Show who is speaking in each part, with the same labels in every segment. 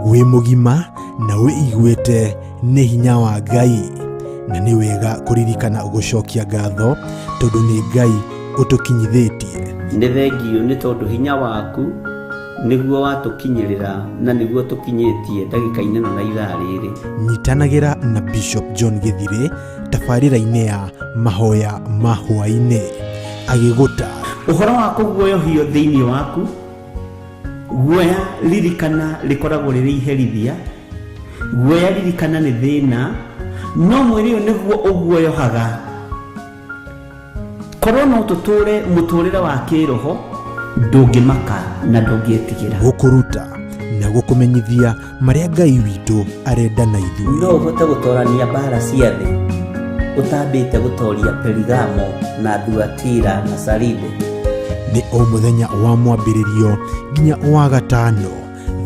Speaker 1: Wĩ mũgima na wĩiguĩte nĩ hinya wa Ngai, na nĩ wega kũririkana gũcokia ngatho tondũ nĩ Ngai ũtũkinyithĩtie.
Speaker 2: Nĩ thengiũ nĩ tondũ hinya waku nĩguo watũkinyĩrĩra na nĩguo tũkinyĩtie ndagĩka-inĩ ĩno na ithaa rĩrĩ.
Speaker 1: Nyitanagĩra na Bishop John Gĩthirĩ tabarĩra-inĩ ya mahoya ma hwaĩ-inĩ agĩgũta
Speaker 2: Ũhoro wa kũguoyohio thĩinĩ waku, guoya ririkana rĩkoragwo rĩrĩ iherithia, guoya ririkana nĩ thĩna, no mwĩrĩ ũyũ nĩguo ũguoyohaga. Korwo no tũtũre mũtũrĩre wa kĩroho, ndũngĩmaka na ndũngĩtigĩra.
Speaker 1: Gũkũruta na gũkũmenyithia marĩa Ngai witũ arenda na ithuĩ.
Speaker 2: No ũhote gũtorania mbara cia thĩ ũtambĩte gũtoria Perigamo na Thuatira na Saride.
Speaker 1: Nĩ o mũthenya wa mwambĩrĩrio nginya wa gatano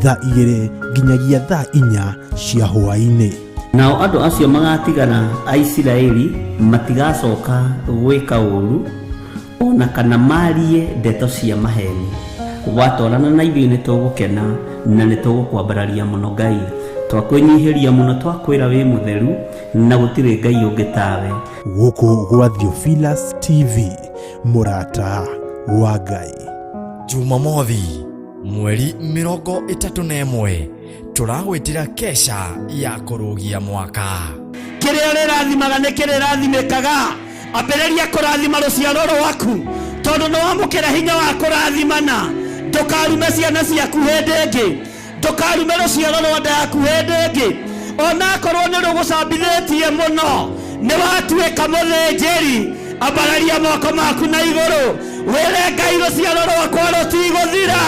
Speaker 1: thaa 2 nginyagia thaa 4 cia hwaĩ-inĩ.
Speaker 2: Nao andũ acio magatigara a Isiraeli matigacoka gwĩka ũũru ona kana marie ndeto cia maheni. Watorana na ithuĩ nĩ tũgũkena na nĩ tũgũkwambararia mũno Ngai. Twakwĩnyihĩria mũno, twakwĩra wĩ mũtheru na gũtirĩ Ngai ũngĩ tawe.
Speaker 1: Gũkũ gwa Theophilus TV, mũrata wa Ngai.
Speaker 3: Jumamothi mweri 31 tũragwĩtĩra kesha ya kũrũgia mwaka.
Speaker 4: Kĩrĩa ũrĩrathimaga nĩ kĩrĩrathimĩkaga. Ambĩrĩria kũrathima rũciaro rwaku tondũ nĩ wamũkĩra hinya wa kũrathimana. Ndũkarume ciana ciaku hĩndĩ ĩngĩ, ndũkarume rũciaro rwa nda yaku hĩndĩ ĩngĩ, onakorwo nĩ rũgũcambithĩtie mũno. Nĩ watuĩka mũthĩnjĩri, ambararia moko maku na igũrũ wĩre Ngai rũciaro rwakwa rũtigũthira.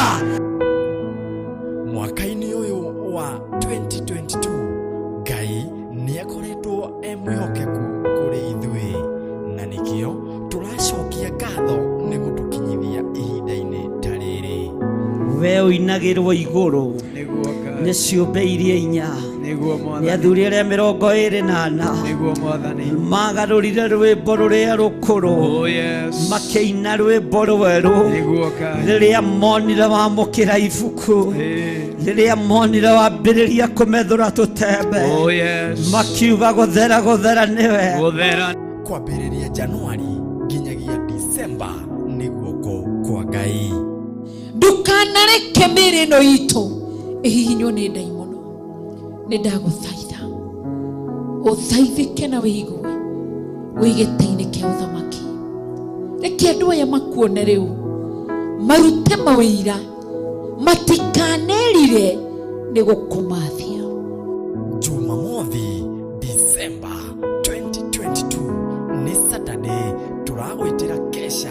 Speaker 3: Mwaka-inĩ ũyũ wa 2022 Ngai nĩ akoretwo e mwĩhokeku kũrĩ ithuĩ, na nĩkĩo tũracokia ngatho nĩ gũtũkinyithia ihinda-inĩ ta rĩrĩ.
Speaker 4: We ũinagĩrwo igũrũ nĩ ciũmbe iria inya, nĩ athuri arĩa 24 magarũrire rwĩmbo rũrĩa rũkũrũ, makĩina rwĩmbo rwerũ rĩrĩa monire wamũkĩra ibuku, rĩrĩa monire wambĩrĩria kũmethũra tũtembe, makiuga gũthera gũthera nĩwe.
Speaker 3: Kwambĩrĩria Januari nginyagia Disemba nĩ guoko kwa Ngai.
Speaker 5: Ndukanareke mĩĩrĩ ĩno itũ ĩhihinywo nĩ ndaimono. Nĩ ndagũthaitha ũthaithĩke na wĩigue wĩ gĩtĩ-inĩ kĩa ũthamaki. Reke andũ aya makuone rĩu, marute mawĩira, matikanerire nĩ gũkũmathia.
Speaker 3: Jumamothi Disemba 2022 nĩ Saturday, tũragwĩtĩra kesha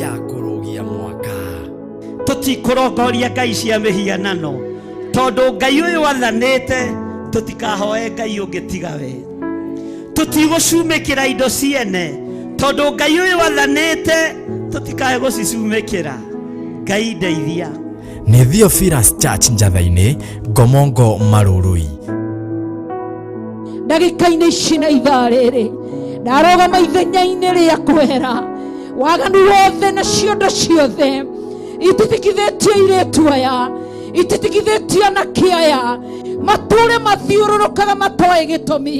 Speaker 3: ya kũrũgia mwaka.
Speaker 4: Tũtikũrongoria ngai cia mĩhianano tondũ Ngai ũyũ athanĩte tũtikahoe Ngai ũngĩ tiga we. Tũtigũcumĩkĩra indo ciene tondũ Ngai ũyũ athanĩte tũtikae gũcicumĩkĩra. Ngai ndeithia.
Speaker 3: Nĩ Theophilus Church Njatha-inĩ, Ngomongo Marurui.
Speaker 5: Ndagĩka-inĩ ici na ithaa rĩrĩ ndarũgama ithenya-inĩ rĩa kwehera waganu wothe na ciondo ciothe ititikithĩtio airĩtu aya, ititikithĩtio anake aya, matũre mathiũrũrũkaga matoĩ gĩtũmi,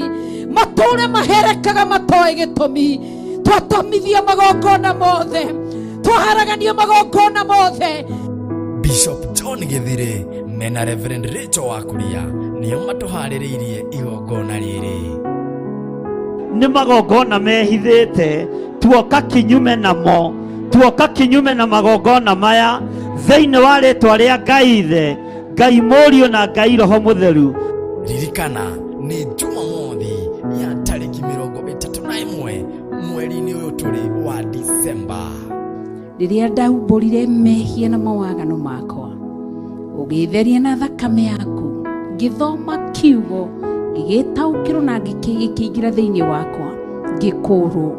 Speaker 5: matũre maherekaga matoĩ gĩtũmi. Twatomithia magongona mothe, twaharagania magongona mothe.
Speaker 3: Bishop John Gĩthirĩ mena Reverend Rachel Wakuria nĩo matũharĩrĩirie igongona rĩrĩ.
Speaker 4: Nĩ magongona mehithĩte, tuoka kinyume namo, tuoka kinyume na magongona maya thĩinĩ wa rĩtwa rĩa Ngai Ithe, Ngai Mũriũ na Ngai Roho Mũtheru.
Speaker 3: Ririkana nĩ Jumamothi ya tarĩki 31 mweri-inĩ ũyũ tũrĩ wa Disemba.
Speaker 5: Rĩrĩa ndaumbũrire mehia na mawagano makwa, ũgĩtheria na thakame yaku, ngĩthoma kiugo, ngĩgĩtaũkĩrwo na ngĩkĩingĩra thĩinĩ wakwa, ngĩkũrwo.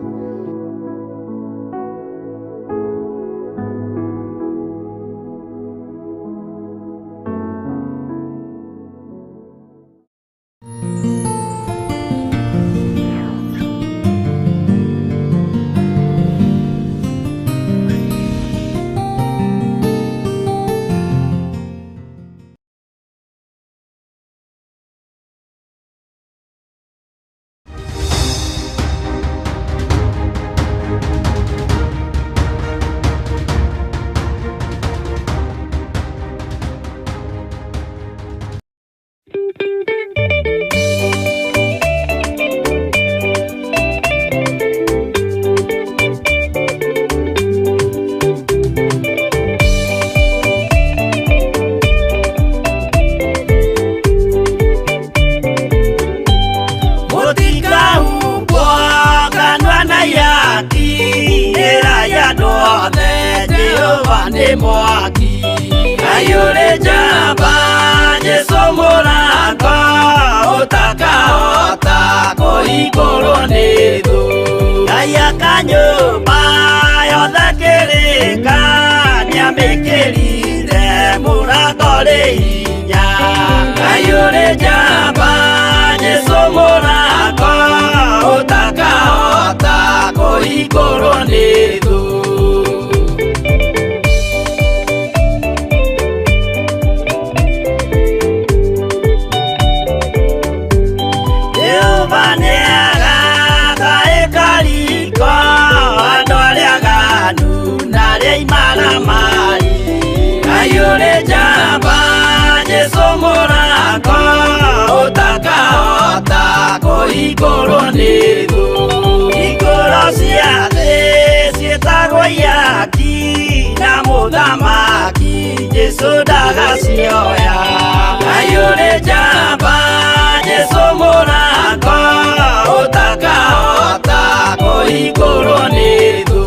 Speaker 4: Nĩ mwaki. Ngai ũrĩ njamba, Jesũ mũrango ũtakahota kũhingũrwo nĩ thũ. Ngai aka nyũmba yothe kĩrĩka, nĩamĩkĩrire mũrango rĩ hinya. Ngai ũrĩ njamba, Jesũ mũrango ũtakahota kũhingũrwo nĩ thũ. Jehova nĩagaka ĩkariko andũ arĩa aganu na arĩa imaramari. Ngai ũrĩ njamba, Jesũ mũrango ũtakahota kũhingũrwo nĩ thũ. Hingũro cia thĩ ciĩtagwo ihaki na mũthamaki Jesũ ndagacioya. Ngai ũrĩ njamba, Jesũ mũrango ũtakahota kũhingũrwo nĩ thũ.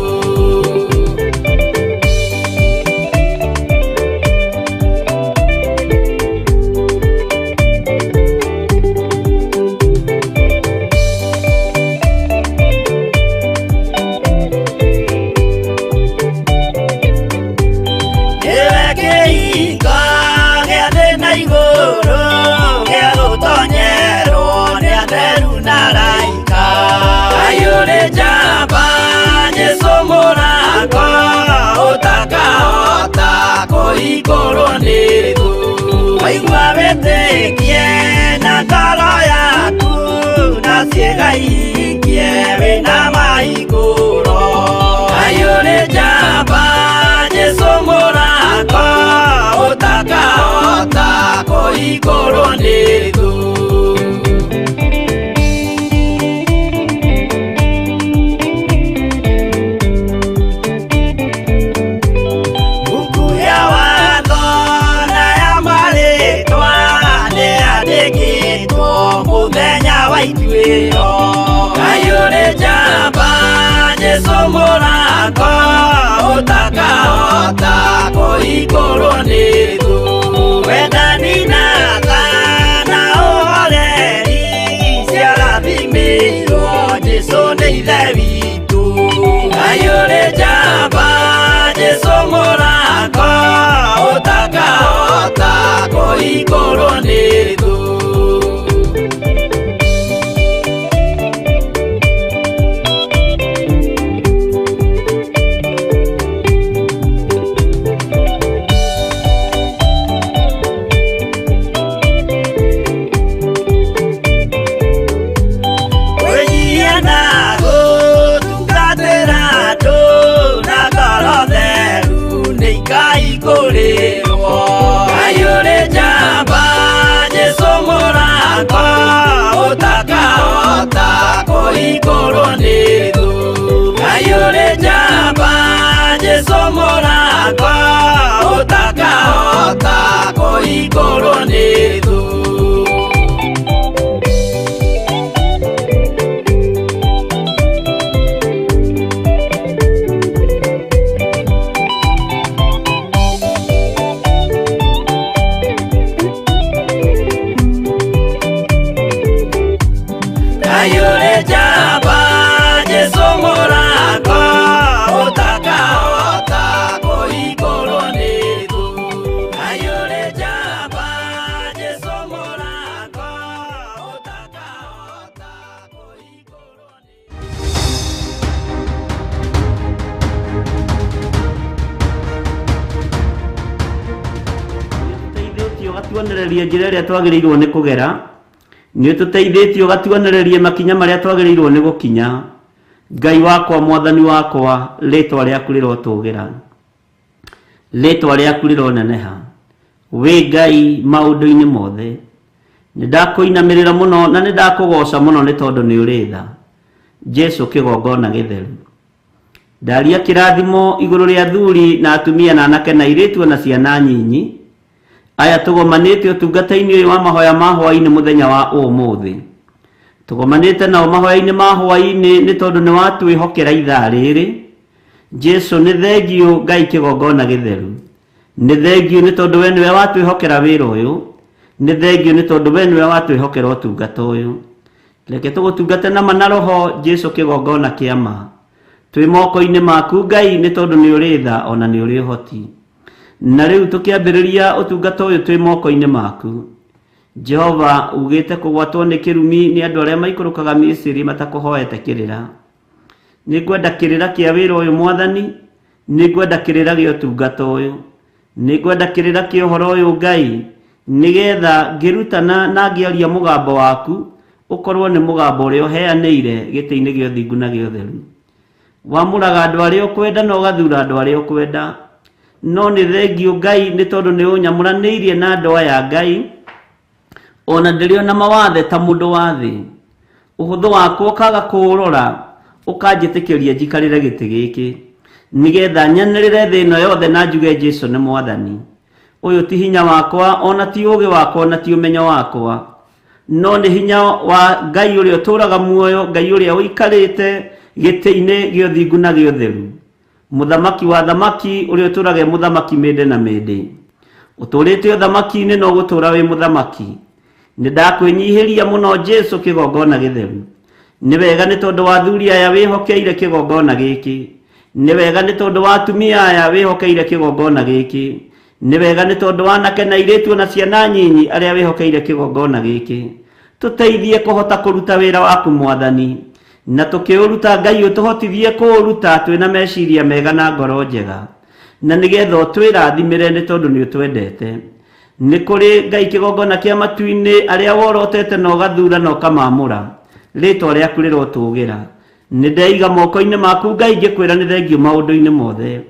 Speaker 4: Nĩwe kĩhingo gĩa thĩ na igũrũ, gĩa gũtonyerwo nĩ atheru na araika. Ngai ũrĩ njamba, Jesũ mũrango ũtakahota kũhingũrwo nĩ thũ. Waigua wĩtĩkie na ngoro yaku, na ciĩga ihingie wĩna mahingũro. Ngai ũrĩ njamba, Jesũ mũrango ũtakahota kũhingũrwo nĩ thũ. Buku ya watho na ya marĩtwa nĩyandĩkĩtwo mũthenya wa ituĩro. Ngai ũrĩ njamba, Jesũ mũrango ũtakahota kũhingũrwo nĩ thũ. Wendani na tha na ũhoreri ciarathimĩirwo Jesũ nĩ Ithe witũ. Ngai ũrĩ njamba, Jesũ mũrango ũtakahota kũhingũrwo nĩ thũ. Kwĩnyihia na gũtungatĩra andũ na ngoro theru nĩ ikaihingũrĩrwo. Ngai ũrĩ njamba, Jesũ mũrango ũtakahota kũhingũrwo nĩ thũ. Ngai ũrĩ njamba, Jesũ mũrango ũtakahota kũhingũrwo nĩ thũ. Ngai ũrĩ njamba, Jesũ mũrango ũtakahota kũhingũrwo nĩ thũ. Ngai ũrĩ njamba, Jesũ mũrango ũtakahota kũhingũrwo nĩ
Speaker 2: Nĩũtũteithĩtie ũgatuonereria njĩra ĩrĩa twagĩrĩirwo nĩ kũgera, nĩũtũteithĩtie ũgatuonereria makinya marĩa twagĩrĩirwo nĩ gũkinya. Ngai wakwa, Mwathani wakwa, rĩtwa rĩaku rĩrotũgĩra, rĩtwa rĩaku rĩroneneha. Wĩ Ngai maũndũ-inĩ mothe. Nĩndakũinamĩrĩra mũno na nĩndakũgoca mũno nĩ tondũ nĩ ũrĩ tha. Jesu kĩgongona gĩtheru. Ndaria kĩrathimo igũrũ rĩa athuri na atumia na anake na airĩtu ona ciana nyinyi aya tũgomanĩte ũtungata-inĩ ũyũ wa mahoya ma hwaĩ-inĩ mũthenya wa ũmũthĩ. Tũgomanĩte nao mahoya-inĩ ma hwaĩ-inĩ nĩ tondũ nĩ watwĩhokera ithaa rĩrĩ. Jesu nĩ thengiũ Ngai kĩgongona gĩtheru. Nĩ thengiũ nĩ tondũ we nĩwe watwĩhokera wĩra ũyũ. Nĩ thengiũ nĩ tondũ we nĩwe watwĩhokera ũtungata ũyũ. Reke tũgũtungate na ma na roho Jesu kĩgongona kĩa ma. Twĩ moko-inĩ maku Ngai nĩ tondũ nĩ ũrĩ tha ona nĩ ũrĩ ũhoti. Na rĩu tũkĩambĩrĩria ũtungata ũyũ twĩ moko-inĩ maku. Jehova ugĩte kũgwatwo nĩ kĩrumi nĩ andũ arĩa maikũrũkaga Misiri matakũhoete kĩrĩra. Nĩngwenda kĩrĩra kĩa wĩra ũyũ Mwathani, nĩngwenda kĩrĩra gĩa ũtungata ũyũ, nĩngwenda kĩrĩra kĩa ũhoro ũyũ Ngai, nĩgetha ngĩrutana na ngĩaria mũgambo waku, ũkorwo nĩ mũgambo ũrĩa ũheanĩire gĩtĩ-inĩ gĩa ũthingu na gĩa ũtheru. Wamũraga andũ arĩa ũkwenda na ũgathura andũ arĩa ũkwenda. No nĩ thengiũ Ngai nĩ tondũ nĩ ũnyamũranĩirie na andũ aya Ngai, ona ndĩrĩ ona mawathe ta mũndũ wa thĩ. Ũhũthũ wakwa ũkaga kũũrora, ũkanjĩtĩkĩria njikarĩre gĩtĩ gĩkĩ, nĩgetha nyanĩrĩre thĩ ĩno yothe na njuge Jesu nĩ Mwathani. Ũyũ ti hinya wakwa, ona ti ũũgĩ wakwa, ona ti ũmenyo wakwa, no nĩ hinya wa Ngai ũrĩa ũtũũraga muoyo, Ngai ũrĩa ũikarĩte gĩtĩ-inĩ gĩa ũthingu na gĩa ũtheru. Mũthamaki wa athamaki, ũrĩa ũtũũraga e mũthamaki mĩndĩ na mĩndĩ. Ũtũũrĩte ũthamaki-inĩ na ũgũtũũra wĩ mũthamaki. Nĩ ndakwĩnyihĩria mũno Jesu kĩgongona gĩtheru. Nĩ wega nĩ tondũ wa athuri aya wĩhokeire kĩgongona gĩkĩ. Nĩ wega nĩ tondũ wa atumia aya wĩhokeire kĩgongona gĩkĩ. Nĩ wega nĩ tondũ wa anake na airĩtu ona ciana nyinyi arĩa wĩhokeire kĩgongona gĩkĩ. Tũteithie kũhota kũruta wĩra waku Mwathani. Na tũkĩũruta Ngai ũtũhotithie kũũruta twĩna meciria mega na ngoro njega. Na nĩgetha ũtwĩrathimĩre nĩ tondũ nĩ ũtwendete. Nĩ kũrĩ Ngai kĩgongona kĩa matu-inĩ arĩa worotete na ũgathura na ũkamamũra. Rĩtwa rĩaku rĩrotũgĩra. Nĩ ndeiga moko-inĩ maku Ngai ngĩkwĩra nĩ thengiũ maũndũ-inĩ mothe.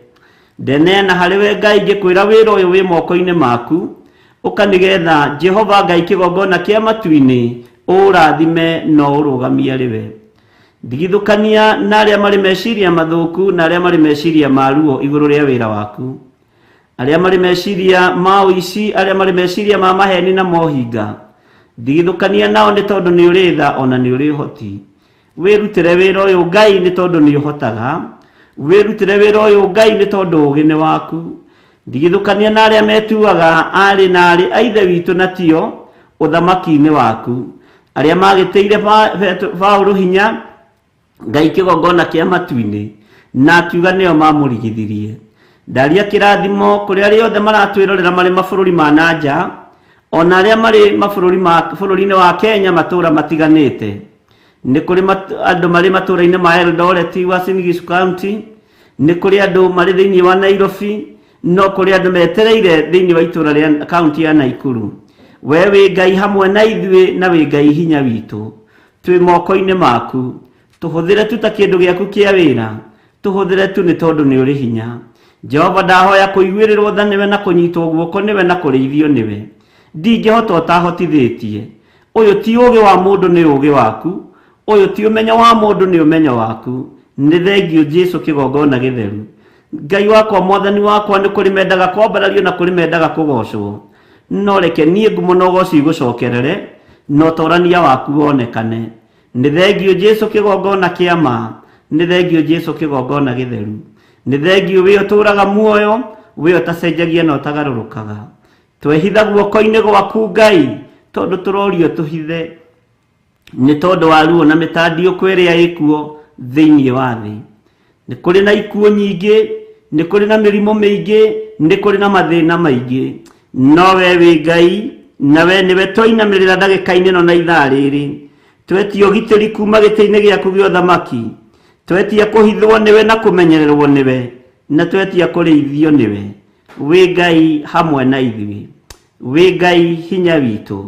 Speaker 2: Ndeneana harĩ we Ngai ngĩkwĩra wĩra ũyũ wĩ moko-inĩ maku. Ũka nĩgetha Jehova Ngai kĩgongona kĩa matu-inĩ ũũrathime na ũũrũgamie arĩ we. Ndigithũkania na arĩa marĩ meciria mathũku na arĩa marĩ meciria ma ruo igũrũ rĩa wĩra waku. Arĩa marĩ meciria ma ũici, arĩa marĩ meciria ma maheni na mohinga. Ndigithũkania nao nĩ tondũ nĩ ũrĩ tha ona nĩ ũrĩ ũhoti. Wĩrutĩre wĩra ũyũ Ngai nĩ tondũ nĩ ũhotaga. Wĩrutĩre wĩra ũyũ Ngai nĩ tondũ ũũgĩ nĩ waku. Ndigithũkania na arĩa metuaga aarĩ na aarĩ a Ithe witũ na tio ũthamaki-inĩ waku. Arĩa magĩtĩire Paũlũ hinya, Ngai kĩgongona kĩa matu-inĩ, na akiuga nĩo mamũrigithirie. Ndaria kĩrathimo kũrĩ arĩa othe maratwĩrorera marĩ mabũrũri ma na nja, o na arĩa marĩ mabũrũri ma bũrũri-inĩ wa Kenya matũũra matiganĩte. Nĩ kũrĩ andũ marĩ matũũra-inĩ ma Eldoret, Uasin Gishu County, nĩ kũrĩ andũ marĩ thĩinĩ wa Nairobi, no kũrĩ andũ metereire thĩinĩ wa itũũra rĩa kaunti ya Naikuru. We wĩ Ngai hamwe na ithuĩ na wĩ Ngai hinya witũ. Twĩ moko-inĩ maku. Tũhũthĩre tu ta kĩndũ gĩaku kĩa wĩra. Tũhũthĩre tu nĩ tondũ nĩ ũrĩ hinya. Jehova ndahoya kũiguĩrĩrwo tha nĩwe na kũnyitwo guoko nĩwe na kũrĩithio nĩwe. Ndingĩhota ũtahotithĩtie. Ũyũ ti ũũgĩ wa mũndũ nĩ ũũgĩ waku. Ũyũ ti ũmenyo wa mũndũ nĩ ũmenyo waku. Nĩ thengiũ Jesu kĩgongona gĩtheru. Ngai wakwa mwathani wakwa nĩ kũrĩ mendaga kwambarario na kũrĩ mendaga kũgocwo. No reke niĩ ngumo na ũgoci igũcokerere na ũtorania waku wonekane. Nĩ thengiũ Jesu kĩgongona kĩa ma. Nĩ thengiũ Jesu kĩgongona gĩtheru. Nĩ thengiũ wĩ ũtũraga muoyo, wĩ ũtacenjagia na ũtagarũrũkaga. Twehitha guoko-inĩ gwaku Ngai tondũ tũrorio tũhithe nĩ tondũ wa ruo na mĩtandiũko ĩrĩa ĩkuo thĩinĩ wa thĩ. Nĩ kũrĩ na ikuũ nyingĩ, nĩ kũrĩ na mĩrimũ mĩingĩ, nĩ kũrĩ na mathĩna maingĩ. No we wĩ Ngai, na we nĩwe twainamĩrĩra ndagĩka-inĩ ĩno na ithaa rĩrĩ. Twetia ũgitĩri kuma gĩtĩ-inĩ gĩaku gĩa ũthamaki. Twetia kũhithwo nĩwe na kũmenyererwo nĩwe, na twetia kũrĩithio nĩwe. Wĩ Ngai hamwe na ithuĩ. Wĩ Ngai hinya witũ.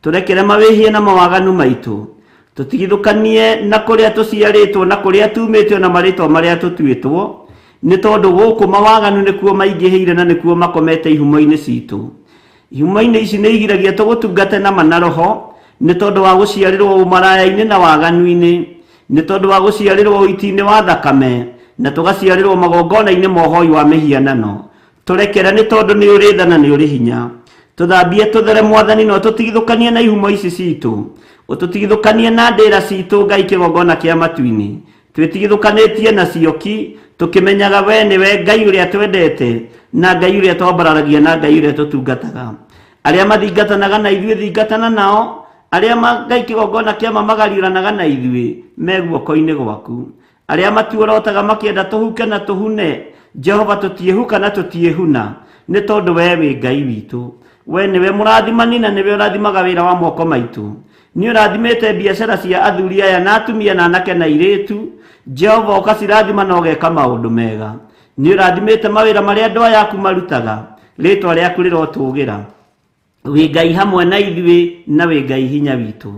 Speaker 2: Tũrekere mawĩhia na mawaganu maitũ. Tũtigithũkanie na kũrĩa tũciarĩtwo na kũrĩa tumĩte ona marĩtwa marĩa tũtuĩtwo, nĩ tondũ gũkũ mawaganu nĩkuo maingĩhĩire na nĩkuo makomete ihumo-inĩ citũ. Ihumo-inĩ ici nĩ igiragia tũgũtungate na ma na roho, nĩ tondũ wa gũciarĩrwo ũmaraya-inĩ na waganu-inĩ, nĩ tondũ wa gũciarĩrwo ũiti-inĩ wa thakame, na tũgaciarĩrwo magongona-inĩ ma ũhoi wa mĩhianano. Tũrekere nĩ tondũ nĩ ũrĩ tha na nĩ ũrĩ hinya. Tũthambie tũthere Mwathani na ũtũtigithũkanie na ihumo ici citũ. Ũtũtigithũkanie na ndĩra citũ Ngai kĩgongona kĩa matu-inĩ. Twĩtigithũkanĩtie nacio ki, Tũkĩmenyaga we nĩwe Ngai ũrĩa twendete na Ngai ũrĩa twambararagia na Ngai ũrĩa tũtungataga. Arĩa mathingatanaga na ithuĩ thingatana nao, arĩa Ngai kĩgongona kĩa ma magariũranaga na ithuĩ me guoko-inĩ gwaku. Arĩa matuorotaga makĩenda tũhuke na tũhune, Jehova tũtiĩhuka na tũtiĩhuna, nĩ tondũ we wĩ Ngai witũ. We nĩwe mũrathimani na nĩwe ũrathimaga wĩra wa moko maitũ. Nĩ ũrathimĩte biacara cia athuri aya na atumia na anake na airĩtu. Jehova ũkacirathima na ũgeka maũndũ mega. Nĩ ũrathimĩte mawĩra marĩa andũ aya aku marutaga. Rĩtwa rĩaku rĩrotũgĩra. Wĩ Ngai hamwe na ithuĩ na wĩ Ngai hinya witũ.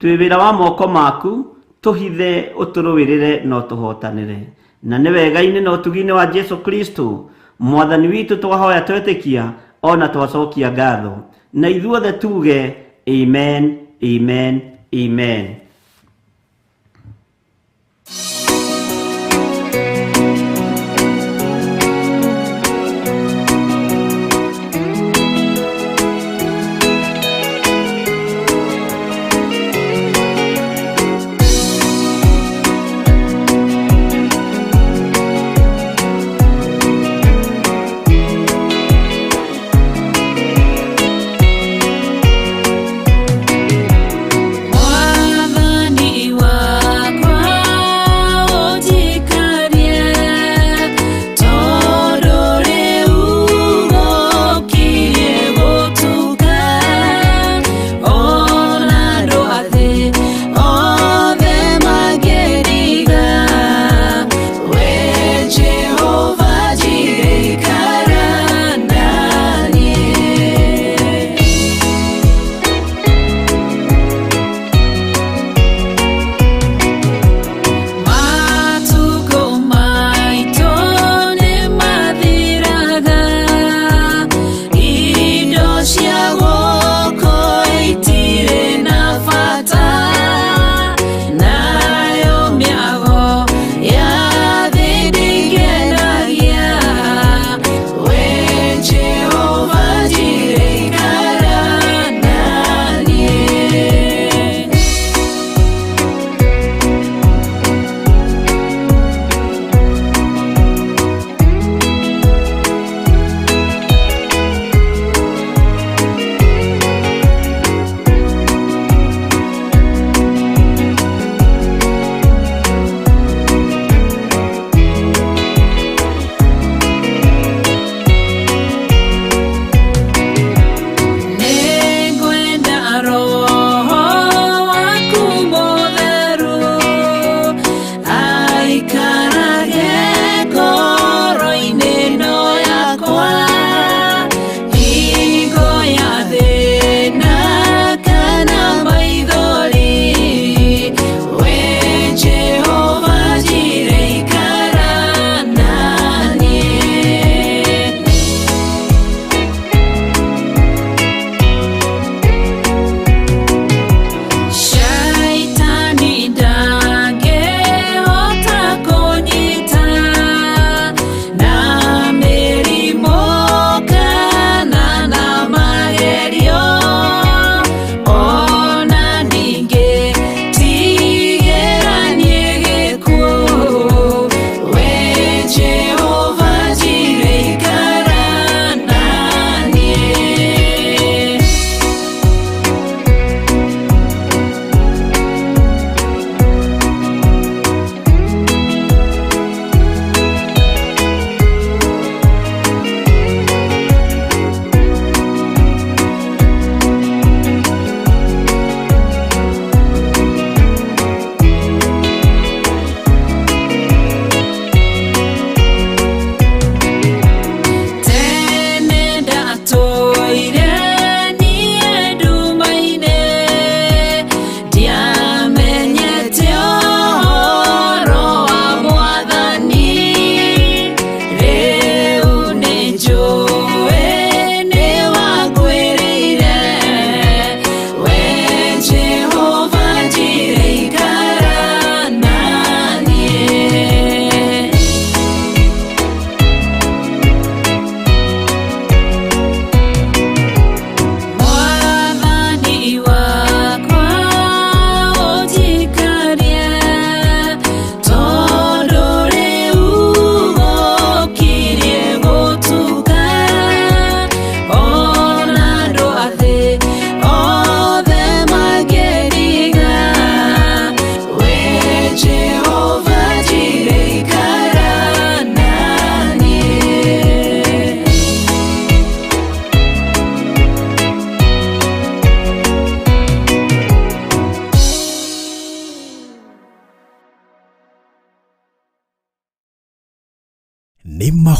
Speaker 2: Twĩ wĩra wa moko maku, tũhithe ũtũrũĩrĩre na ũtũhotanĩre. Na nĩ wega-inĩ na ũtugi-inĩ wa Jesu Kristo mwathani witũ twahoya twetĩkia ona twacokia ngatho. Na ithuothe tuge amen, amen, amen.
Speaker 5: Mwathani.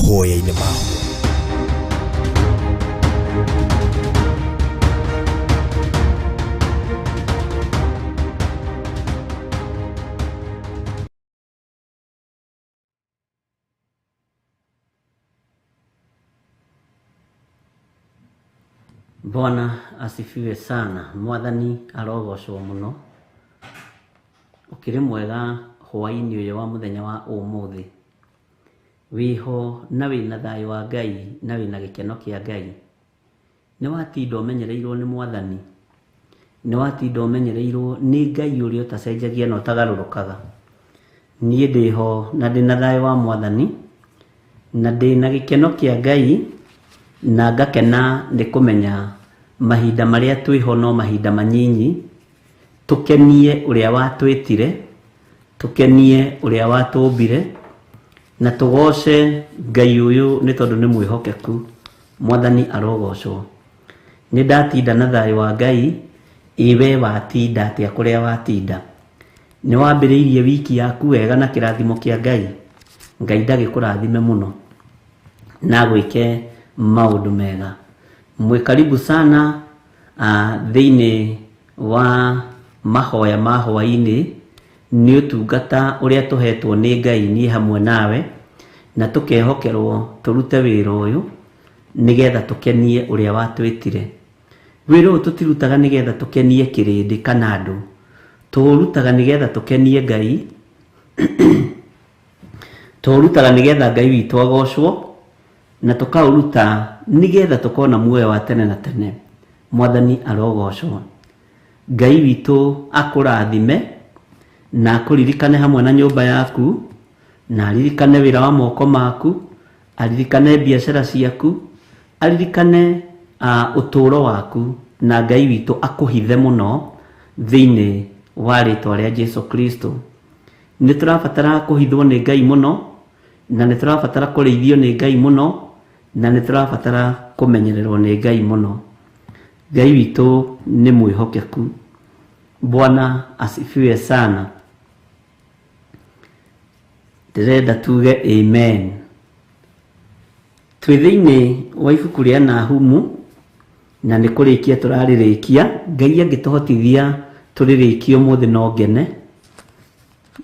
Speaker 1: Mahoya-inĩ ma
Speaker 2: Bwana asifiwe sana. Mwathani arogocwo muno. Ũkĩrĩ mwega hwaĩ-inĩ ũyũ wa mũthenya wa ũmũthĩ. Wĩho na wĩna thayũ wa Ngai na wĩna gĩkeno kĩa Ngai. Nĩ watinda ũmenyereirwo nĩ Mwathani. Nĩ watinda ũmenyereirwo nĩ Ngai ũrĩa ũtacenjagia na ũtagarũrũkaga. Niĩ ndĩho na ndĩna thayũ wa Mwathani na ndĩna gĩkeno kĩa Ngai na ngakena nĩ kũmenya mahinda marĩa twĩho no mahinda manyinyi, tũkenie ũrĩa watwĩtire, tũkenie ũrĩa watũmbire, na tũgoce Ngai ũyũ nĩ tondũ nĩ mwĩhokeku. Mwathani arogocwo. Nĩ ndatinda na thayũ wa Ngai, ĩ we watinda atĩa kũrĩa watinda? Nĩ wambĩrĩirie wiki yaku wega na kĩrathimo kĩa Ngai? Ngai ndagĩkũrathime mũno na agwĩke maũndũ mega. Mwĩ karibu sana thĩinĩ wa mahoya ma hwaĩ-inĩ. Nĩ ũtungata ũrĩa tũhetwo nĩ Ngai niĩ hamwe nawe, na tũkehokerwo tũrute wĩra ũyũ nĩgetha tũkenie ũrĩa watwĩtire. Wĩra ũyũ tũtirutaga nĩgetha tũkenie kĩrĩndĩ kana andũ, tũũrutaga nĩgetha tũkenie Ngai, tũũrutaga nĩgetha Ngai witũ agocwo, na tũkaũruta nĩgetha tũkona muoyo wa tene na tene. Mwathani arogocwo. Ngai witũ akũrathime na akũririkane hamwe na nyũmba yaku, na aririkane wĩra wa moko maku, aririkane biacara ciaku, aririkane ũtũũro waku, na Ngai witũ akũhithe mũno thĩinĩ wa rĩtwa rĩa Jesu Kristo. Nĩ tũrabatara kũhithwo nĩ Ngai mũno, na nĩ tũrabatara kũrĩithio nĩ Ngai mũno, na nĩ tũrabatara kũmenyererwo nĩ Ngai mũno. Ngai witũ nĩ mwĩhokeku. Bwana asifiwe sana. Ndĩrenda tuge amen. Twĩ thĩinĩ wa ibuku rĩa Nahumu na nĩ kũrĩkia tũrarĩrĩkia. Ngai angĩtũhotithia tũrĩrĩkie ũmũthĩ no ngene,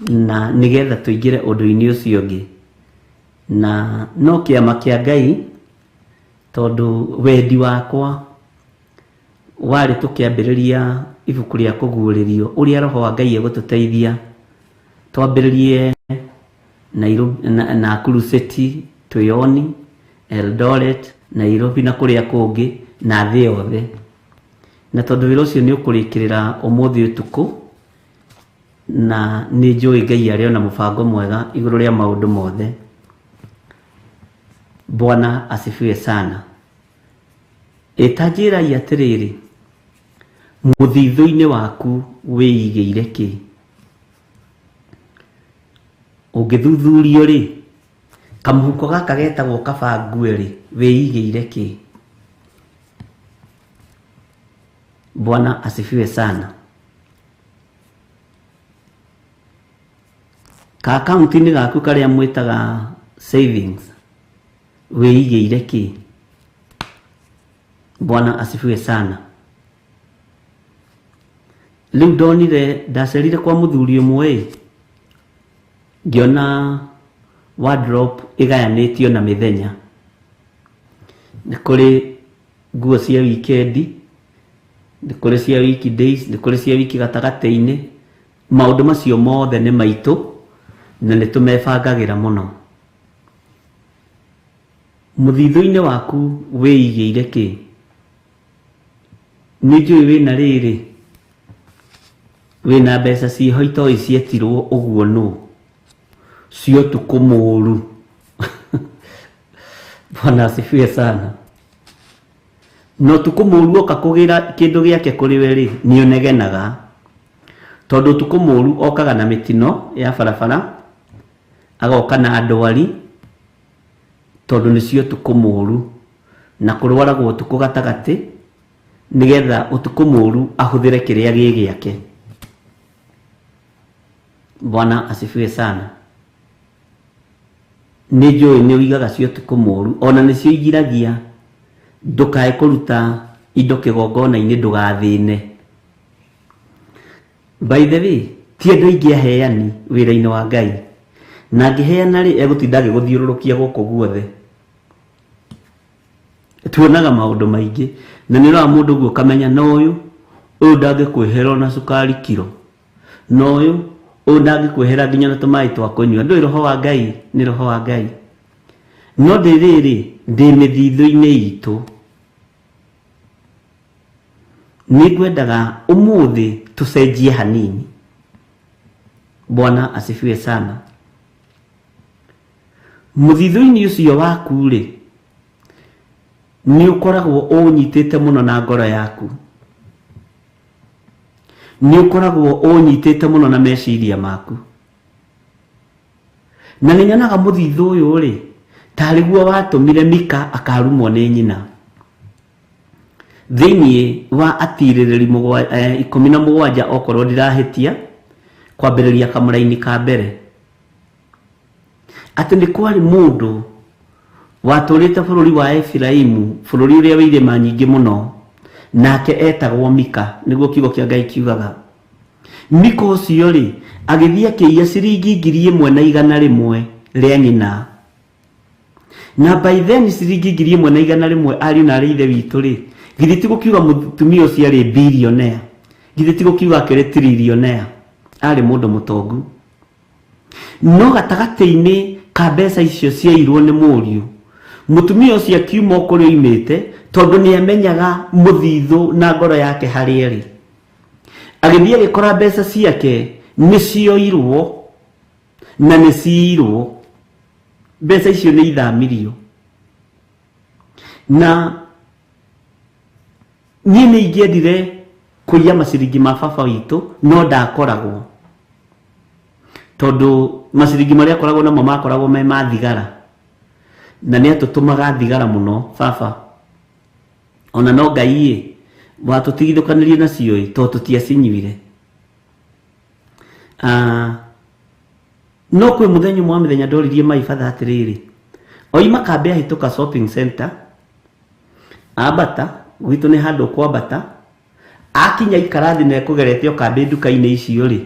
Speaker 2: na nĩgetha tũingĩre ũndũ-inĩ ũcio ũngĩ. Na no kĩama kĩa Ngai, tondũ wendi wakwa warĩ tũkĩambĩrĩria ibuku rĩa kũguũrĩrio ũrĩa Roho wa Ngai egũtũteithia twambĩrĩrie Nairobi, Nakuru City, twĩoni Eldoret, Nairobi na kũrĩa kũngĩ na thĩ yothe. Na tondũ wĩra ũcio nĩ ũkũrĩkĩrĩra ũmũthĩ ũtukũ, na nĩ njũĩ Ngai arĩ ona mũbango mwega igũrũ rĩa maũndũ mothe. Bwana asifiwe sana. Ĩta njĩrai atĩrĩrĩ, mũthithũ-inĩ waku wĩigĩire kĩ? Ũngĩthuthurio rĩ, kamũhuko gaka getagwo kaba ngue rĩ, wĩigĩire kĩ? Bwana asifiwe sana. Ka akaunti-inĩ gaku karĩa mwĩtaga savings, wĩigĩire kĩ? Bwana asifiwe sana. Rĩu ndonire ndacerire kwa mũthuri ũmwe ĩ, ngĩona wardrobe ĩgayanĩtio na mĩthenya. Nĩ kũrĩ nguo cia wikendi, nĩ kũrĩ cia weekdays, nĩ kũrĩ cia wiki gatagatĩ-inĩ. Maũndũ macio mothe nĩ maitũ na nĩ tũmebangagĩra mũno. Mũthithũ-inĩ waku wĩigĩire kĩ? Nĩ njũĩ wĩna rĩrĩ, wĩna mbeca ciĩho itoĩ cietirwo ũguo nũ, cia ũtukũ mũũru. Bwana asifiwe sana. Na ũtukũ mũũru oka kũgĩra kĩndũ gĩake kũrĩ we rĩ, nĩ ũnegenaga. Tondũ ũtukũ mũũru okaga na mĩtino ya barabara, agoka na ndwari, tondũ nĩcio ũtukũ mũũru, na kũrwaragwo ũtukũ gatagatĩ, nĩgetha ũtukũ mũũru ahũthĩre kĩrĩa gĩ gĩake. Bwana asifiwe sana. Nĩ njũĩ nĩ ũigaga cia ũtukũ mũũru, ona nĩcio igiragia ndũkae kũruta indo kĩgongona-inĩ ndũgathĩne. By the way, ti andũ aingĩ aheani wĩra-inĩ wa Ngai, na angĩheana rĩ, egũtinda agĩgũthiũrũrũkia gũkũ guothe. Tuonaga maũndũ maingĩ, na nĩ ũrora mũndũ ũguo ũkamenya na ũyũ, ũyũ ndangĩkwĩhera ona cukari kiro, na ũyũ, ũyũ ndangĩkwĩhera nginya na tũmaĩ twa kũnyua. Ndũĩ roho wa Ngai nĩ roho wa Ngai. No ndĩ rĩrĩ, ndĩ mĩthithũ-inĩ itũ. Nĩ ngwendaga ũmũthĩ tũcenjie hanini. Bwana asifiwe sana. Mũthithũ-inĩ ũcio waku rĩ, nĩ ũkoragwo ũnyitĩte mũno na ngoro yaku. Nĩ ũkoragwo ũnyitĩte mũno na meciria maku. Na nĩ nyonaga mũthithũ ũyũ rĩ, tarĩ guo watũmire Mika akarumwo nĩ nyina. Thĩinĩ wa atirĩrĩri 17 okorwo ndirahĩtia, kwambĩrĩria kamũraini ka mbere. Atĩ nĩ kwarĩ mũndũ watũrĩte bũrũri wa Efiraimu, bũrũri ũrĩa wĩ irĩma nyingĩ mũno, nake etagwo Mika, nĩguo kiugo kĩa Ngai kiugaga. Mika ũcio rĩ, agĩthiĩ akĩiya ciringi 1,100 rĩa nyina. Na by then ciringi 1,100 ariũ na arĩ ithe witũ rĩ, githĩ ti gũkiuga mũtumia ũcio arĩ billionaire, githĩ ti gũkiuga akĩrĩ trillionaire, arĩ mũndũ mũtongu. No gatagatĩ-inĩ ka mbeca icio ciairwo nĩ mũriũ, mũtumia ũcio akiuma o kũrĩa oimĩte, tondũ nĩ amenyaga mũthithũ na ngoro yake harĩa ĩrĩ. Agĩthiĩ agĩkora mbeca ciake nĩ cioirwo na nĩ ciirwo. Mbeca icio nĩ ithamirio. Na niĩ nĩ ingĩendire kũiya maciringi ma baba witũ, no ndakoragwo. Tondũ maciringi marĩa akoragwo namo makoragwo me ma thigara. Na nĩ atũtũmaga thigara mũno baba. Ona no Ngai ĩ, watũtigithũkanirie nacio ĩ, tondũ tũtiacinyuire. No kwĩ mũthenya ũmwe wa mĩthenya ndoririe mai batha atĩrĩrĩ, oima kambĩ ahĩtũka shopping center, ambata, gwitũ nĩ handũ kwambata, akinya ikara thĩ na ekũgerete o kambĩ nduka-inĩ icio rĩ,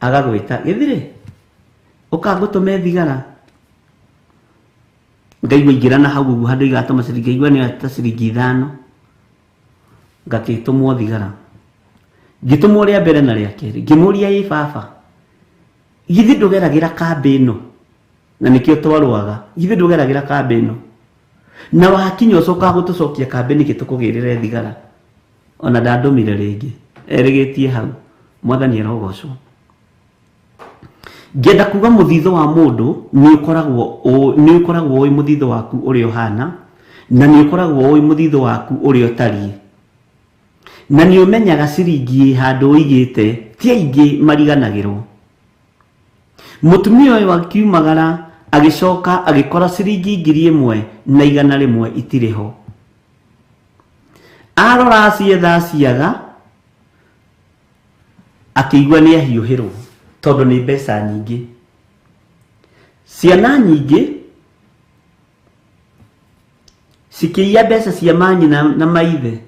Speaker 2: agagwĩta, gĩthirĩ, ũka ngũtũme thigara. Ngaigua ingĩra na hau ũguo handũ igatũma ciringi, ngaigua nĩ ta ciringi 5, ngakĩtũmwo thigara. Ngĩtũmwo rĩa mbere na rĩa kerĩ, ngĩmũria ĩ baba, githĩ ndũgeragĩra kambĩ ĩno? Na nĩkĩo twarũaga, githĩ ndũgeragĩra kambĩ ĩno? Na wakinya ũcokaga gũtũcokia kambĩ nĩkĩ tũkũgĩrĩre thigara? Ona ndandũmire rĩngĩ, erĩgĩtie hau, Mwathani arogocwo. Ngĩenda kuga mũthithũ wa mũndũ nĩ ũkoragwo ũĩ mũthithũ waku ũrĩa ũhana, na nĩ ũkoragwo ũĩ mũthithũ waku ũrĩa ũtariĩ. Na nĩ ũmenyaga ciringi ĩ handũ ũigĩte, ti aingĩ mariganagĩrwo. Mũtumia ũyũ akiumagara agĩcoka agĩkora ciringi 1,100 itirĩ ho. Arora acietha aciaga, akĩigua nĩ ahiũhĩrwo tondũ nĩ mbeca nyingĩ. Ciana nyingĩ cikĩiya mbeca cia manyina na maithe,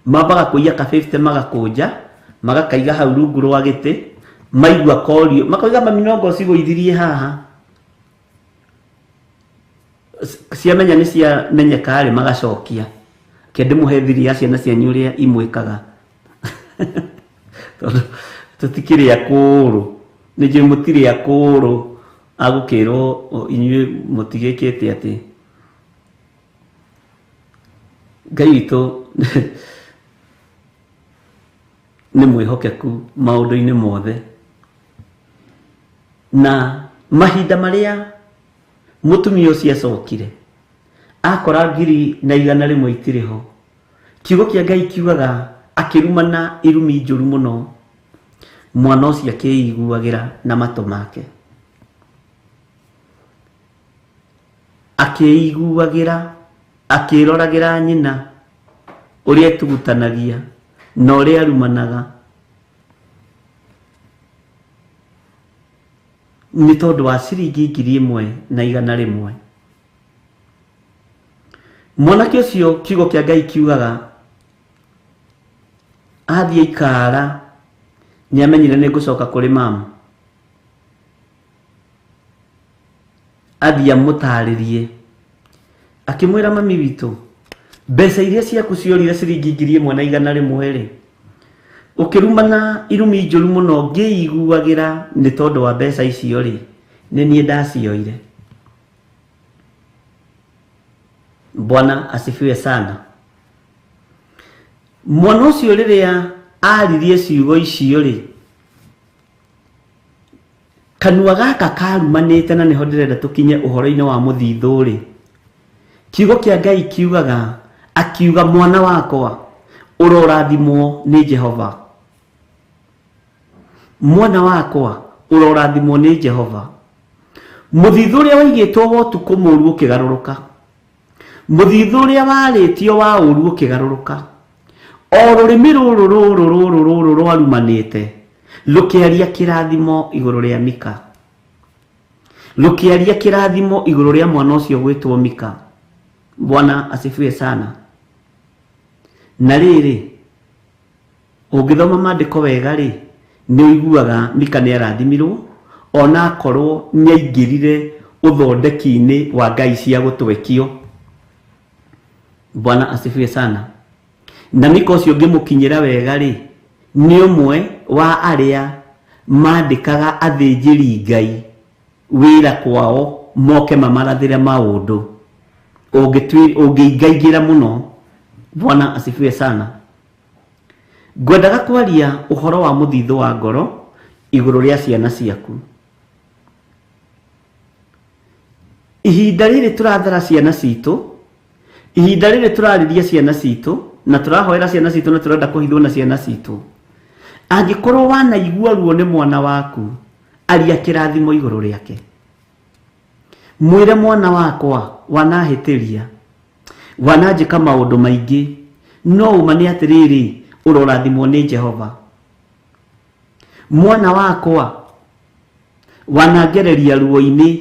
Speaker 2: mambaga kũiya ka 50 magakũnja, magakaiga hau rungu rwa gĩtĩ, maigua korio, makoiga mami no ngo cigũithirie haha. Ciamenya nĩ ciamenyeka rĩ, magacokia. Reke ndĩmũhe thiri ya ciana cianyu ũrĩa imwĩkaga. Tondũ tũtikĩrĩ akũrũ, nĩ njũĩ mũtirĩ akũrũ agũkĩrwo inyuĩ mũtigĩkĩte atĩ. Ngai witũ nĩ mwĩhokeku maũndũ-inĩ mothe. Na mahinda marĩa mũtumia ũcio acokire, akora 1,100 itirĩ ho. Kiugo kĩa Ngai kiugaga akĩrumana irumi njũru mũno, mwana ũcio akĩiguagĩra na matũ make. Akĩiguagĩra, akĩroragĩra nyina ũrĩa etugutanagia na ũrĩa arumanaga, nĩ tondũ wa ciringi 1,100. Mwanake ũcio kiugo kĩa Ngai kiugaga athiĩ ikara nĩ amenyire nĩ ngũcoka kũrĩ mamu. Athiĩ amũtarĩrie akĩmwĩra mami witũ mbeca iria ciaku ciorire ciringi 1,100 rĩ ũkĩrumana irumi njũru mũno ngĩiguagĩra nĩ tondũ wa mbeca icio rĩ nĩ niĩ ndacioire. Bwana asifiwe sana. Mwana ũcio rĩrĩa aririe ciugo icio rĩ kanua gaka karumanĩte na nĩho ndĩrenda tũkinye ũhoro-inĩ wa mũthithũ rĩ kiugo kĩa Ngai kiugaga akiuga mwana wakwa ũrorathimwo nĩ Jehova. Mwana wakwa ũrorathimwo nĩ Jehova. Mũthithũ ũrĩa waigĩtwo wa ũtukũ mũũru ũkĩgarũrũka. Mũthithũ ũrĩa warĩtio wa ũũru ũkĩgarũrũka. O rũrĩmĩ rũrũ rũrũ rũrũ rũrũ rwarumanĩte rũkĩaria kĩrathimo igũrũ rĩa Mika. Rũkĩaria kĩrathimo igũrũ rĩa mwana ũcio gwĩtwo Mika. Bwana asifiwe sana. Na rĩrĩ ũngĩthoma maandĩko wega rĩ nĩ ũiguaga Mika nĩ arathimirwo ona akorwo nĩ aingĩrire ũthondeki-inĩ wa ngai cia gũtwekio. Bwana asifiwe sana. Na Mika ũcio ũngĩmũkinyĩra wega rĩ nĩ ũmwe wa arĩa mandĩkaga athĩnjĩri Ngai wĩra kwao moke mamarathĩre maũndũ ũngĩingaingĩra mũno. Bwana asifiwe sana. Ngwendaga kwaria ũhoro wa mũthithũ wa ngoro igũrũ rĩa ciana ciaku. Ihinda rĩrĩ tũrathara ciana citũ, ihinda rĩrĩ tũrarĩria ciana citũ na tũrahoera ciana citũ na tũrenda kũhithwo na ciana citũ, angĩkorwo wanaigua ruo nĩ mwana waku aria kĩrathimo igũrũ rĩake. Mwĩre mwana wakwa wanahĩtĩria, wananjĩka maũndũ maingĩ, no ũma nĩ atĩrĩrĩ ũrorathimwo nĩ Jehova. Mwana wakwa wanangereria ruo-inĩ,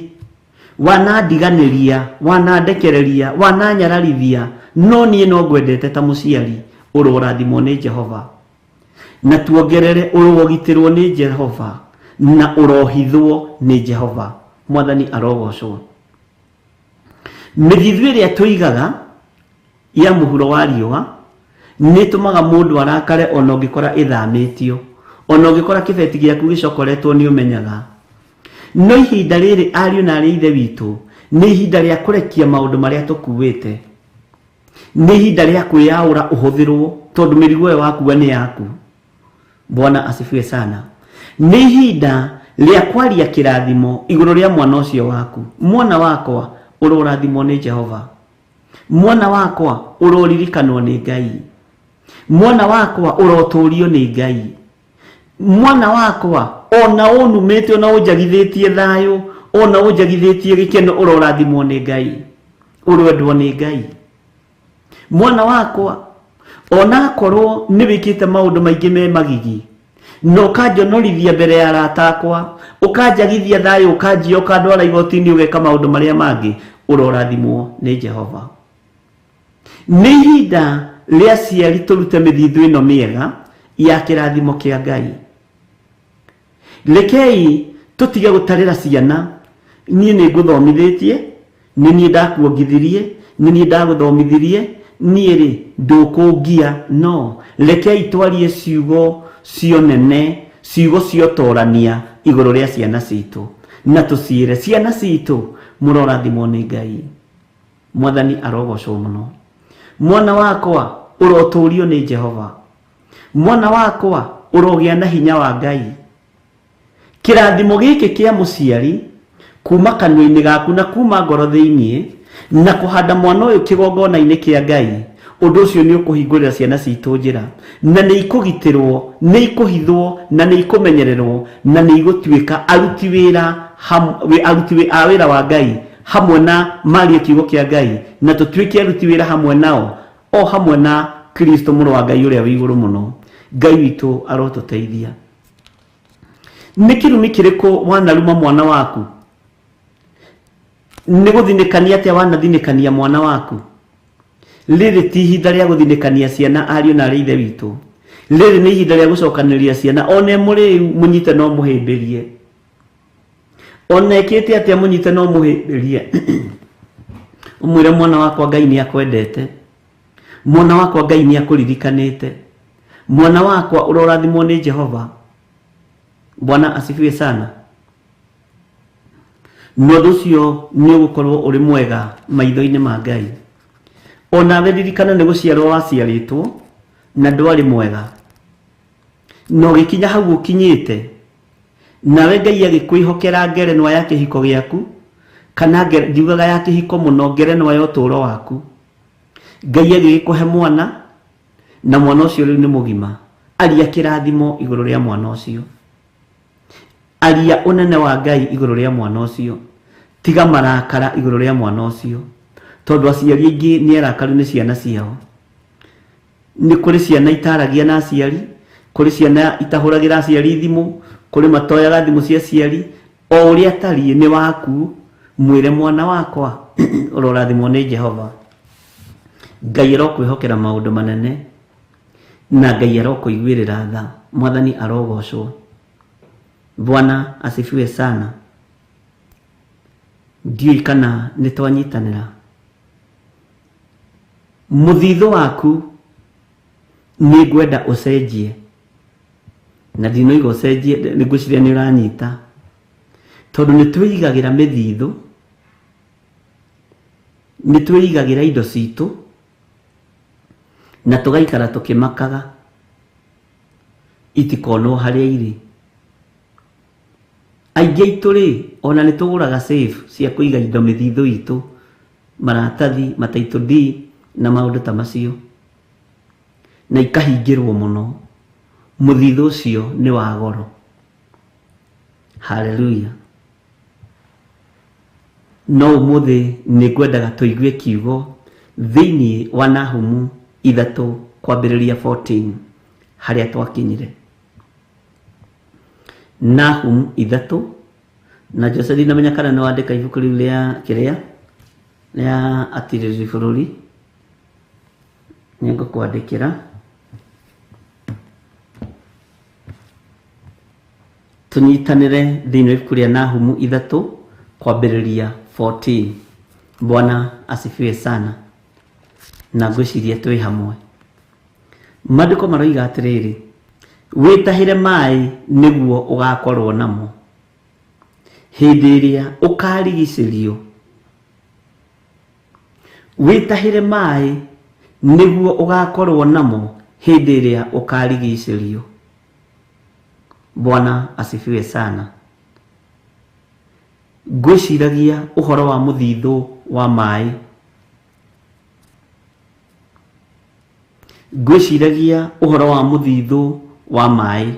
Speaker 2: wanandiganĩria, wanandekereria, wananyararithia, no niĩ no ngwendete ta mũciari, ũrorathimwo nĩ Jehova. Na tuongerere ũrogitĩrwo nĩ Jehova na ũrohithwo nĩ Jehova. Mwathani arogocwo. Mĩthithũ ĩrĩa tũigaga ya mũhuro wa riũa nĩ ĩtũmaga mũndũ arakare ona ũngĩkora ĩthamĩtio, ona ũngĩkora kĩbeti gĩaku gĩcokoretwo nĩ ũmenyaga. No ihinda rĩrĩ ariũ na arĩ ithe witũ nĩ ihinda rĩa kũrekia maũndũ marĩa tũkuĩte. Nĩ ihinda rĩa kwĩyaũra ũhũthĩrwo tondũ mĩrigo ĩyo wakua nĩ yaku. Bwana asifiwe sana. Nĩ ihinda rĩa kwaria kĩrathimo igũrũ rĩa mwana ũcio waku. Mwana wakwa ũrorathimwo nĩ Jehova. Mwana wakwa ũroririkanwo nĩ Ngai. Mwana wakwa ũrotũrio nĩ Ngai. Mwana wakwa ona ũnumĩte ona ũnjagithĩtie thayũ ona ũnjagithĩtie gĩkeno ũrorathimwo nĩ Ngai. Ũrwendwo nĩ Ngai. Mwana wakwa ona akorwo nĩ wĩkĩte maũndũ maingĩ me magigi na ũkanjonorithia mbere ya arata akwa, ũkanjagithia thayũ, ũkanjia, ũkandwara igoti-inĩ, ũgeka maũndũ marĩa mangĩ, ũrorathimwo nĩ Jehova. Nĩ ihinda rĩa aciari tũrute mĩthithũ ĩno mĩega ya kĩrathimo kĩa Ngai. Rekei tũtige gũtarĩra ciana, niĩ nĩ ngũthomithĩtie, nĩ niĩ ndakuongithirie, nĩ niĩ ndagũthomithirie, niĩ rĩ ndũkũngia. No rekei twarie ciugo cionene, ciugo ciotorania igũrũ rĩa ciana citũ, na tũciĩre ciana citũ mũrorathimwo nĩ Ngai. Mwathani arogocwo mũno. Mwana wakwa ũrotũrio nĩ Jehova. Mwana wakwa ũrogĩa na hinya wa Ngai. Kĩrathimo gĩkĩ kĩa mũciari kuma kanua-inĩ gaku na kuma ngoro thĩiniĩ na kũhanda mwana ũyũ kĩgongona-inĩ kĩa Ngai, ũndũ ũcio nĩ ũkũhingũrĩra ciana citũ njĩra, na nĩ ikũgitĩrwo, nĩ ikũhithwo, na nĩ ikũmenyererwo, na nĩ igũtuĩka aruti wĩra aruti a wĩra wa Ngai hamwe na marie kiugo kĩa Ngai, na tũtuĩke aruti wĩra hamwe nao o hamwe na Kristo mũrũ wa Ngai ũrĩa wĩ igũrũ mũno. Ngai witũ arotũteithia. Nĩ kĩrumi kĩrĩkũ wanaruma mwana waku? Nĩ gũthinĩkania atĩa wanathinĩkania mwana waku? Rĩrĩ ti ihinda rĩa gũthinĩkania ciana ariũ na arĩ ithe witũ. Rĩrĩ nĩ ihinda rĩa gũcokanĩrĩria ciana, one mũrĩu mũnyite no mũhĩmbĩrie, ona ĩkĩte atĩa mũnyite no mũhĩmbĩrie. Ũmwĩre mwana wakwa Ngai nĩ akwendete, mwana wakwa Ngai nĩ akũririkanĩte, mwana wakwa ũrorathimwo nĩ Jehova. Bwana asifiwe sana. Na ũndũ ũcio nĩ ũgũkorwo ũrĩ mwega maitho-inĩ ma Ngai. Onawe ririkana nĩ gũciarwo waciarĩtwo na ndwarĩ mwega, na ũgĩkinya hau ũkinyĩte, nawe Ngai agĩkwĩhokera ngerenwa ya kĩhiko gĩaku, kana ndiugaga ya kĩhiko mũno, ngerenwa ya ũtũũro waku. Ngai agĩgĩkũhe mwana, na mwana ũcio rĩu nĩ mũgima. Aria kĩrathimo igũrũ rĩa mwana ũcio, aria ũnene wa Ngai igũrũ rĩa mwana ũcio, tiga marakara igũrũ rĩa mwana ũcio, tondũ aciari aingĩ nĩ arakaru nĩ ciana ciao. Nĩ kũrĩ ciana itaragia na aciari, kũrĩ ciana itahũragĩra aciari thimũ, kũrĩ matoyaga thimũ cia aciari. O ũrĩa atariĩ nĩ waku, mwĩre mwana wakwa ũrorathimwo nĩ Jehova. Ngai arokwĩhokera maũndũ manene, na Ngai arokũiguĩrĩra tha. Mwathani arogocwo. Bwana asifiwe sana. Ndiũĩ kana nĩ twanyitanĩra. Mũthithũ waku nĩ ngwenda ũcenjie, na ndinoiga ũcenjie, nĩ ngwĩciria nĩ ũranyita, tondũ nĩ twĩigagĩra mĩthithũ, nĩ twĩigagĩra indo citũ, na tũgaikara tũkĩmakaga itikonwo harĩa irĩ. Aingĩ aitũ rĩ, ona nĩ tũgũraga safe cia kũiga indo mĩthithũ itũ, maratathi, mataitũ D na maũndũ ta macio, na ikahingĩrwo mũno. Mũthithũ ũcio nĩ wa goro. Haleluya. No ũmũthĩ nĩ ngwendaga tũigue kiugo thĩinĩ wa Nahumu 3 kwambĩrĩria 14 harĩa twakinyire. Nahum 3, na Jose ndinamenya kana nĩ wandĩka ibuku rĩu rĩa kĩrĩa rĩa atirĩrĩri bũrũri, nĩ ngũkwandĩkĩra. Tũnyitanĩre thĩinĩ wa ibuku rĩa Nahumu 3 kwambĩrĩria 14. Bwana asifiwe sana. Na ngwĩciria twĩ hamwe. Maandĩko maroiga atĩrĩrĩ, wĩtahĩre maĩ nĩguo ũgakorwo namo hĩndĩ ĩrĩa ũkarigicĩrio. Wĩtahĩre maĩ nĩguo ũgakorwo namo hĩndĩ ĩrĩa ũkarigicĩrio. Bwana asifiwe sana. Ngwĩciragia ũhoro wa mũthithũ wa maĩ, ngwĩciragia ũhoro wa mũthithũ wa maĩ,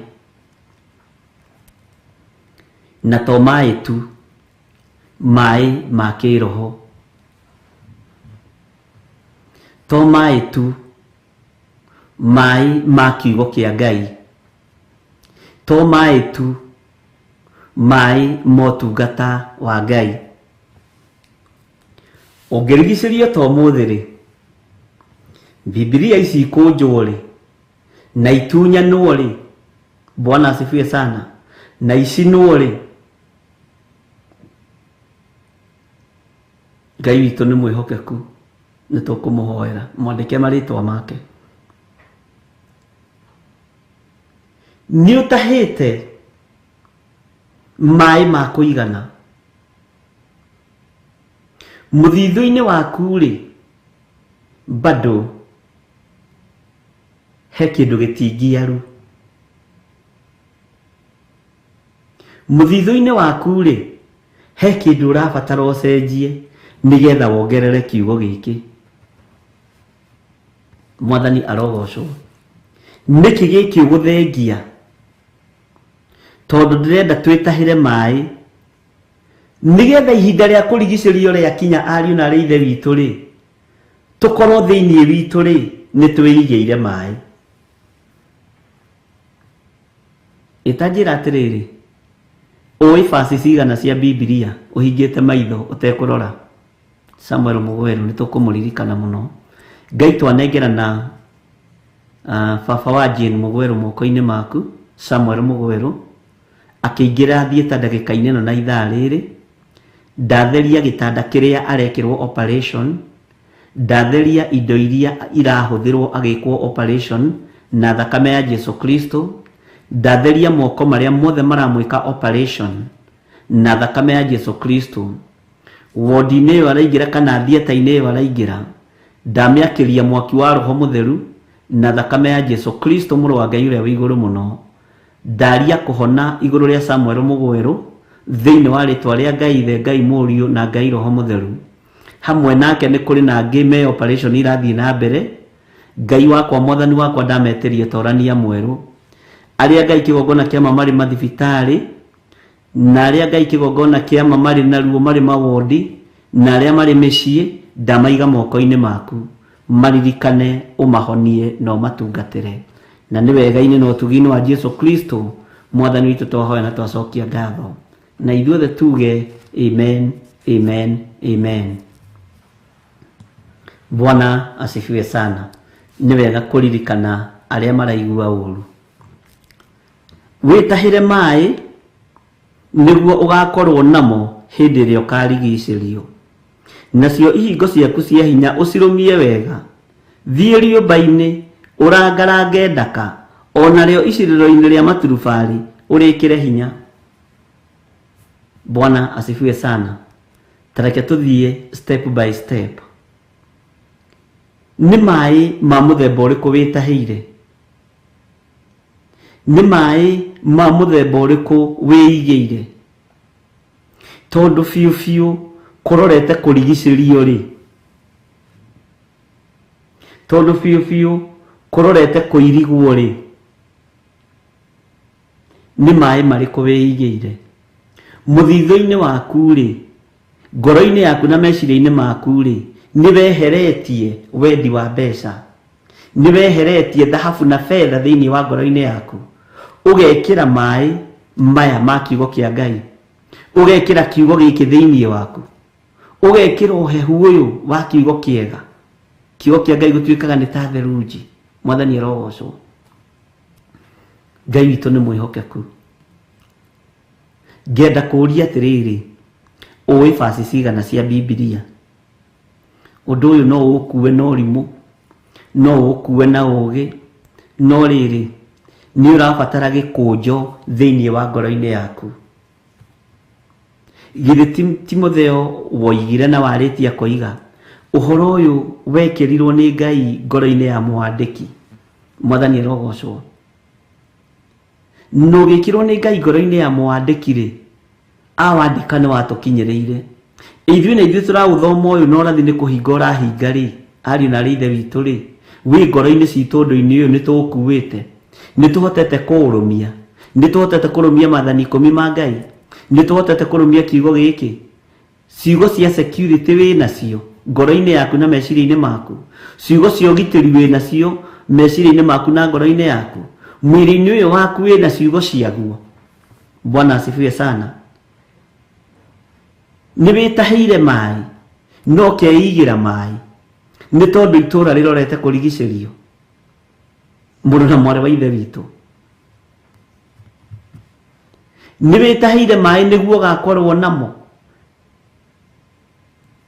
Speaker 2: na to maĩ tu, maĩ ma kĩroho, to maĩ tu, maĩ ma kiugo kĩa Ngai, to maĩ tu, maĩ motungata wa Ngai. Ũngĩrigicĩrio ta ũmũthĩ rĩ, Bibilia ici ikũnjwo rĩ, na itunyanwo rĩ, Bwana asifiwe sana, na icinwo rĩ, Ngai witũ nĩ mwĩhokeku, nĩ tũkũmũhoera mwandĩke marĩtwa make. Nĩ ũtahĩte maĩ ma kũigana mũthithũ-inĩ waku rĩ, bado he kĩndũ gĩtingiaru. Mũthithũ-inĩ waku rĩ, he kĩndũ ũrabatara ũcenjie nĩgetha wongerere kiugo gĩkĩ. Mwathani arogocwo. Nĩkĩ gĩkĩ ũgũthengia? Tondũ ndĩrenda twĩtahĩre maĩ nĩgetha ihinda rĩa kũrigicĩrio rĩakinya ariũ na arĩ ithe witũ rĩ, tũkorwo thĩinĩ witũ rĩ, nĩ twĩigĩire maĩ. Ĩtanjĩra atĩrĩrĩ, ũĩ basi cigana cia Bibilia ũhingĩte maitho ũtekũrora? Samuel Mũgweru nĩ tũkũmũririkana mũno. Ngai twanengerana baba wa Jane Mugweru moko-inĩ maku, Samuel Mugweru akĩingĩra thieta ndagĩka-inĩ ĩno na ithaa rĩrĩ. Ndatheria gĩtanda kĩrĩa arekĩrwo operation, ndatheria indo iria irahũthĩrwo agĩkwo operation na thakame ya Jesu Kristo, ndatheria moko marĩa mothe maramwĩka operation na thakame ya Jesu Kristo. Wodi-inĩ ĩyo araingĩra kana thieta-inĩ ĩyo araingĩra, ndamĩakĩria mwaki wa Roho Mũtheru na thakame ya Jesu Kristo mũrũ wa Ngai ũrĩa wĩ igũrũ mũno. Ndaria kũhona igũrũ rĩa Samuel Mugweru thĩinĩ wa rĩtwa rĩa Ngai Ithe, Ngai Mũriũ na Ngai Roho Mũtheru. Hamwe nake nĩ kũrĩ na angĩ me operation irathiĩ na mbere. Ngai wakwa, Mwathani wakwa, ndametĩria torania mwerũ. Arĩa Ngai kĩgongona kĩa ma marĩ mathibitarĩ, na arĩa Ngai kĩgongona kĩa ma marĩ na ruo marĩ mawondi, na arĩa marĩ mĩciĩ, ndamaiga moko-inĩ maku. Maririkane, ũmahonie na ũmatungatĩre. Na nĩ wega-inĩ na ũtugi-inĩ wa Jesu Kristo Mwathani witũ twahoya na twacokia ngatho. Na ithuothe tuge amen, amen, amen. Bwana asifiwe sana. Nĩ wega kũririkana arĩa maraigua ũru. Wĩtahĩre maĩ nĩguo ũgakorwo namo hĩndĩ ĩrĩa ũkarigicĩrio. Nacio ihingo ciaku cia hinya ũcirũmie wega. Thiĩ rĩũmba-inĩ ũrangarange ndaka, ona rĩo icirĩro-inĩ rĩa maturubarĩ ũrĩkĩre hinya. Bwana asifiwe sana. Tareke tũthiĩ step by step. Nĩ maĩ ma mũthemba ũrĩkũ wĩtahĩire? Nĩ maĩ ma mũthemba ũrĩkũ wĩigĩire? Tondũ biũ biũ kũrorete kũrigicĩrio rĩ, tondũ biũ biũ kũrorete kũirigwo rĩ, nĩ maĩ marĩkũ wĩigĩire? Mũthithũ-inĩ waku rĩ, ngoro-inĩ yaku na meciria-inĩ maku rĩ, nĩ weheretie wendi wa mbeca, nĩ weheretie thahabu na betha thĩinĩ wa ngoro-inĩ yaku, ũgekĩra maĩ maya ma kiugo kĩa Ngai, ũgekĩra kiugo gĩkĩ thĩinĩ waku, ũgekĩra ũhehu ũyũ wa kiugo kĩega. Kiugo kĩa Ngai gũtuĩkaga nĩ ta therunji. Mwathani arogocwo. Ngai witũ nĩ mwĩhokeku. Ngenda kũũria atĩrĩrĩ, ũĩ baci cigana cia Bibilia? Ũndũ ũyũ no ũũkue na ũrimũ, no ũũkue na ũũgĩ, no rĩrĩ, nĩ ũrabatara gĩkũnjo thĩinĩ wa ngoro-inĩ yaku. Githĩ Timotheo woigire na warĩtie akoiga, ũhoro ũyũ wekĩrirwo nĩ Ngai ngoro-inĩ ya mwandĩki. Mwathani arogocwo. Na ũgĩkĩrwo nĩ Ngai ngoro-inĩ ya mwandĩki rĩ, awandĩka nĩ watũkinyĩrĩire. Ithuĩ na ithuĩ tũraũthoma ũyũ na ũrathi nĩ kũhinga ũrahinga rĩ, ariũ na arĩ ithe witũ rĩ, wĩ ngoro-inĩ citũ ũndũ-inĩ ũyũ nĩ tũũkuĩte. Nĩ tũhotete kũũrũmia. Nĩ tũhotete kũrũmia maathani ikũmi ma Ngai. Nĩ tũhotete kũrũmia kiugo gĩkĩ. Ciugo cia security wĩ nacio ngoro-inĩ yaku na meciria-inĩ maku. Ciugo cia ũgitĩri wĩ nacio meciria-inĩ maku na ngoro-inĩ yaku. Mwĩrĩ-inĩ ũyũ waku wĩ na ciugo ciaguo. Bwana asifiwe sana. Nĩ wĩtahĩire maĩ no ũkeigĩra maĩ nĩ tondũ itũũra rĩrorete kũrigicĩrio. Mũrũ na mwarĩ wa ithe witũ, nĩ wĩtahĩire maĩ nĩguo ũgakorwo namo.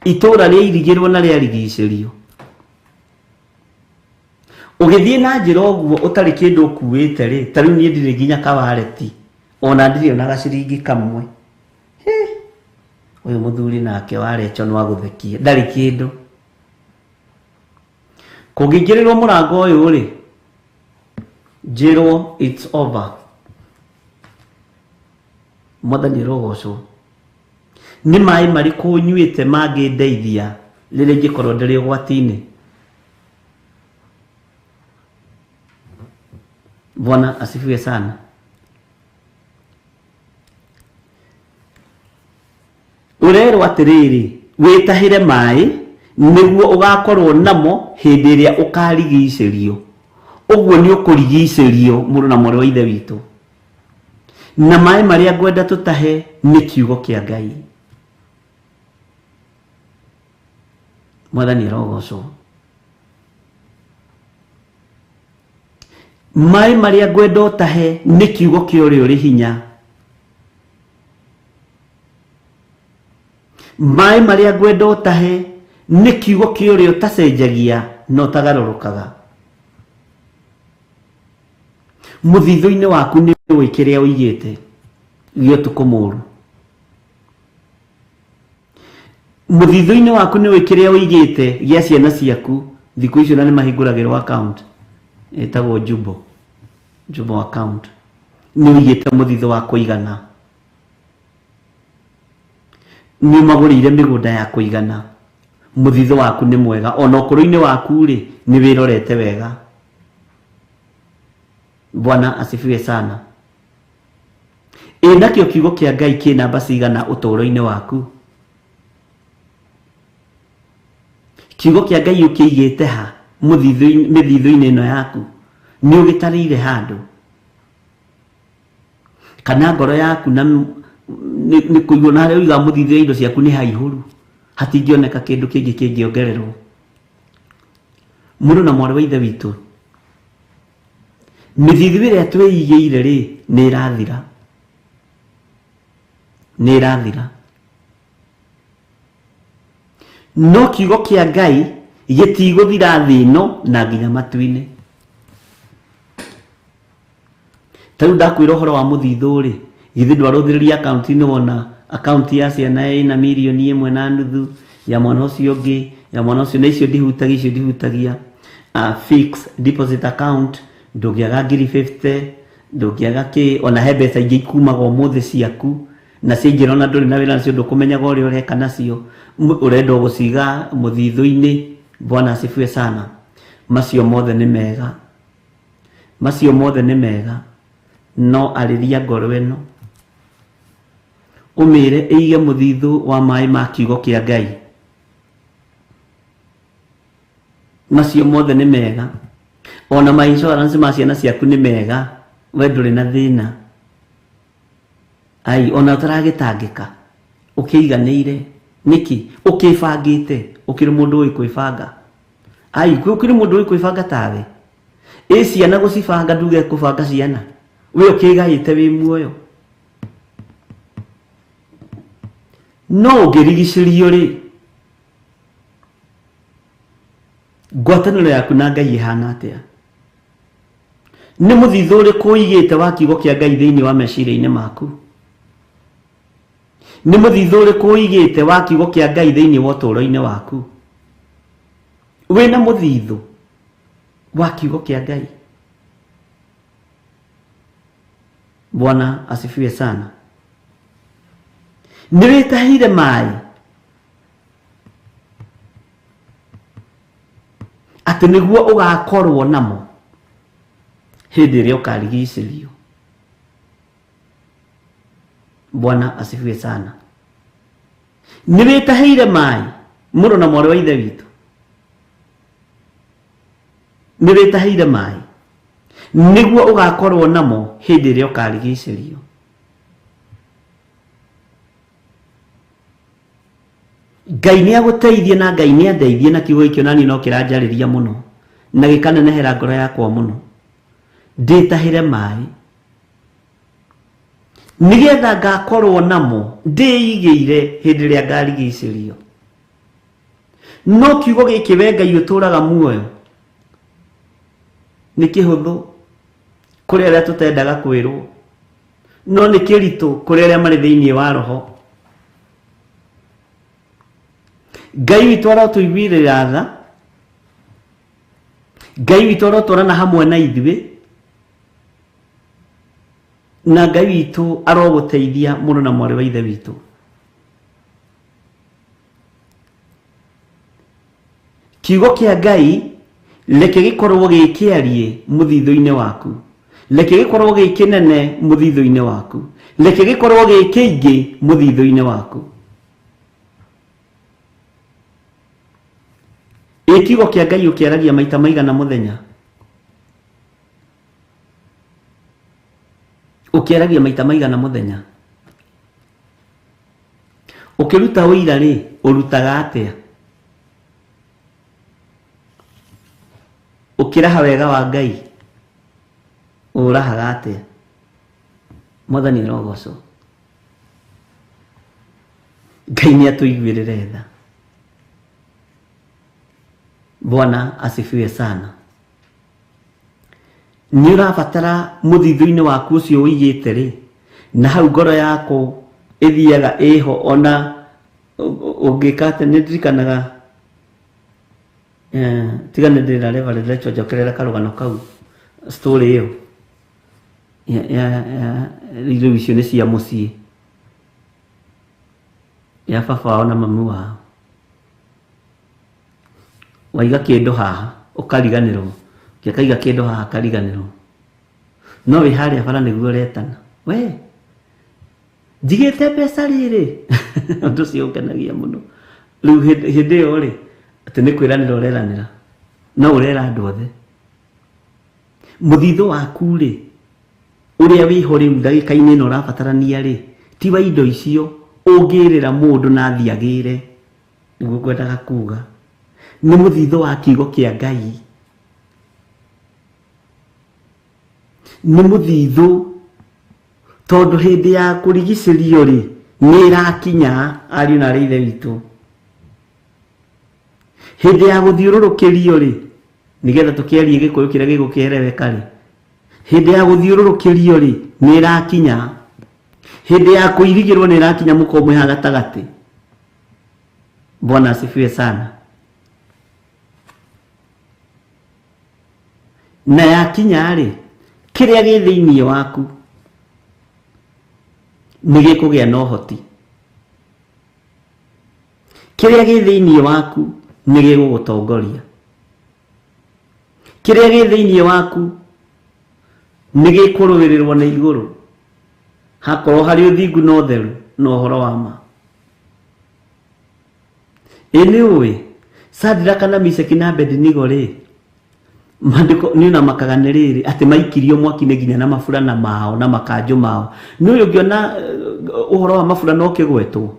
Speaker 2: Itũũra rĩairigĩrwo na rĩarigicĩrio. Ũgĩthiĩ na njĩra ũguo ũtarĩ kĩndũ ũkuĩte rĩ, ta rĩu niĩ ndirĩ nginya kawareti, ona ndirĩ ona gaciringi kamwe. Ũyũ mũthuri nake warecho no agũthekie, ndarĩ kĩndũ. Kũngĩingĩrĩrwo mũrango ũyũ rĩ, njĩrwo it's over. Mwathani arogocwo. Nĩ maĩ marĩkũ nyuĩte mangĩndeithia rĩrĩa ingĩkorwo ndĩrĩ ũgwati-inĩ? Bwana asifiwe sana. Ũrerwo atĩrĩrĩ, wĩtahĩre maĩ nĩguo ũgakorwo namo hĩndĩ ĩrĩa ũkarigicĩrio. Ũguo nĩ ũkũrigicĩrio mũrũ na mwarĩ wa ithe witũ. Na maĩ marĩa ngwenda tũtahe nĩ kiugo kĩa Ngai. Mwathani arogocwo. Maĩ marĩa ngwenda ũtahe nĩ kiugo kĩa ũrĩa ũrĩ hinya. Maĩ marĩa ngwenda ũtahe nĩ kiugo kĩa ũrĩa ũtacenjagia na ũtagarũrũkaga. Mũthithũ-inĩ waku nĩ ũĩ kĩrĩa ũigĩte gĩa ũtukũ mũũru. Mũthithũ-inĩ waku nĩ ũĩ kĩrĩa ũigĩte gĩa ciana ciaku. Thikũ icio na nĩ mahingũragĩrwo account ĩtagwo Jumbo, Jumbo account. Nĩ ũigĩte mũthithũ wa kũigana. Nĩ ũmagũrĩire mĩgũnda ya kũigana. Mũthithũ waku nĩ mwega. Ona ũkũrũ-inĩ waku rĩ, nĩ wĩrorete wega. Bwana asifiwe sana. Ĩ nakĩo kiugo kĩa Ngai kĩ namba cigana ũtũũro-inĩ waku? Kiugo kĩa Ngai ũkĩigĩte ha mĩthithũ-inĩ ĩno yaku? Nĩ ũgĩtarĩire handũ? Kana ngoro yaku na nĩ kũigwo na harĩa ũigaga mũthithũ ya indo ciaku nĩ haihũru, hatingĩoneka kĩndũ kĩngĩ kĩngĩongererwo? Mũrũ na mwarĩ wa Ithe witũ, mĩthithũ ĩrĩa twĩigĩire rĩ, nĩ ĩrathira, nĩ ĩrathira. No kiugo kĩa Ngai gĩtigũthira thĩ ĩno na nginya matu-inĩ. Ta rĩu ndakwĩra ũhoro wa mũthithũ rĩ, githĩ ndwarũthĩrĩria akaunti-inĩ wona akaunti ya ciana ĩna mirioni ĩmwe na nuthu, ya mwana ũcio ũngĩ, ya mwana ũcio, na icio ndihutagia, icio ndihutagia. Fixed deposit account, ndũngĩaga ngiri 50, ndũngĩaga kĩ, ona he mbeca ingĩ ikumaga ũmũthĩ ciaku, na ciaingĩra ona ndũrĩ na wĩra nacio, ndũkũmenyaga ũrĩa ũreka nacio, ũrenda gũciga mũthithũ-inĩ. Bwana asifiwe sana. Macio mothe nĩ mega. Macio mothe nĩ mega, no arĩria ngoro ĩno, ũmĩre ĩige mũthithũ wa maĩ ma kiugo kĩa Ngai. Macio mothe nĩ mega, ona ma insurance ma ciana ciaku nĩ mega, we ndũrĩ na thĩna. Ai, ona ũtaragĩtangĩka, ũkĩiganĩire. Nĩkĩ? Ũkĩbangĩte, ũkĩrĩ mũndũ ũĩ kwĩbanga. Ai, ũkĩrĩ mũndũ ũĩ kwĩbanga tawe? Ĩ ciana gũcibanga nduge kũbanga ciana, we ũkĩgaĩte wĩ muoyo. No ũngĩrigicĩrio rĩ, ngwatanĩro yaku na Ngai ĩhana atĩa? Nĩ mũthithũ ũrĩkũ ũigĩte wa kiugo kĩa Ngai thĩinĩ wa meciria-inĩ maku? Nĩ mũthithũ ũrĩkũ ũigĩte wa kiugo kĩa Ngai thĩinĩ wa ũtũũro-inĩ waku? Wĩna mũthithũ wa kiugo kĩa Ngai? Bwana asifiwe sana. Nĩ wĩtahĩire maĩ atĩ nĩguo ũgakorwo namo hĩndĩ ĩrĩa ũkarigicĩrio. Bwana asifiwe sana. Nĩ wĩtahĩire maĩ mũrũ na mwarĩ wa Ithe witũ, nĩ wĩtahĩire maĩ nĩguo ũgakorwo namo hĩndĩ ĩrĩa ũkarigicĩrio. Ngai nĩ agũteithie na Ngai nĩ andeithie na kiugo gĩkĩ onaniĩ no kĩranjarĩria mũno na gĩkanenehera ngoro yakwa mũno. Ndĩtahĩre maĩ nĩgetha ngakorwo namo ndĩigĩire hĩndĩ ĩrĩa ngarigicĩrio. No kiugo gĩkĩ we Ngai ũtũraga muoyo nĩ kĩhũthũ kũrĩ arĩa tũtendaga kwĩrwo, no nĩ kĩritũ kũrĩ arĩa marĩ thĩinĩ wa roho. Ngai witũ arotũiguĩrĩra tha, Ngai witũ arotwarana hamwe na ithuĩ, na Ngai witũ arogũteithia mũrũ na mwarĩ wa Ithe witũ. Kiugo kĩa Ngai reke gĩkorwo gĩ kĩariĩ mũthithũ-inĩ waku, reke gĩkorwo gĩ kĩnene mũthithũ-inĩ waku, reke gĩkorwo gĩ kĩingĩ mũthithũ-inĩ waku. Ĩ kiugo kĩa Ngai ũkĩaragia maita maigana mũthenya? Ũkĩaragia maita maigana mũthenya? Ũkĩruta ũira rĩ, ũrutaga atĩa? Ũkĩraha wega wa Ngai? Ũrahaga atĩa? Mwathani arogocwo. Ngai nĩ atũiguĩrĩre tha. Bwana asifiwe sana. Nĩ ũrabatara mũthithũ-inĩ waku ũcio ũigĩte rĩ, na hau ngoro yaku ĩthiaga ĩho ona ũngĩka atĩa. Nĩ ndirikanaga tiga nĩ ndĩra Reverend Rachel njokerera karũgano kau, story ĩyo ya rĩu icio nĩ cia mũciĩ ya baba wao na mami wao. Waiga kĩndũ haha ũkariganĩrwo, ũngĩkaiga kĩndũ haha akariganĩrwo, no wĩ harĩa bara nĩguo ũretana we njigĩte mbeca rĩrĩ. Ũndũ ũcio ũngenagia mũno. Rĩu hĩndĩ ĩyo rĩ, atĩ nĩ kwĩranĩra ũreranĩra, no ũrera andũ othe. Mũthithũ waku rĩ, ũrĩa wĩho rĩu ndagĩka-inĩ ĩno ũrabatarania rĩ, ti wa indo icio ũngĩrĩra mũndũ na athiĩ agĩre. Nĩguo ngwendaga kuga, nĩ mũthithũ wa kiugo kĩa Ngai, nĩ mũthithũ, tondũ hĩndĩ ya kũrigicĩrio rĩ nĩ ĩrakinya. Ariũ na arĩ ithe witũ, hĩndĩ ya gũthiũrũrũkĩrio rĩ, nĩgetha tũkĩarie Gĩkũyũ kĩrĩa gĩgũkĩereweka rĩ, hĩndĩ ya gũthiũrũrũkĩrio rĩ nĩ ĩrakinya, hĩndĩ ya kũirigĩrwo nĩ ĩrakinya, mũkorwo mwĩ haha gatagatĩ. Bwana asifiwe sana. Na yakinya rĩ, kĩrĩa gĩ thĩinĩ waku nĩ gĩkũgĩa na ũhoti, kĩrĩa gĩ thĩinĩ waku nĩ gĩgũgũtongoria, kĩrĩa gĩ thĩinĩ waku nĩ gĩkũrũĩrĩrwo nĩ igũrũ, hakorwo harĩ ũthingu na ũtheru na ũhoro wa ma. Ĩ nĩ ũĩ Sadraka na Mishaki na Abednego rĩ, maandĩko nĩ ona makaga nĩ rĩrĩ atĩ maikirio mwaki-inĩ nginya na maburana mao na makanjũ mao. Nĩ ũyũ ũngĩona ũhoro wa maburana ũkĩgwetwo,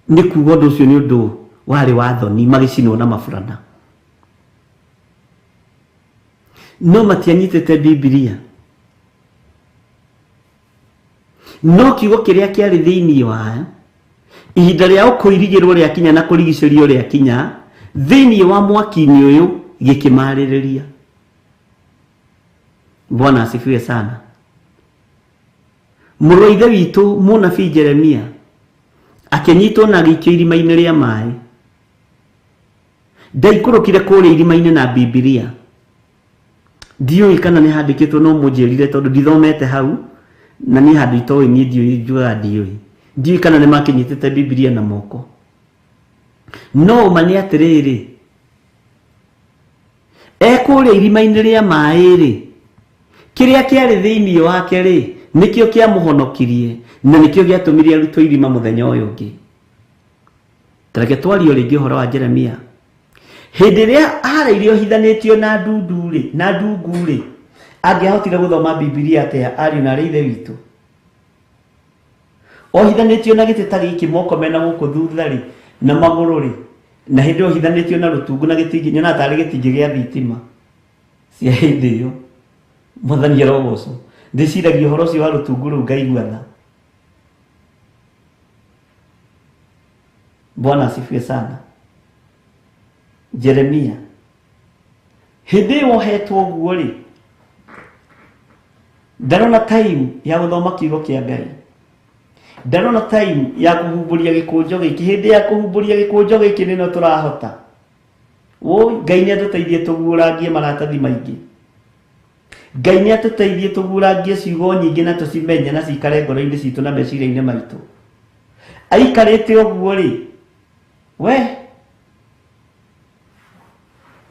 Speaker 2: nĩ kuga ũndũ ũcio nĩ ũndũ warĩ wa thoni, magĩcinwo na maburana, no matianyitĩte Bibilia, no kiugo kĩrĩa kĩarĩ thĩinĩ wao. Ihinda rĩa kũirigĩrwo rĩakinya na kũrigicĩrio rĩakinya thĩinĩ wa mwaki-inĩ ũyũ, gĩkĩmarĩrĩria. Bwana asifiwe sana. Mũrũ wa ithe witũ mũnabii Jeremia akĩnyitwo na agĩikio irima-inĩ rĩa maĩ. Ndaikũrũkire kũrĩa irima-inĩ na Bibilia. Ndiũĩ kana nĩ handĩkĩtwo, no mũnjĩrire tondũ ndithomete hau na niĩ handũ itoĩ, niĩ ndiũĩ, njugaga ndiũĩ. Ndiũĩ kana nĩ makĩnyitĩte Bibilia na moko, no ũma nĩ atĩrĩrĩ, ekũrĩa irima-inĩ rĩa maĩ rĩ, kĩrĩa kĩarĩ thĩinĩ wake rĩ, nĩkĩo kĩamũhonokirie na nĩkĩo gĩatũmire arutwo irima mũthenya ũyũ ũngĩ. Tareke twario rĩngĩ ũhoro wa Jeremia. Hĩndĩ ĩrĩa arairie ohithanĩtio na ndundu rĩ, na ndungu rĩ, angĩahotire gũthoma Bibilia atĩa, ariũ na arĩ ithe witũ? Ohithanĩtio na gĩtĩ ta gĩkĩ, moko mena gũkũ thutha rĩ, na magũrũ rĩ, na hĩndĩ ĩyo ohithanĩtio na rũtungu na gĩtingĩ, nyonaga tarĩ gĩtingĩ gĩa thitima cia hĩndĩ ĩyo. Mwathani arogocwo. Ndĩciragia ũhoro ũcio wa rũtungu rũu ngaigua tha. Bwana asifiwe sana. Jeremia hĩndĩ ĩyo ohetwo ũguo rĩ, ndarona time ya gũthoma kiugo kĩa Ngai, ndarona time ya kũhumbũria gĩkũnjo gĩkĩ. Hĩndĩ ya kũhumbũria gĩkũnjo gĩkĩ nĩno tũrahota. Woi, Ngai nĩ atũteithie tũguũrangie maratathi maingĩ. Ngai nĩ atũteithie tũguũrangie ciugo nyingĩ na tũcimenye na cikare ngoro-inĩ citũ na meciria-inĩ maitũ. Aikarĩte ũguo rĩ, we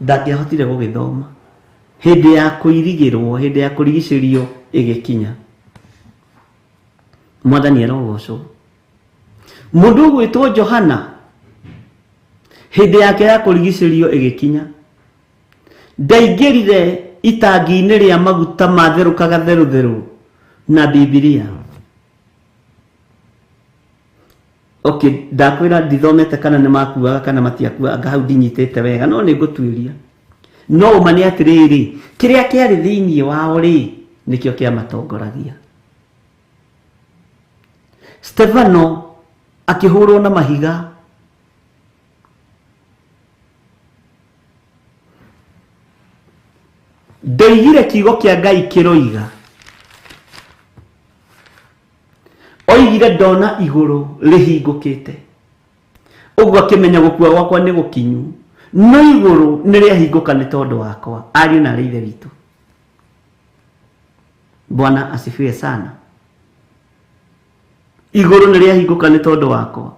Speaker 2: ndangĩahotire gũgĩthoma. Hĩndĩ ya kũirigĩrwo, hĩndĩ ya kũrigicĩrio ĩgĩkinya. Mwathani arogocwo. Mũndũ ũgwĩtwo Johana, hĩndĩ yake ya kũrigicĩrio ĩgĩkinya, ndaingĩrire itangi-inĩ rĩa maguta matherũkaga therũtherũ na Bibilia. Okay, ndakwĩra ndithomete kana nĩ makuaga kana matiakuaga, anga hau ndinyitĩte wega, no nĩ ngũtuĩria. No ũma nĩ atĩrĩrĩ, kĩrĩa kĩarĩ thĩinĩ wao rĩ, nĩkĩo kĩamatongoragia. Stefano akĩhũrwo na mahiga. Ndoigire kiugo kĩa Ngai kĩroiga. Oigire ndona igũrũ rĩhingũkĩte. Ũguo akĩmenya gũkua gwakwa nĩ gũkinyu, no igũrũ nĩ rĩahingũka nĩ tondũ wakwa. Ariũ na aarĩ Ithe witũ, Bwana asifiwe sana. Igũrũ nĩ rĩahingũka nĩ tondũ wakwa.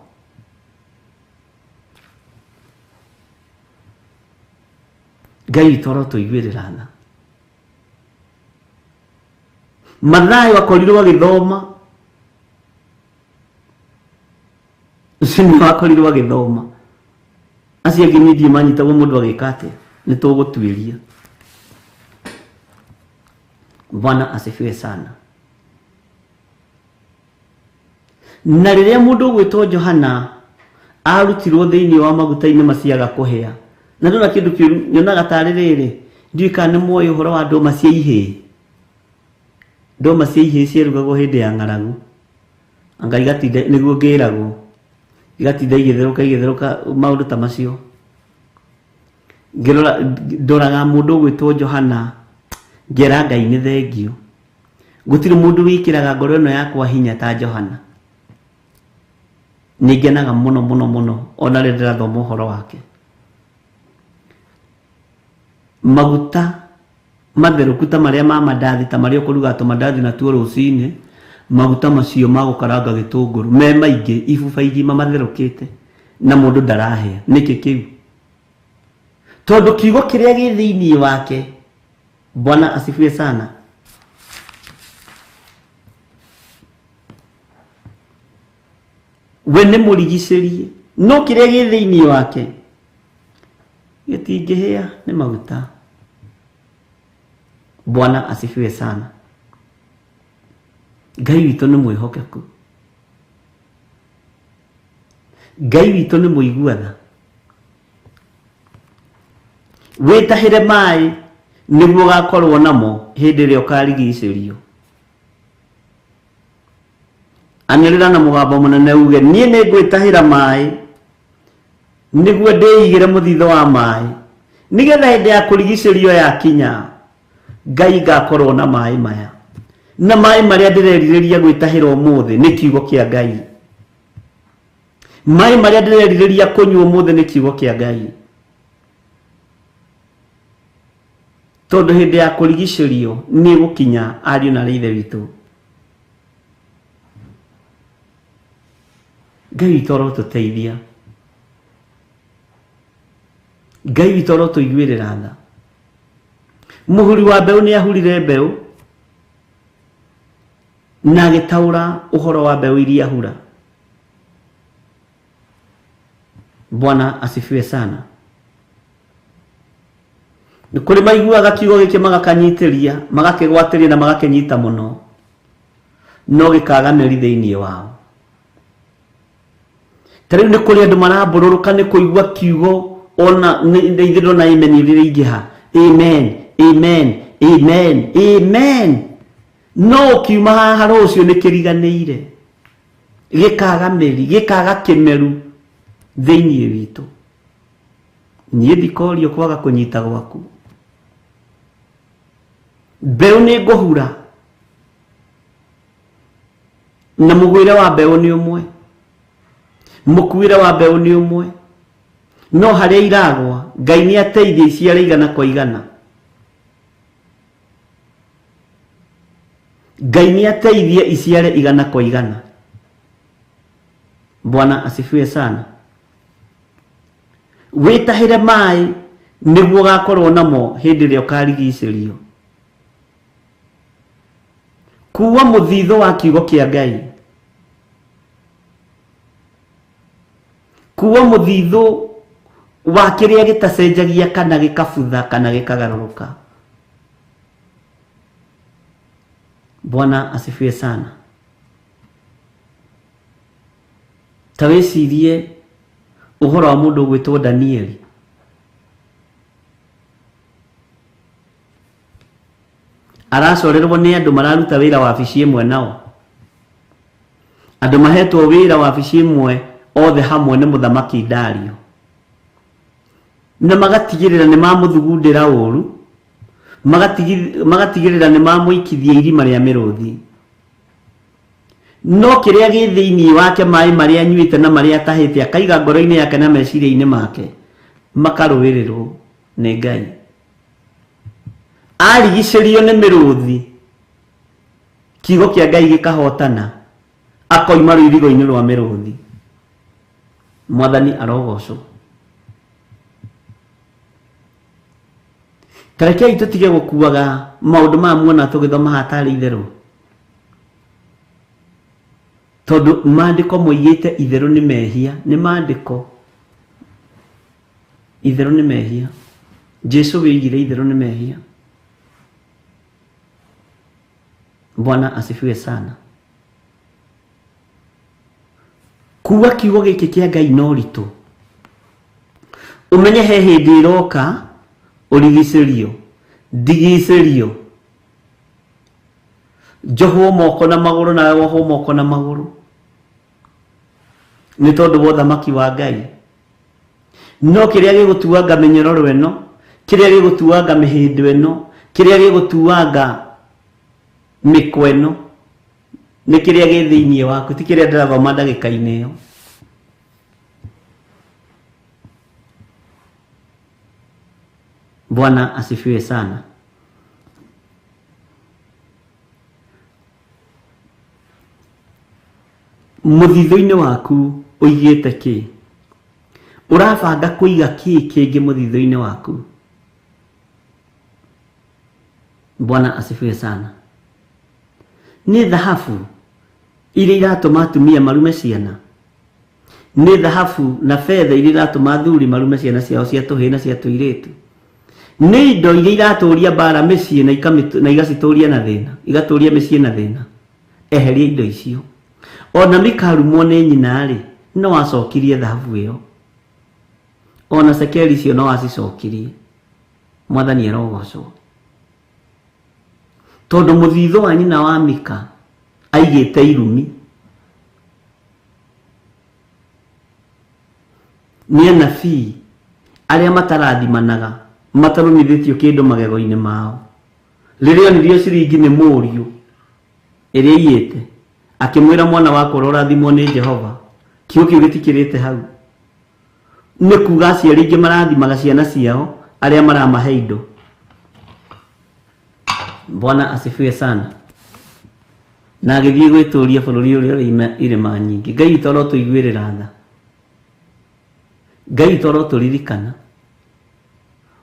Speaker 2: Ngai witũ arotũiguĩrĩra tha. Mathayo akorirwo agĩthoma, ũcio nĩwe akorirwo agĩthoma. Acio angĩ niĩ ndiĩ manyitagwo mũndũ agĩka atĩa, nĩ tũgũtuĩria. Bwana asifiwe sana. Na rĩrĩa mũndũ ũgwĩtwo Johana arutirwo thĩinĩ wa maguta-inĩ maciaga kũhĩa, na ndona kĩndũ kĩũru nyonaga tarĩ rĩrĩ, ndiũĩ kana nĩ muoĩ ũhoro wa ndũma cia ihĩĩ. Ndũma cia ihĩĩ ciarugagwo hĩndĩ ya ng'aragu, anga igatinda, nĩguo ngĩragwo, igatinda igĩtherũka igĩtherũka, maũndũ ta macio. Ngĩrora, ndoraga mũndũ ũgwĩtwo Johana, ngera Ngai nĩ thengio. Gũtirĩ mũndũ wĩkĩraga ngoro ĩno yakwa hinya ta Johana. Nĩ ngenaga mũno mũno mũno ona rĩrĩa ndĩrathoma ũhoro wake. Maguta matherũku ta marĩa ma mandathi, ta marĩa ũkũruga tũmandathi natuo rũcinĩ, maguta macio ma gũkaranga gĩtũngũrũ me maingĩ, ibuba igima matherũkĩte na mũndũ ndarahĩa. Nĩkĩ kĩu? Tondũ kiugo kĩrĩa gĩ thĩinĩ wake, Bwana asifiwe sana, we nĩ mũrigicĩrie, no kĩrĩa gĩ thĩinĩ wake gĩtingĩhĩa nĩ maguta. Bwana asifiwe sana. Ngai witũ nĩ mwĩhokeku, Ngai witũ nĩ mũigua tha. Wĩtahĩre maĩ nĩguo ũgakorwo namo hĩndĩ ĩrĩa ũkarigicĩrio. Anĩrĩra na mũgambo mũnene uge, niĩ nĩ ngwĩtahĩra maĩ nĩguo ndĩigĩre mũthithũ wa maĩ, nĩgetha hĩndĩ ya kũrigicĩrio yakinya Ngai ngakorwo na maĩ maya. Na maĩ marĩa ndĩrerirĩria gwĩtahĩra ũmũthĩ nĩ kiugo kĩa Ngai. Maĩ marĩa ndĩrerirĩria kũnyua ũmũthĩ nĩ kiugo kĩa Ngai. Tondũ hĩndĩ ya kũrigicĩrio nĩ gũkinya, ariũ na aarĩ Ithe witũ. Ngai witũ arotũteithia, Ngai witũ arotũiguĩrĩra tha. Mũhuri wa mbeũ nĩ ahurire mbeũ na agĩtaũra ũhoro wa mbeũ iria ahura. Bwana asifiwe sana. Nĩ kũrĩ maiguaga kiugo gĩkĩ magakanyitĩria, magakĩgwatĩria na magakĩnyita mũno, no gĩkaga mĩri thĩinĩ wao. Ta rĩu nĩ kũrĩ andũ marambũrũrũka nĩ kũigua kiugo, ona nĩ ithuĩ ndona amen rĩrĩa ingĩha, amen amen amen amen, no ũkiuma haha rũciũ nĩ kĩriganĩire, gĩkaga mĩri, gĩkaga kĩmeru thĩinĩ witũ. Niĩ ndikorio kwaga kũnyita gwaku. Mbeũ nĩ ngũhura, na mũgwĩre wa mbeũ nĩ ũmwe, mũkuĩre wa mbeũ nĩ ũmwe, no harĩa iragwa Ngai nĩ ateithie iciare igana kwa igana. Ngai nĩ ateithie iciare igana kwa igana. Bwana asifiwe sana. Wĩtahĩre maĩ nĩguo ũgakorwo namo hĩndĩ ĩrĩa ũkarigicĩrio. Kuua mũthithũ wa kiugo kĩa Ngai, kuua mũthithũ wa kĩrĩa gĩtacenjagia kana gĩkabutha kana gĩkagarũrũka. Bwana asifiwe sana. Ta wĩcirie ũhoro wa mũndũ ũgwĩtwo Danieli. Aracorerwo nĩ andũ mararuta wĩra wabici ĩmwe nao. Andũ mahetwo wĩra wabici ĩmwe othe hamwe nĩ mũthamaki Dario. Na magatigĩrĩra nĩ mamũthugundĩra ũru, magatigĩrĩra nĩ mamũikithia irima rĩa mĩrũthi. No kĩrĩa gĩ thĩinĩ wake, maĩ marĩa anyuĩte na marĩa atahĩte akaiga ngoro-inĩ yake na meciria-inĩ make, makarũĩrĩrwo nĩ Ngai. Arigicĩrio nĩ mĩrũthi, kiugo kĩa Ngai gĩkahotana, akoima rũirigo-inĩ rwa mĩrũthi. Mwathani arogocwo. Tarekei tũtige gũkuaga maũndũ maya muona tũgĩthoma hatarĩ itherũ, tondũ maandĩko moigĩte itherũ nĩ mehia. Nĩ maandĩko, itherũ nĩ mehia. Jesu wĩigire itherũ nĩ mehia. Bwana asifiwe sana. Kuga kiugo gĩkĩ kĩa Ngai no ritũ, ũmenye he hĩndĩ ĩroka ũrigicĩrio, ndigicĩrio, njohwo moko na magũrũ, nawe wohwo moko na magũrũ nĩ tondũ wa ũthamaki wa Ngai. No kĩrĩa gĩgũtuanga mĩnyororo ĩno, kĩrĩa gĩgũtuanga mĩhĩndo ĩno, kĩrĩa gĩgũtuanga mĩkwa ĩno, nĩ kĩrĩa gĩ thĩinĩ waku, ti kĩrĩa ndĩrathoma ndagĩka-inĩ ĩyo. Bwana asifiwe sana. Mũthithũ-inĩ waku ũigĩte kĩ? Ũrabanga kũiga kĩ kĩngĩ mũthithũ-inĩ waku? Bwana asifiwe sana. Nĩ thahabu iria iratũma atumia marume ciana? Nĩ thahabu na betha iria iratũma athuri marume ciana ciao cia tũhĩĩ na cia tũirĩtu? Nĩ indo iria iratũria mbara mĩciĩ na igacitũria na thĩna, igatũria mĩciĩ na thĩna? Eheria indo icio. Ona mikarumwo nĩ nyina-rĩ, no acokirie thahabu ĩyo, ona cekeri icio no acicokirie. Mwathani arogocwo. Tondũ mũthithũ wa nyina wa Mika aigĩte irumi. Nĩ anabii arĩa matarathimanaga, matarũmithĩtio kĩndũ magego-inĩ mao. Rĩrĩa onirio ciringi nĩ mũriũ ĩrĩa aiyĩte, akĩmwĩra mwana wakwa ũrorathimwo nĩ Jehova. Kiugo kĩu gĩtikĩrĩte hau. Nĩ kuga aciari aingĩ marathimaga ciana ciao arĩa maramahe indo. Bwana asifiwe sana. Na agĩthiĩ gwĩtũria bũrũri ũrĩa ũrĩ irĩma nyingĩ. Ngai witũ arotũiguĩrĩra tha. Ngai witũ arotũririkana.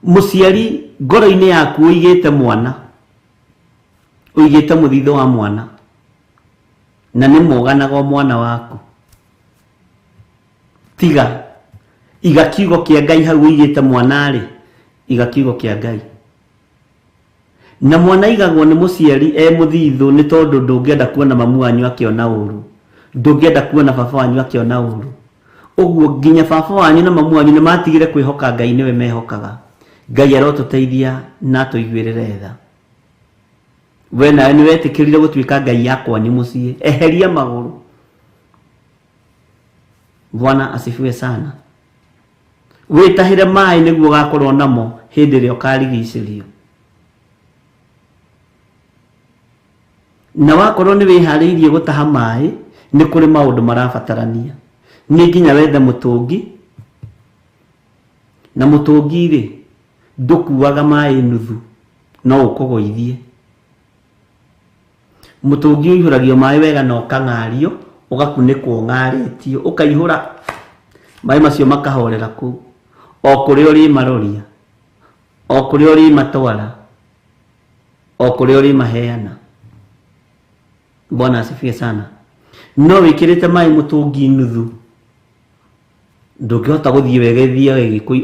Speaker 2: Mũciari ngoro-inĩ yaku ũigĩte mwana, ũigĩte mũthithũ wa mwana, na nĩ mũganaga mwana waku. Tiga, iga kiugo kĩa Ngai hau ũigĩte mwana-rĩ, iga kiugo kĩa Ngai. Na mwana aigagwo nĩ mũciari e mũthithũ nĩ tondũ ndũngĩenda kuona mamu wanyu akĩona ũru, ndũngĩenda kuona baba wanyu akĩona ũru. Ũguo nginya baba wanyu na mamu wanyu nĩ matigire kwĩhoka Ngai, nĩwe mehokaga. Ngai arotũteithia na atũiguĩrĩre tha. We nawe nĩ wetĩkĩrire gũtuĩka Ngai ya kwanyu mũciĩ, eheria magũrũ. Bwana asifiwe sana. Wĩtahĩre maĩ nĩguo ũgakorwo namo hĩndĩ ĩrĩa ũkarigicĩrio. Na wakorwo nĩ wĩharĩirie gũtaha maĩ, nĩ kũrĩ maũndũ marabatarania. Nĩ nginya wethe mũtũngi, na mũtũngi rĩ, ndũkuaga maĩ nuthu, no ũkũgũithie. Mũtũngi ũihũragio maĩ wega na ũkang'ario, ũgakunĩkwo ũng'arĩtio, ũkaihũra maĩ macio makahorera kũu. O kũrĩa ũrĩmaroria, o kũrĩa ũrĩmatwara, o kũrĩa ũrĩmaheana. Bwana asifiwe sana. No wĩkĩrĩte maĩ mũtũngi nuthu, ndũngĩhota gũthiĩ wega,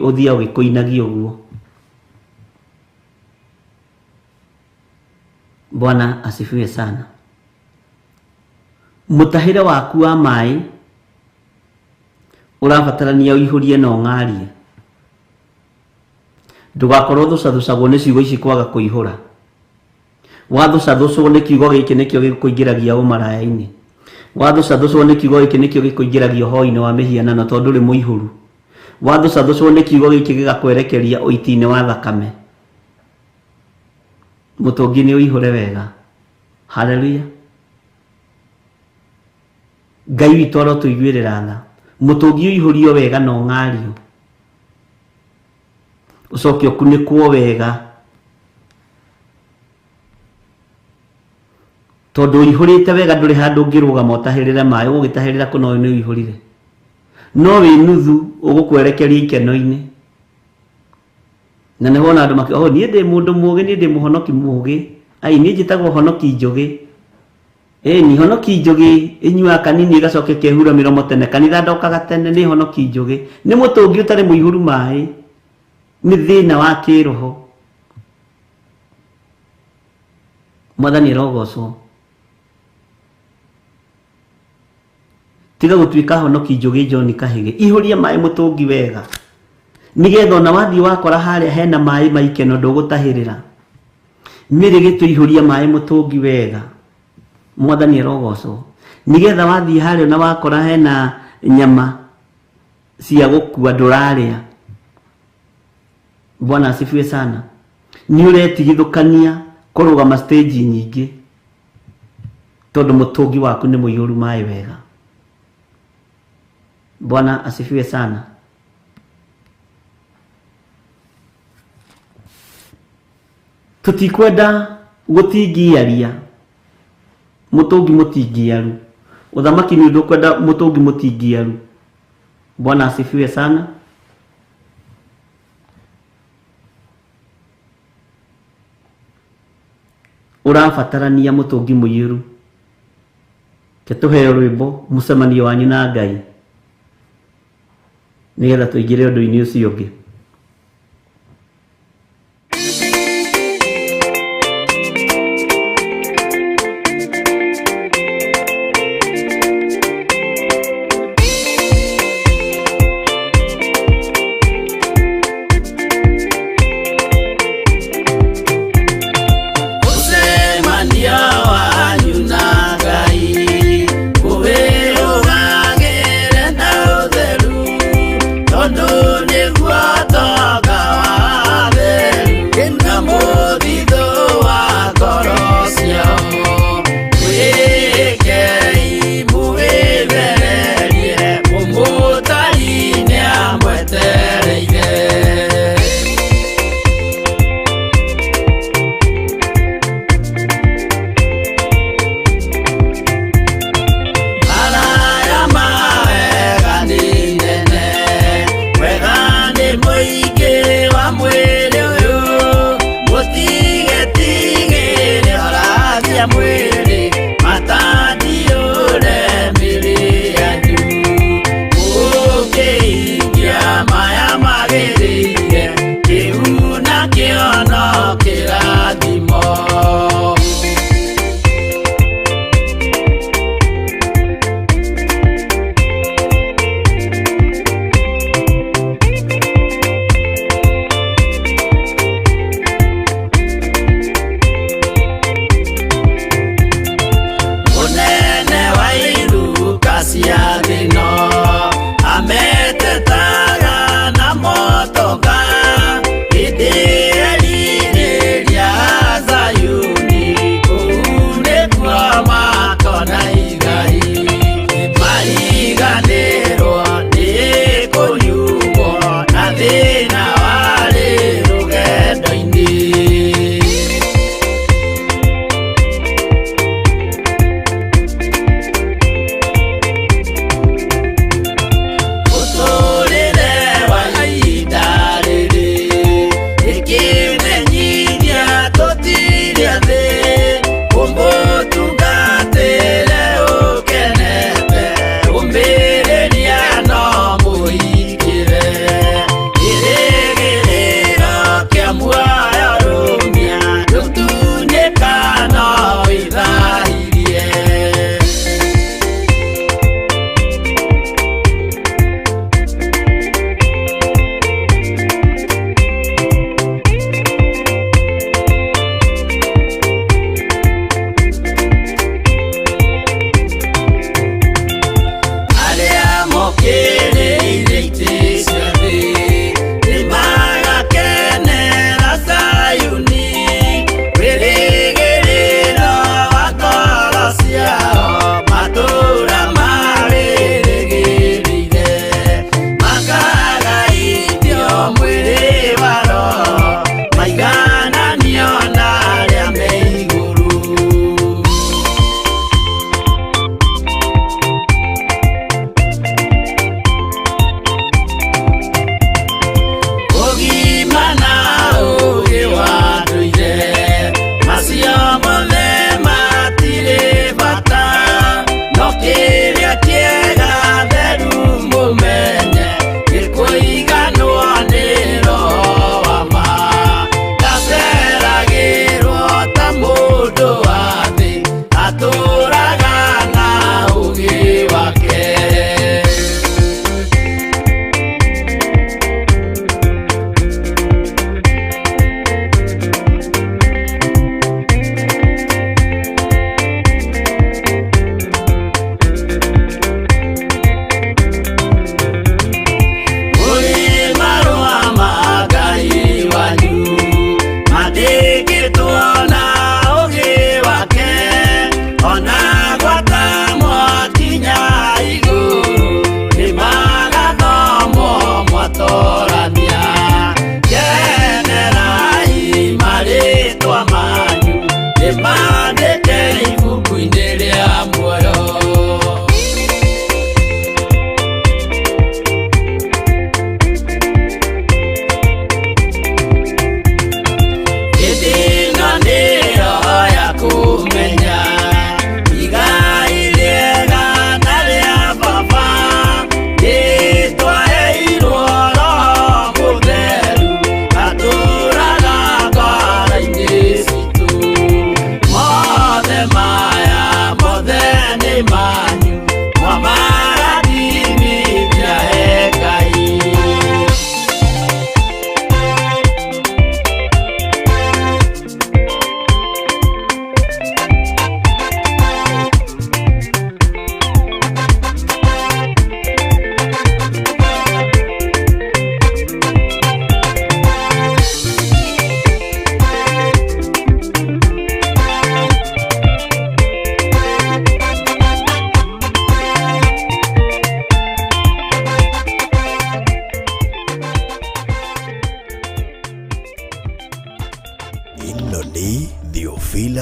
Speaker 2: ũthiaga ũgĩkũinagia ũguo. Bwana asifiwe sana. Mũtahĩre waku wa maĩ ũrabatarania ũihũrie na ũng'arie. Ndũgakorwo thucathucagwo nĩ ciugo ici kwaga kũihũra. Wathũcathũcwo nĩ kiugo gĩkĩ nĩkĩo gĩkũingĩragia ũmaraya-inĩ. Wathũcathũcwo nĩ kiugo gĩkĩ nĩkĩo gĩkũingĩragia ũhoi-inĩ wa mĩhianano tondũ ndũrĩ mũihũru. Wathũcathũcwo nĩ kiugo gĩkĩ gĩgakwerekeria ũiti-inĩ wa thakame. Mũtũngi nĩ ũihũre wega. Haleluya. Ngai witũ arotũiguĩrĩra tha. Mũtũngi ũihũrio wega na ũng'ario. Ũcoke ũkunĩkwo wega. Tondũ ũihũrĩte wega ndũrĩ handũ ũngĩrũgama ũtahĩrĩre maĩ, ũgũgĩtahĩrĩra kũ no nĩ ũihũrire. No wĩ nuthu ũgũkwerekeria ikeno-inĩ. Na nĩ wona andũ makiuga, oh, niĩ ndĩ mũndũ mũũgĩ, niĩ ndĩ mũhonoki mũũgĩ. Ai, niĩ njĩtagwo honoki njũgĩ. Ĩni, honoki njũgĩ ĩnyuaga kanini ĩgacoka ĩkehura mĩromo tene. Kanitha ndokaga tene, nĩ honoki njũgĩ. Nĩ mũtũngi ũtarĩ mũihũru maĩ. Nĩ thĩna wa kĩroho. Mwathani arogocwo. Tiga gũtuĩka honoki njũgĩ John Kahĩgĩ. Ihũria maĩ mũtũngi wega. Nĩgetha ona wathiĩ wakora harĩa hena maĩ ma ikeno ndũgũtahĩrĩra. Mĩrĩ gĩtũihũria maĩ mũtũngi wega. Mwathani arogocwo. Nĩgetha wathiĩ harĩa ona wakora hena nyama cia gũkua ndũrarĩa. Bwana asifiwe sana. Nĩ ũretigithũkania kũrũgama stage nyingĩ tondũ mũtũngi waku nĩ mũiyũru maĩ wega. Bwana asifiwe sana. Tũtikwenda gũtingiaria mũtũngi mũtingiaru. Ũthamaki nĩ ũndũ ũkwenda mũtũngi mũtingiaru. Bwana asifiwe sana. Ũrabatarania mũtũngi mũiyũru. Ke tũheo rwĩmbo mũcemanio wanyu na Ngai nĩgetha tũingĩre ũndũ-inĩ ũcio ũngĩ.
Speaker 4: Mũcemanio wanyu na Ngai ũwĩrũgagĩre na ũtheru tondũ nĩguo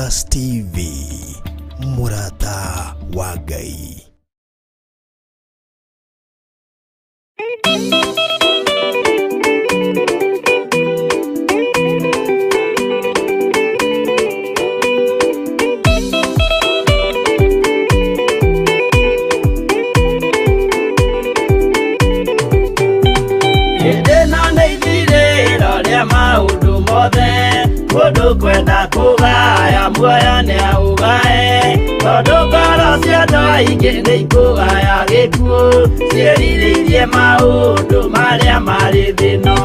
Speaker 1: Plus TV, mũrata wa Ngai.
Speaker 4: Hĩndĩ ĩno nĩ ithirĩro rĩa maũndũ mothe, mũndũ kwenda kũgaya muoyo nĩaũgae, tondũ ngoro cia andũ aingĩ nĩ ikũgaya gĩkuũ, ciĩrirĩirie maũndũ marĩa marĩ thĩ-ĩno.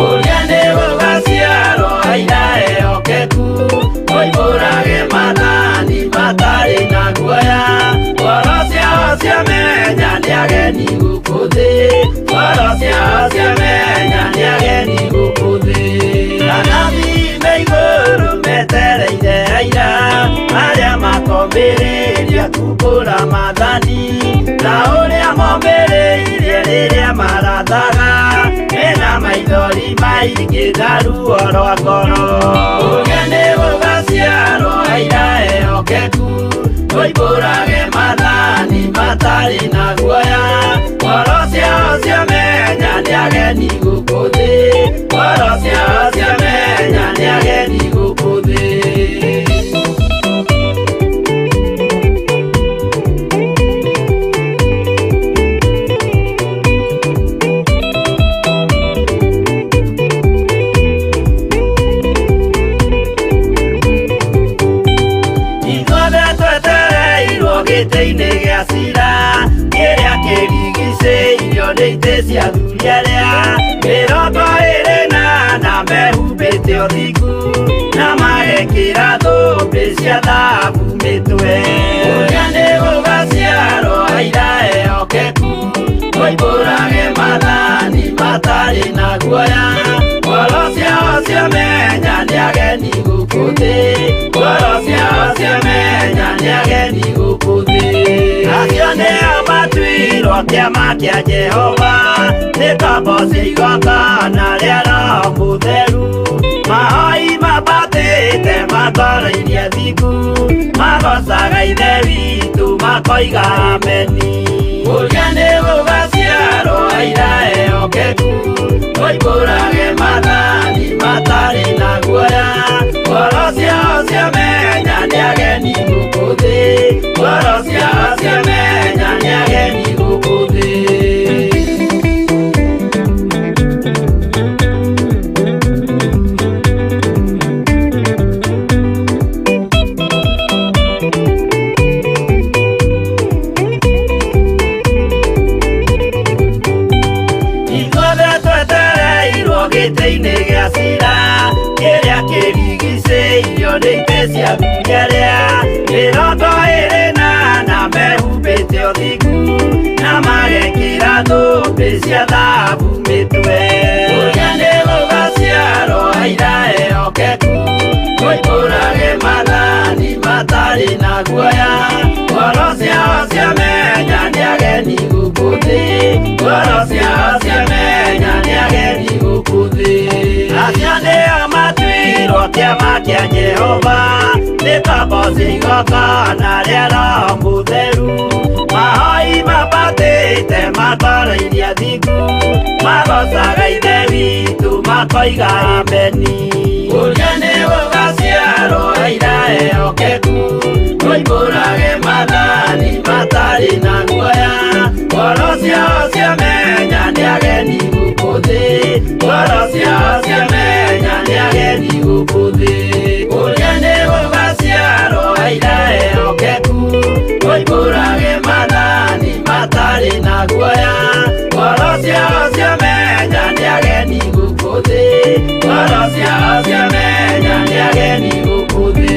Speaker 4: Ũrĩa nĩ gũgaciarwo aira ehokeku, moimbũrage maathani matarĩ na guoya, ngoro ciao ciamenya nĩ ageni gũkũ thĩ, ngoro ciao ciamenya nĩ ageni gũkũ thĩ. Anabii me igũrũ metereire aira, arĩa makombĩrĩria kumbũra maathani, ta ũrĩa mombĩrĩirie rĩrĩa marathaga, mena maithori maingĩ na ruo rwa ngoro. Ũrĩa nĩ gũgaciarwo aira ehokeku, moimbũrage maathani matarĩ na guoya, ngoro ciao ciamenya nĩ ageni gũkũ thĩ, ngoro ciao ciamenya nĩ ageni gũkũ thĩ. Ithuothe twetereirwo gĩtĩ-inĩ gĩa cira, kĩrĩa kĩrigicĩirio nĩ itĩ cia athuri arĩa 24 mehumbĩte ũthingu, na magekĩra thũmbĩ cia thahabu mĩtwe. Ũrĩa nĩ gũgaciarwo aira ehokeku, moimbũrage maathani matarĩ na guoya, ngoro ciao ciamenya nĩ ageni gũkũ thĩ, ngoro ciao ciamenya nĩ ageni gũkũ thĩ. Acio nĩo matuirwo kĩama kĩa Jehova, nĩ ngombo cia igongona rĩa Roho Mũtheru, mahoi mambatĩte matoroirie thingu, magocaga Ithe witũ makoiga ameni. Ũrĩa nĩ gũgaciarwo aira ehokeku, moimbũrage maathani matarĩ na guoya, ngoro ciao ciamenya nĩ ageni gũkũ thĩ, ngoro ciao ciamenya nĩ ageni gũkũ thĩ. Ithuothe twetereirwo gĩtĩ-inĩ gĩa cira, kĩrĩa kĩrigicĩirio nĩ itĩ cia athuri arĩa 24 mehumbĩte ũthingu, na magekĩra thũmbĩ cia thahabu mĩtwe. Ũrĩa nĩ gũgaciarwo aira ehokeku, moimbũrage maathani matarĩ na guoya, ngoro ciao ciamenya nĩ ageni gũkũ thĩ, ngoro ciao ciamenya nĩ ageni gũkũ thĩ. Acio nĩo matuirwo kĩama kĩa Jehova, nĩ ngombo cia igongona rĩa Roho Mũtheru, mahoi mambatĩte matoroirie thingu, magocaga Ithe witũ makoiga ameni. Ũrĩa nĩ gũgaciarwo aira ehokeku, moimbũrage maathani matarĩ na guoya, ngoro ciao ciamenya nĩ ageni gũkũ thĩ, ngoro ciao ciamenya nĩ ageni gũkũ thĩ. Ũrĩa nĩ gũgaciarwo aira ehokeku, moimbũrage maathani matarĩ na guoya, ngoro ciao ciamenya nĩ ageni gũkũ thĩ, ngoro ciao ciamenya nĩ ageni gũkũ thĩ.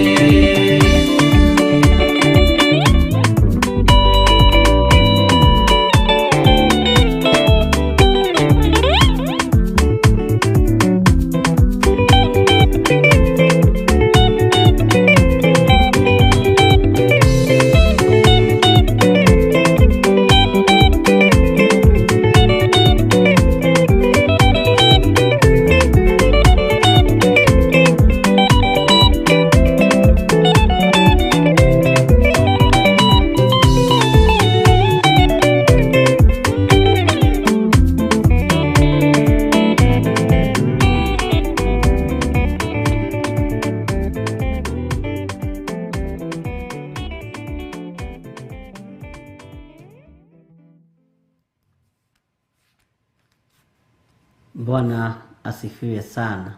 Speaker 2: Bwana asifiwe sana.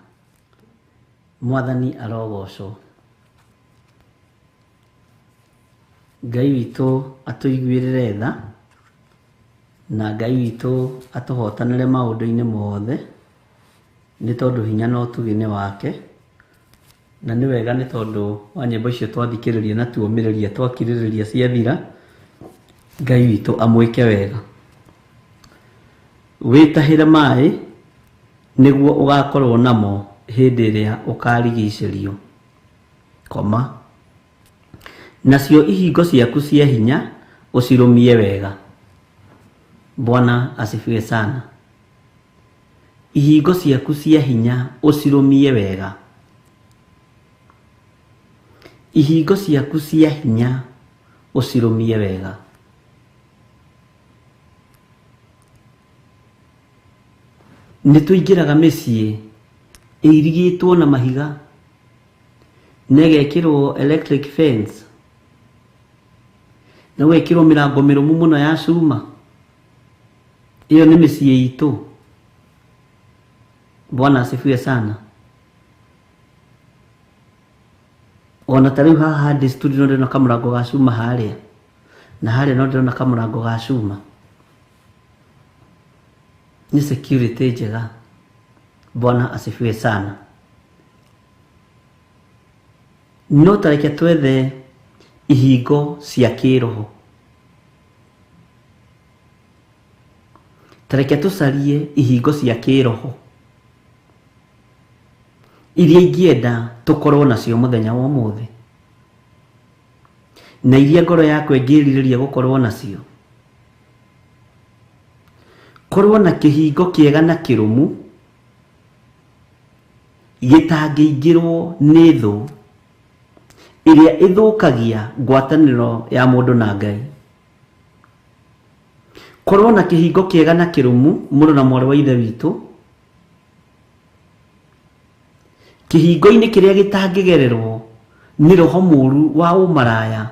Speaker 2: Mwathani arogocwo. Ngai witũ atũiguĩrĩre tha na Ngai witũ atũhotanĩre maũndũ-inĩ mothe, nĩ tondũ hinya na ũtugi nĩ wake. Na nĩ wega nĩ tondũ wa nyĩmbo icio twathikĩrĩria na tuomĩrĩria twakirĩrĩria ciathira, Ngai witũ amwĩke wega. Wĩtahĩre maĩ nĩguo ũgakorwo namo hĩndĩ ĩrĩa ũkarigicĩrio, koma. Nacio ihingo ciaku cia hinya ũcirũmie wega. Bwana asifiwe sana. Ihingo ciaku cia hinya ũcirũmie wega. Ihingo ciaku cia hinya ũcirũmie wega. Nĩ tũingĩraga mĩciĩ ĩirigĩtwo na mahiga na ĩgekĩrwo electric fence na gwekĩrwo mĩrango mĩrũmu mũno ya cuma. Ĩyo nĩ mĩciĩ itũ. Bwana asifiwe sana. Ona ta rĩu haha ndĩ studio no ndĩrona kamũrango ga cuma harĩa, na harĩa no ndĩrona kamũrango ga cuma. Nĩ security njega. Bwana asifiwe sana. No ta reke twethe ihingo cia kĩroho. Ta reke tũcarie ihingo cia kĩroho iria ingĩenda tũkorwo nacio mũthenya wa ũmũthĩ, na iria ngoro yakwa ĩngĩrirĩria gũkorwo nacio. Korwo na kĩhingo kĩega na kĩrũmu gĩtangĩingĩrwo nĩ thũ ĩrĩa ĩthũkagia ngwatanĩro ya mũndũ na Ngai. Korwo na kĩhingo kĩega na kĩrũmu mũrũ na mwarĩ wa ithe witũ, kĩhingo-inĩ kĩrĩa gĩtangĩgererwo nĩ roho mũru wa ũmaraya,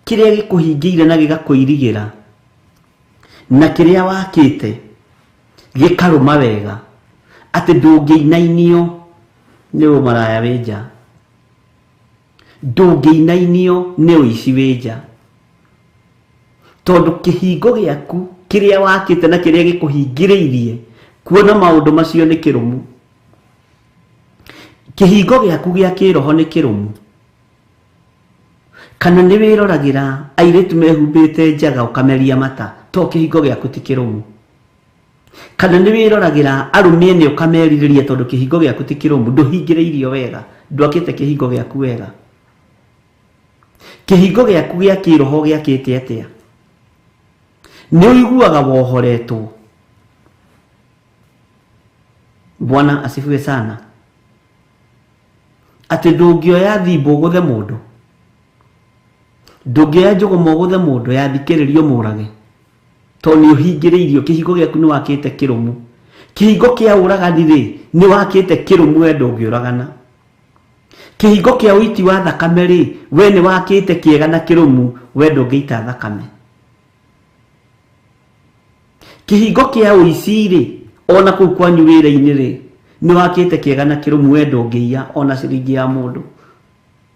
Speaker 2: kĩrĩa gĩkũhingĩire na gĩgakũirigĩra, na kĩrĩa wakĩte gĩkarũma wega atĩ ndũngĩinainio nĩ ũmaraya wĩ nja, ndũngĩinainio nĩ ũici wĩ nja, tondũ kĩhingo gĩaku kĩrĩa wakĩte na kĩrĩa gĩkũhingĩrĩirie kuona maũndũ macio nĩ kĩrũmu. Kĩhingo gĩaku gĩa kĩroho nĩ kĩrũmu. Kana nĩ wĩroragĩra airĩtu mehumbĩte njaga ũkameria mata, to kĩhingo gĩaku ti kĩrũmu. Kana nĩ wĩroragĩra arũme ene ũkamerirĩria tondũ kĩhingo gĩaku ti kĩrũmu, ndũhingĩrĩirio wega, ndwakĩte kĩhingo gĩaku wega. Kĩhingo gĩaku gĩa kĩroho gĩakĩte atĩa? Nĩ ũiguaga wohoretwo. Bwana asifiwe sana. Atĩ ndũngĩoya thimbo ũgũthe mũndũ, ndũngĩoya njũgũma ũgũthe mũndũ yathikĩrĩrio mũrage, tondũ nĩ ũhingĩrĩirio. Kĩhingo gĩaku nĩ wakĩte kĩrũmu. Kĩhingo kĩa ũragani rĩ, nĩ wakĩte kĩrũmu, we ndũngĩũragana. Kĩhingo kĩa ũiti wa thakame rĩ, we nĩ wakĩte kĩega na kĩrũmu, we ndũngĩita thakame. Kĩhingo kĩa ũici rĩ, ona kũu kwanyu wĩra-inĩ rĩ, nĩ wakĩte kĩega na kĩrũmu, we ndũngĩiya ona ciringi ya mũndũ,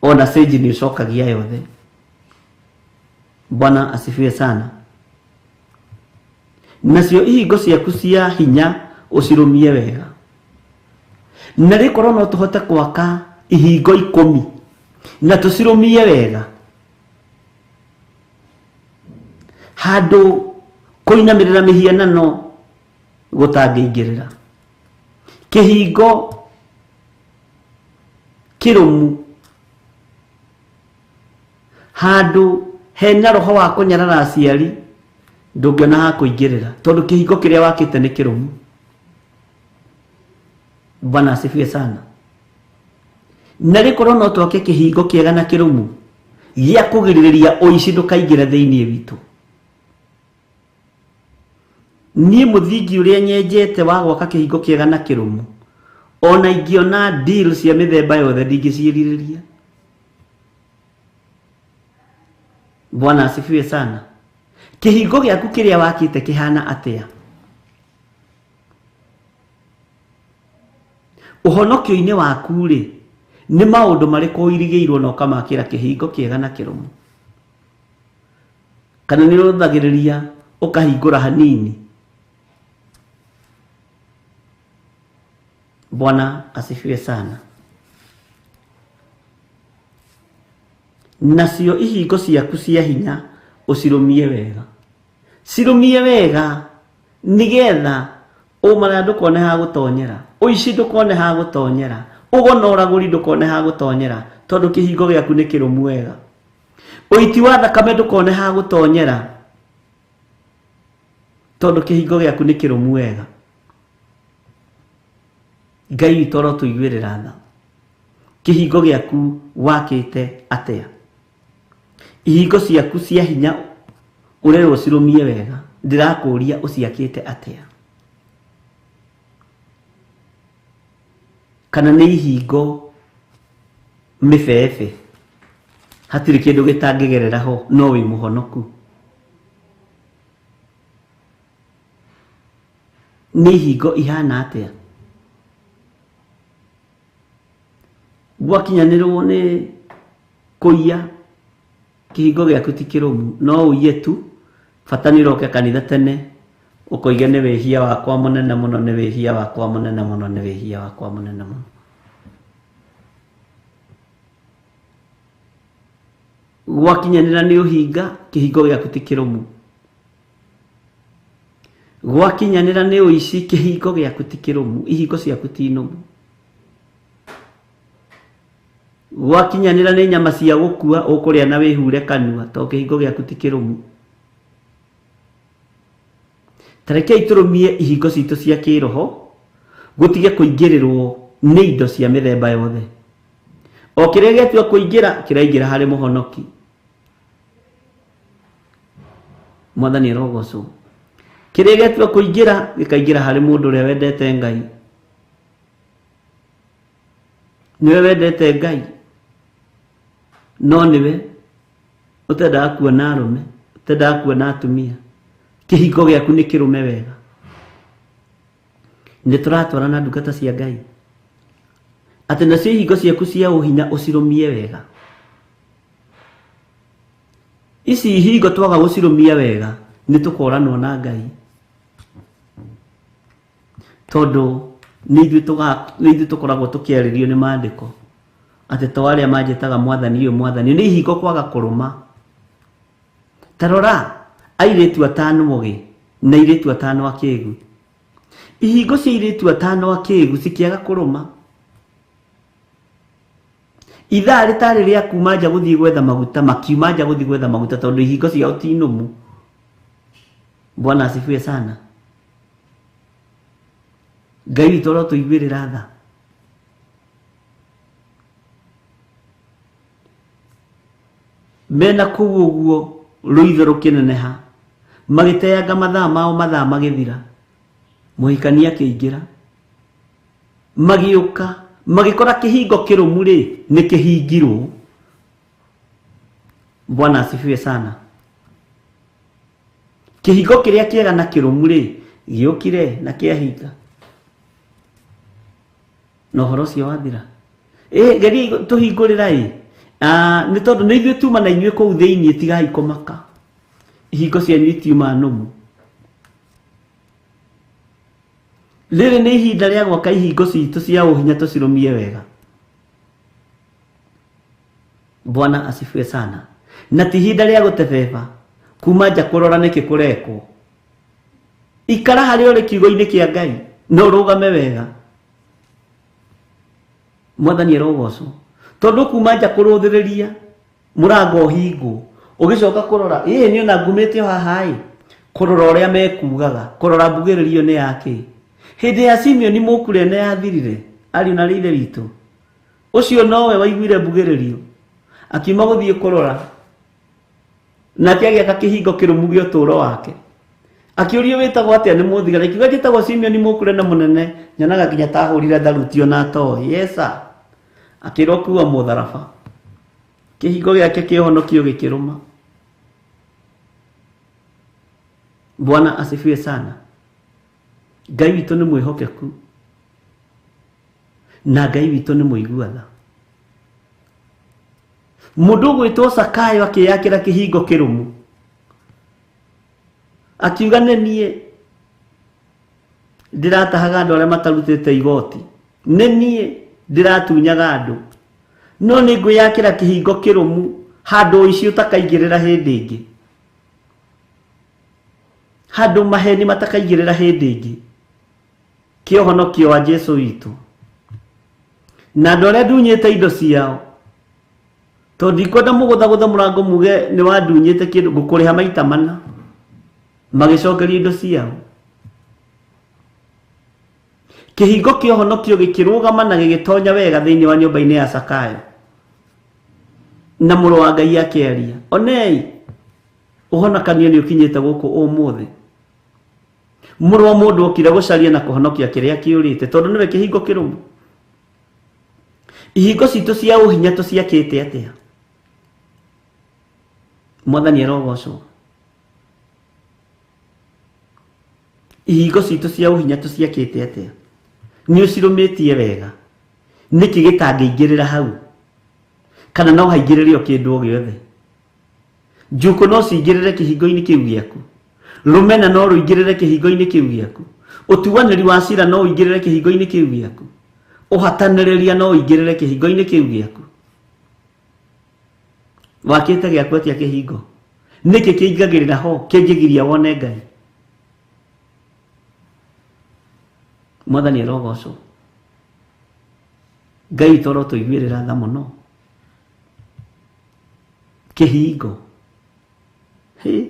Speaker 2: ona cenji nĩ ũcokagia yothe. Bwana asifiwe sana. Nacio ihingo ciaku cia hinya ũcirũmie wega. Na rĩkorwo no tũhote gwaka ihingo 10 na tũcirũmie wega, handũ kũinamĩrĩra mĩhianano gũtangĩingĩrĩra. Kĩhingo kĩrũmu handũ hena roho wa kũnyarara aciari ndũngĩona ha kũingĩrĩra, tondũ kĩhingo kĩrĩa wakĩte nĩ kĩrũmu. Bwana asifiwe sana. Na rĩkorwo no twake kĩhingo kĩega na kĩrũmu gĩa kũgirĩrĩria ũici ndũkaingĩre thĩinĩ witũ. Niĩ mũthingi ũrĩa nyenjete wa gwaka kĩhingo kĩega na kĩrũmu, ona ingĩona deal cia mĩthemba yothe ndingĩciĩrirĩria. Bwana asifiwe sana. Kĩhingo gĩaku kĩrĩa wakĩte kĩhana atĩa? Ũhonokio-inĩ waku rĩ, nĩ maũndũ marĩkũ ũirigĩirwo na ũkamakĩra kĩhingo kĩega na kĩrũmu? Kana nĩ ũrũthagĩrĩria ũkahingũra hanini? Bwana asifiwe sana. Nacio ihingo ciaku cia hinya ũcirũmie wega. Cirũmie wega nigetha ũmaraya ndũkone ha gũtonyera, ũici ndũkone ha gũtonyera, ũgo na ũragũri ndũkone ha gũtonyera, tondũ kĩhingo gĩaku nĩ kĩrũmu wega. Ũiti wa thakame ndũkone ha gũtonyera, tondũ kĩhingo gĩaku nĩ kĩrũmu wega. Ngai witũ arotũiguĩrĩra tha. Kĩhingo gĩaku wakĩte atĩa? Ihingo ciaku cia hinya ũrerwo ũcirũmie wega, ndĩrakũria ũciakĩte atĩa? Kana nĩ ihingo mĩbebe, hatirĩ kĩndũ gĩtangĩgerera ho, no wĩ mũhonoku? Nĩ ihingo ihana atĩa? Gwakinyanĩrwo nĩ kũiya, kĩhingo gĩaku ti kĩrũmu, no ũiye tu, bata nĩ ũroke kanitha tene, ũkoige nĩ wĩhia wakwa mũnene mũno, nĩ wĩhia wakwa mũnene mũno, nĩ wĩhia wakwa mũnene mũno. Gwakinyanĩra nĩ ũhinga, kĩhingo gĩaku ti kĩrũmu. Gwakinyanĩra nĩ ũici, kĩhingo gĩaku ti kĩrũmu, ihingo ciaku ti nũmu. Gwakinyanĩra nĩ nyama cia gũkua, ũkũrĩa na wĩhure kanua, tondũ kĩhingo gĩaku ti kĩrũmu. Ta rekei tũrũmie ihingo citũ cia kĩroho, gũtige kũingĩrĩrwo nĩ indo cia mĩthemba yothe. O kĩrĩa gĩatua kũingĩra, kĩraingĩra harĩ mũhonoki. Mwathani arogocwo. Kĩrĩa gĩatua kũingĩra, gĩkaingĩra harĩ mũndũ ũrĩa wendete Ngai. Nĩwe wendete Ngai, no nĩwe ũtendaga kuona arũme, ũtendaga kuona atumia. Kĩhingo gĩaku nĩ kĩrũme wega. Nĩ tũratwarana ndungata cia Ngai, atĩ nacio ihingo ciaku cia ũhinya ũcirũmie wega. Ici ihingo twaga gũcirũmia wega, nĩ tũkoranwo na Ngai, tondũ nĩ ithuĩ tũkoragwo tũkĩarĩrio nĩ maandĩko atĩ to arĩa manjĩtaga mwathani ũyũ mwathani, nĩ ihingo kwaga kũrũma. Ta rora airĩtu atano ogĩ na airĩtu atano akĩgu. Ihingo cia airĩtu atano akĩgu cikĩaga kũrũma. Ithaa rĩtarĩ rĩa kuma nja gũthiĩ gwetha maguta, makiuma nja gũthiĩ gwetha maguta tondũ ihingo ciao ti nũmu. Bwana asifiwe sana. Ngai witũ arotũiguĩrĩra tha. Mena kũu ũguo rũitho rũkĩneneha, magĩteanga mathaa mao, mathaa magĩthira, mũhikania akĩingĩra, magĩũka magĩkora kĩhingo kĩrũmu rĩ nĩ kĩhingirwo. Bwana asifiwe sana. Kĩhingo kĩrĩa kĩega na kĩrũmu rĩ gĩũkire na kĩahinga, na ũhoro ũcio wathira. Geria tũhingũrĩra ĩ, nĩ tondũ nĩ ithuĩ tuma na inyuĩ kũu thĩinĩ, tigai kũmaka, ihingo cianyu itiuma nũmu. Rĩrĩ nĩ ihinda rĩa gwaka ihingo citũ cia ũhinya tũcirũmie wega. Bwana asifiwe sana. Na ti ihinda rĩa gũtebeba kuma nja kũrora nĩkĩ kũrekwo. Ikara harĩa ũrĩ kiugo-inĩ kĩa Ngai na ũrũgame wega. Mwathani arogocwo. Tondũ kuma nja kũrũthĩrĩria mũrango ũhingwo, ũgĩcoka kũrora ĩĩ niĩ ona ngumĩte o haha ĩ, kũrora ũrĩa mekugaga, kũrora mbugĩrĩrio nĩ yakĩ. Hĩndĩ ya Simeoni mũkurene yathirire, ariũ na ithe witũ, ũcio nowe waiguire mbugĩrĩrio, akiuma gũthiĩ kũrora, nake agĩaka kĩhingo kĩrũmu gĩa ũtũũro wake. Akĩũrio wĩtagwo atĩa nĩ mũthigari, akiuga njĩtagwo Simeoni mũkurene mũnene, nyonaga nginya ta ahũrire tharuti ona atoĩ. Yes sir. Akĩrwo kuua mũtharaba, kĩhingo gĩake kĩa ũhonokio gĩkĩrũma. Bwana asifiwe sana. Ngai witũ nĩ mwĩhokeku. Na Ngai witũ nĩ mũigua tha. Mũndũ ũgwĩtwo Sakayo akĩyakĩra kĩhingo kĩrũmu, akiuga nĩ niĩ ndĩratahaga andũ arĩa matarutĩte igoti, nĩ niĩ ndĩratunyaga andũ, no nĩ ngwĩyakĩra kĩhingo kĩrũmu handũ ũici ũtakaingĩrĩra hĩndĩ ĩngĩ, handũ maheni matakaingĩrĩra hĩndĩ ĩngĩ, kĩa ũhonokio wa Jesu witũ. Na andũ arĩa ndunyĩte indo ciao, tondũ ndikwenda mũgũthagũtha mũrango muge nĩ wandunyĩte kĩndũ, ngũkũrĩha maita mana. Magĩcokeria indo ciao. Kĩhingo kĩa ũhonokio gĩkĩrũgama na gĩgĩtonya wega thĩinĩ wa nyũmba-inĩ ya Sakayo. Na mũrũ wa Ngai akĩaria, onei ũhonokanio nĩ ũkinyĩte gũkũ ũmũthĩ. Mũrũ wa mũndũ okire gũcaria na kũhonokia kĩrĩa kĩũrĩte, tondũ nĩwe kĩhingo kĩrũmu. Ihingo citũ cia ũhinya tũciakĩte atĩa? Mwathani arogocwo. Ihingo citũ cia ũhinya tũciakĩte atĩa? Nĩ ũcirũmĩtie wega? Nĩkĩ gĩtangĩingĩrĩra hau? Kana no haingĩrĩre o kĩndũ o gĩothe? Njukũ no cingĩrĩre kĩhingo-inĩ kĩu gĩaku, rũmena no rũingĩrĩre kĩhingo-inĩ kĩu gĩaku, ũtuanĩri wa cira no ũingĩrĩre kĩhingo-inĩ kĩu gĩaku, ũhatanĩrĩria no ũingĩrĩre kĩhingo-inĩ kĩu gĩaku. Wakĩte gĩaku atĩa kĩhingo? Nĩkĩ kĩingagĩrĩra ho kĩngĩgiria wone Ngai? Mwathani arogocwo. Ngai witũ arotũiguĩrĩra tha mũno. Kĩhingo. Hĩ.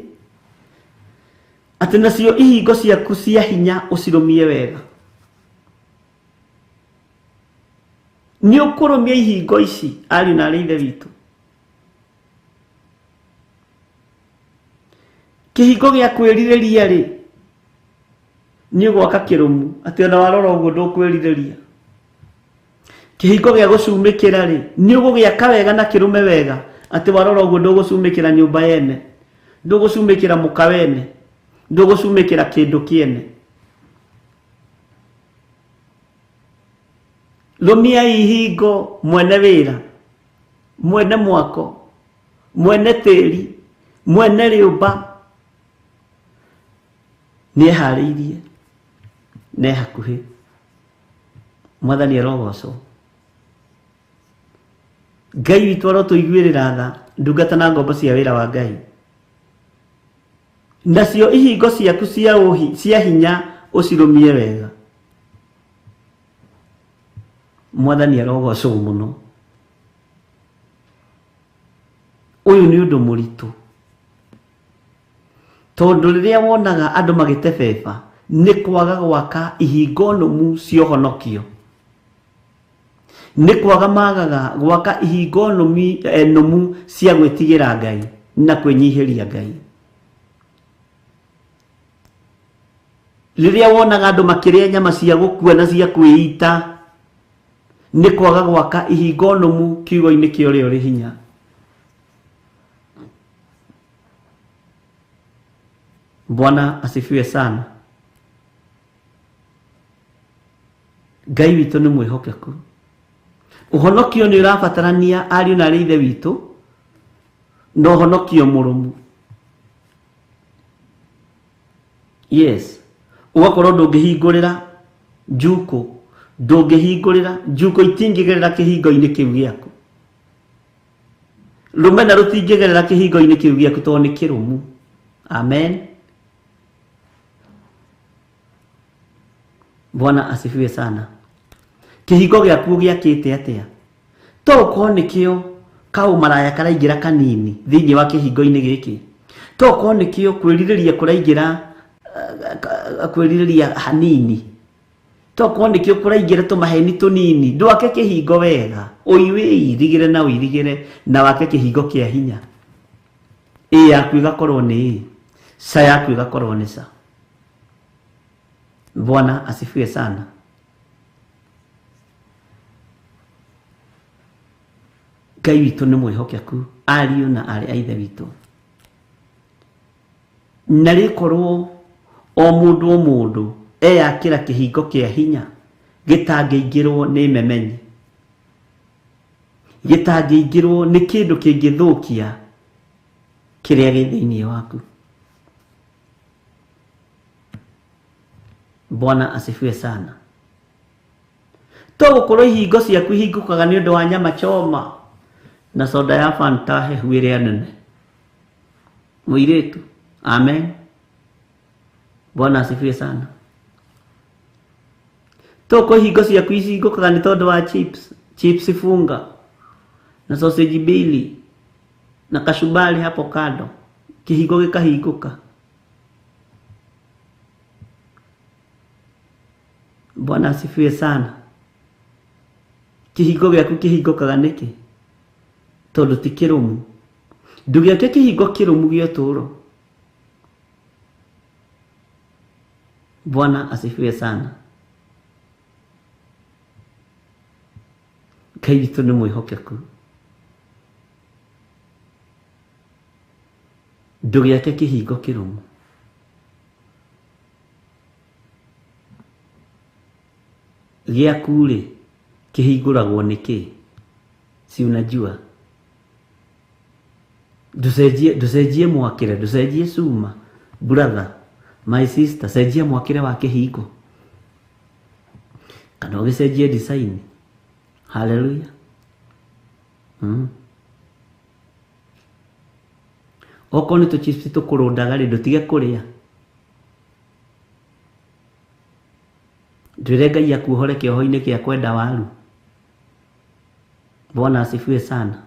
Speaker 2: Atĩ nacio ihingo ciaku cia hinya ũcirũmie wega. Nĩ ũkũrũmia ihingo ici, ariũ na arĩ ithe witũ. Kĩhingo gĩa kwĩrirĩria rĩ, nĩ ũgwaka kĩrũmu, atĩ ona warora ũguo ndũkwĩrirĩria. Kĩhingo gĩa gũcumĩkĩra rĩ, nĩ ũgũgĩaka wega na kĩrũme wega, atĩ warora ũguo ndũgũcumĩkĩra nyũmba yene, ndũgũcumĩkĩra mũka wene, ndũgũcumĩkĩra kĩndũ kĩene. Rũmia ihingo mwene wĩra, mwene mwako, mwene tĩri, mwene rĩũmba, nĩ eharĩirie, na e hakuhĩ. Mwathani arogocwo. Ngai witũ arotũiguĩrĩra tha, ndungata na ngombo cia wĩra wa Ngai. Nacio ihingo ciaku cia hinya ũcirũmie wega. Mwathani arogocwo mũno. Ũyũ nĩ ũndũ mũritũ, tondũ rĩrĩa wonaga andũ magĩtebeba nĩ kwaga gwaka ihingo nũmu cia ũhonokio, nĩ kwaga magaga gwaka ihingo nũmu cia gwĩtigĩra Ngai na kwĩnyihĩria Ngai. Rĩrĩa wonaga andũ makĩrĩa nyama cia gũkua na cia kwĩita, nĩ kwaga gwaka ihingo nũmu kiugo-inĩ kĩa ũrĩa ũrĩ hinya. Bwana asifiwe sana. Ngai witũ nĩ mwĩhokeku. Ũhonokio nĩ ũrabatarania ariũ na arĩ ithe witũ, na ũhonokio mũrũmu. Yes, ũgakorwo ndũngĩhingũrĩra njukũ, ndũngĩhingũrĩra njukũ, itingĩgerera kĩhingo-inĩ kĩu gĩaku. Rũmena rũtingĩgerera kĩhingo-inĩ kĩu gĩaku tondũ nĩ kĩrũmu. Amen. Bwana asifiwe sana. Kĩhingo gĩaku ũgĩakĩte atĩa? To ũkorwo nĩkĩo kaũmaraya karaingĩra kanini thĩinĩ wa kĩhingo-inĩ gĩkĩ. To ũkorwo nĩkĩo kwĩrirĩria kũraingĩra, kwĩrirĩria hanini. To ũkorwo nĩkĩo kũraingĩra tũmaheni tũnini. Ndwake kĩhingo wega, ũirigĩre na ũirigĩre na wake kĩhingo kĩa hinya. Ĩ yaku ĩgakorwo nĩ ĩ, ca yaku ĩgakorwo nĩ ca. Bwana asifiwe sana. Ngai witũ nĩ mwĩhokeku, ariũ na aarĩ a ithe witũ. Na rĩkorwo o mũndũ o mũndũ eyakĩra kĩhingo kĩa hinya Gĩtangĩingĩrwo nĩ memenyi, gĩtangĩingĩrwo nĩ kĩndũ kĩngĩthũkia kĩrĩa gĩ thĩinĩ waku. Bwana asifiwe sana. To gũkorwo ihingo ciaku ihingũkaga nĩ ũndũ wa nyama choma na soda ya Fanta hehu ĩrĩa nene. Mũirĩtu, amen. Bwana asifiwe sana. To gũkorwo ihingo ciaku ihingũkaga nĩ tondũ wa chips, chips funga na sausage mbili na kachumbari hapo kando, kĩhingo gĩkahingũka. Bwana asifiwe sana. Kĩhingo gĩaku kĩhingũkaga nĩkĩ? Tondũ ti kĩrũmu. Ndũgĩake kĩhingo kĩrũmu gĩa ũtũũro. Bwana asifiwe sana. Ngai witũ nĩ mwĩhokeku. Ndũgĩake kĩhingo kĩrũmu. Gĩaku rĩ, kĩhingũragwo nĩkĩ? Si unajua? Ndũcenjie mwakĩre, ndũcenjie cuma. Brother, my sister, cenjia mwakĩre wa kĩhingo. Kana ũgĩcenjie design. Hallelujah. Okorwo nĩ tũchips tũkũrũndaga rĩ, ndũtige kũrĩa. Ndwĩre Ngai akuohore kĩoho-inĩ kĩa kwenda waru. Bwana asifiwe sana.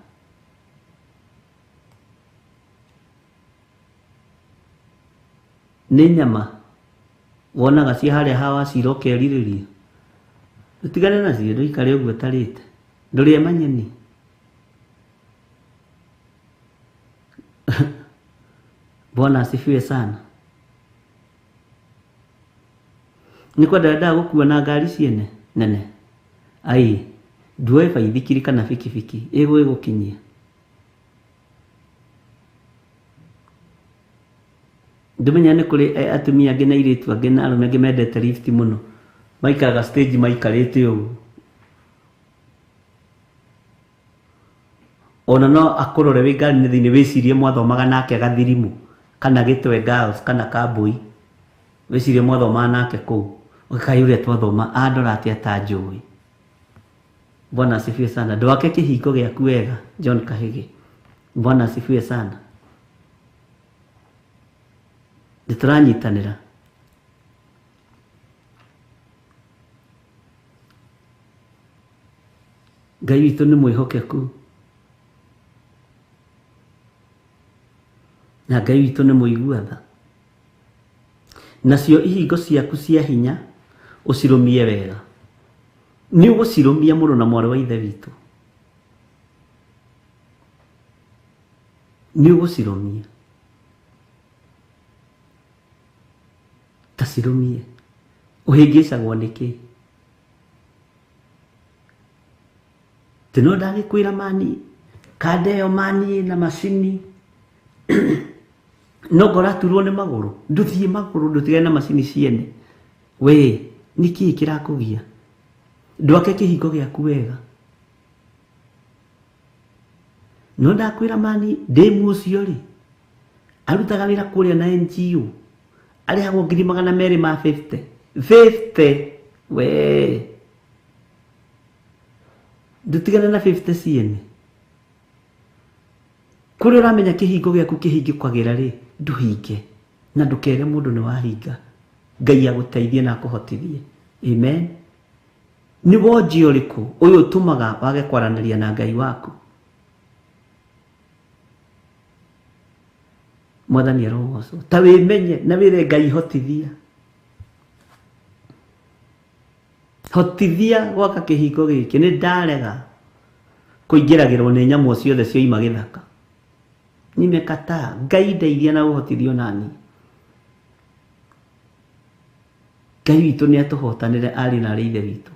Speaker 2: Nĩ nyama wonaga cia harĩa hawa cira ũkerirĩria. Ũtigane nacio, ndũikare ũguo ũtarĩte. Ndũrĩe manyeni. Bwana asifiwe sana. Nĩ kwenda wendaga gũkua na ngari ciene nene? Ai, nduoe baithikiri kana bikibiki ĩgũgĩgũkinyia. Ndũmenya nĩ kũrĩ atumia angĩ na airĩtu angĩ na arũme angĩ mendete lift mũno. Maikaraga stage maikarĩte ũguo. Ona no akũrore wĩ ngari-inĩ thĩinĩ wĩcirie mwathomaga nake gathirimu kana gĩtwe girls kana kambui. Wĩcirie mwathomaga nake kũu. Ũkaĩ ũrĩa twathoma andora atĩa ta njũĩ. Bwana asifiwe sana. Ndwake kĩhingo gĩaku wega, John Kahĩgĩ. Bwana asifiwe sana. Nĩtũranyitanĩra. Ngai witũ nĩ mwĩhokeku. Na Ngai witũ nĩ mũigua tha. Nacio ihingo ciaku cia hinya ũcirũmie wega. Nĩ ũgũcirũmia mũrũ na mwarĩ wa ithe witũ. Nĩ ũgũcirũmia. Ta cirũmie. Ũhĩngĩcagwo nĩkĩ? Tĩ no ndagĩkwĩra mani, kanda ĩyo mani na macini. No ngoraturwo nĩ magũrũ. Ndũthiĩ magũrũ, ndũtigane na macini ciene. We, nĩkĩĩ kĩrakũgia? Ndwake kĩhingo gĩaku wega. No ndakwĩra mani, ndĩmu ũcio rĩ, arutaga wĩra kũrĩa na NGO. Arĩhagwo ngiri magana merĩ ma 50. 50! We! Ndũtigane na 50 ciene. Kũrĩa ũramenya kĩhingo gĩaku kĩhingĩkagĩra rĩ, ndũhinge. Na ndũkere mũndũ nĩ wahinga. Ngai agũteithie na akũhotithie. Amen. Nĩ wonji ũrĩkũ ũyũ ũtũmaga wage kwaranĩria na Ngai waku? Mwathani arogocwo. Ta wĩmenye na wĩre Ngai hotithia. Hotithia gwaka kĩhingo gĩkĩ. Nĩ ndarega kũingĩragĩrwo nĩ nyamũ ciothe cioima gĩthaka. Nimekataa. Ngai ndeithia na ũhotithio nani. Ngai witũ nĩ atũhotanĩre arĩ na arĩ ithe witũ.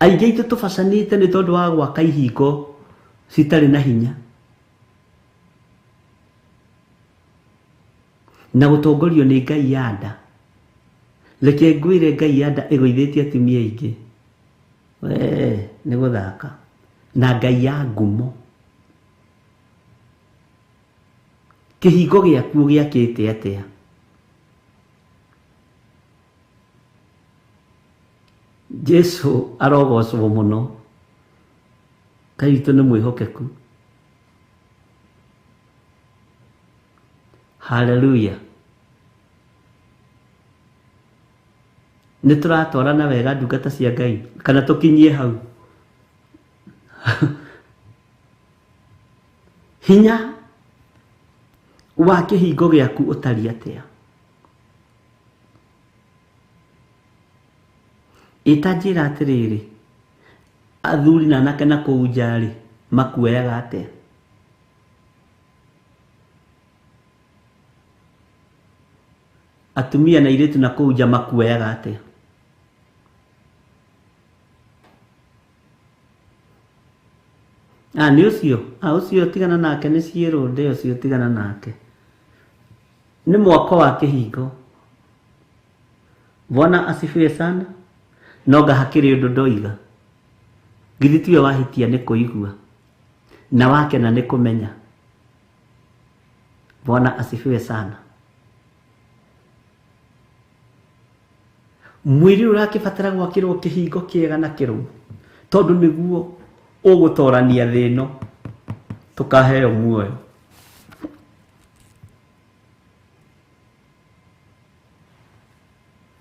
Speaker 2: Aingĩ aitũ tũbacanĩte nĩ tondũ wa gwaka ihingo citarĩ na hinya. Na gũtongorio nĩ Ngai ya nda. Reke ngwĩre Ngai ya nda ĩgũithĩtie atumia aingĩ. Wee nĩ gũthaka. Na Ngai ya ngumo. Kĩhingo gĩaku ũgĩakĩte atĩa? Jesu arogocwo mũno. Ngai witũ nĩ mwĩhokeku. Haleluya. Nĩ tũratwarana wega ndungata cia Ngai kana tũkinyie hau. Hinya wa kĩhingo gĩaku ũtariĩ atĩa? Ĩta njĩra atĩrĩrĩ, athuri na anake na kũu nja-rĩ, makuoyaga atĩa? Atumia na airĩtu na kũu nja makuoyaga atĩa? Ah, nĩ ũcio? Ah, ũcio tigana nake nĩ ciĩrũnde ũcio tigana nake. Nĩ mwako wa kĩhingo. Bwana asifiwe sana. No nga hakĩrĩ ũndũ ndoiga. Githĩ tiwe wahĩtia nĩ kũigua na wakena nĩ kũmenya. Bwana asifiwe sana. Mwĩrĩ ũrakĩbatara gwakĩrwo kĩhingo kĩega na kĩrũmu tondũ nĩguo ũgũtorania thĩ ĩno tũkaheo muoyo.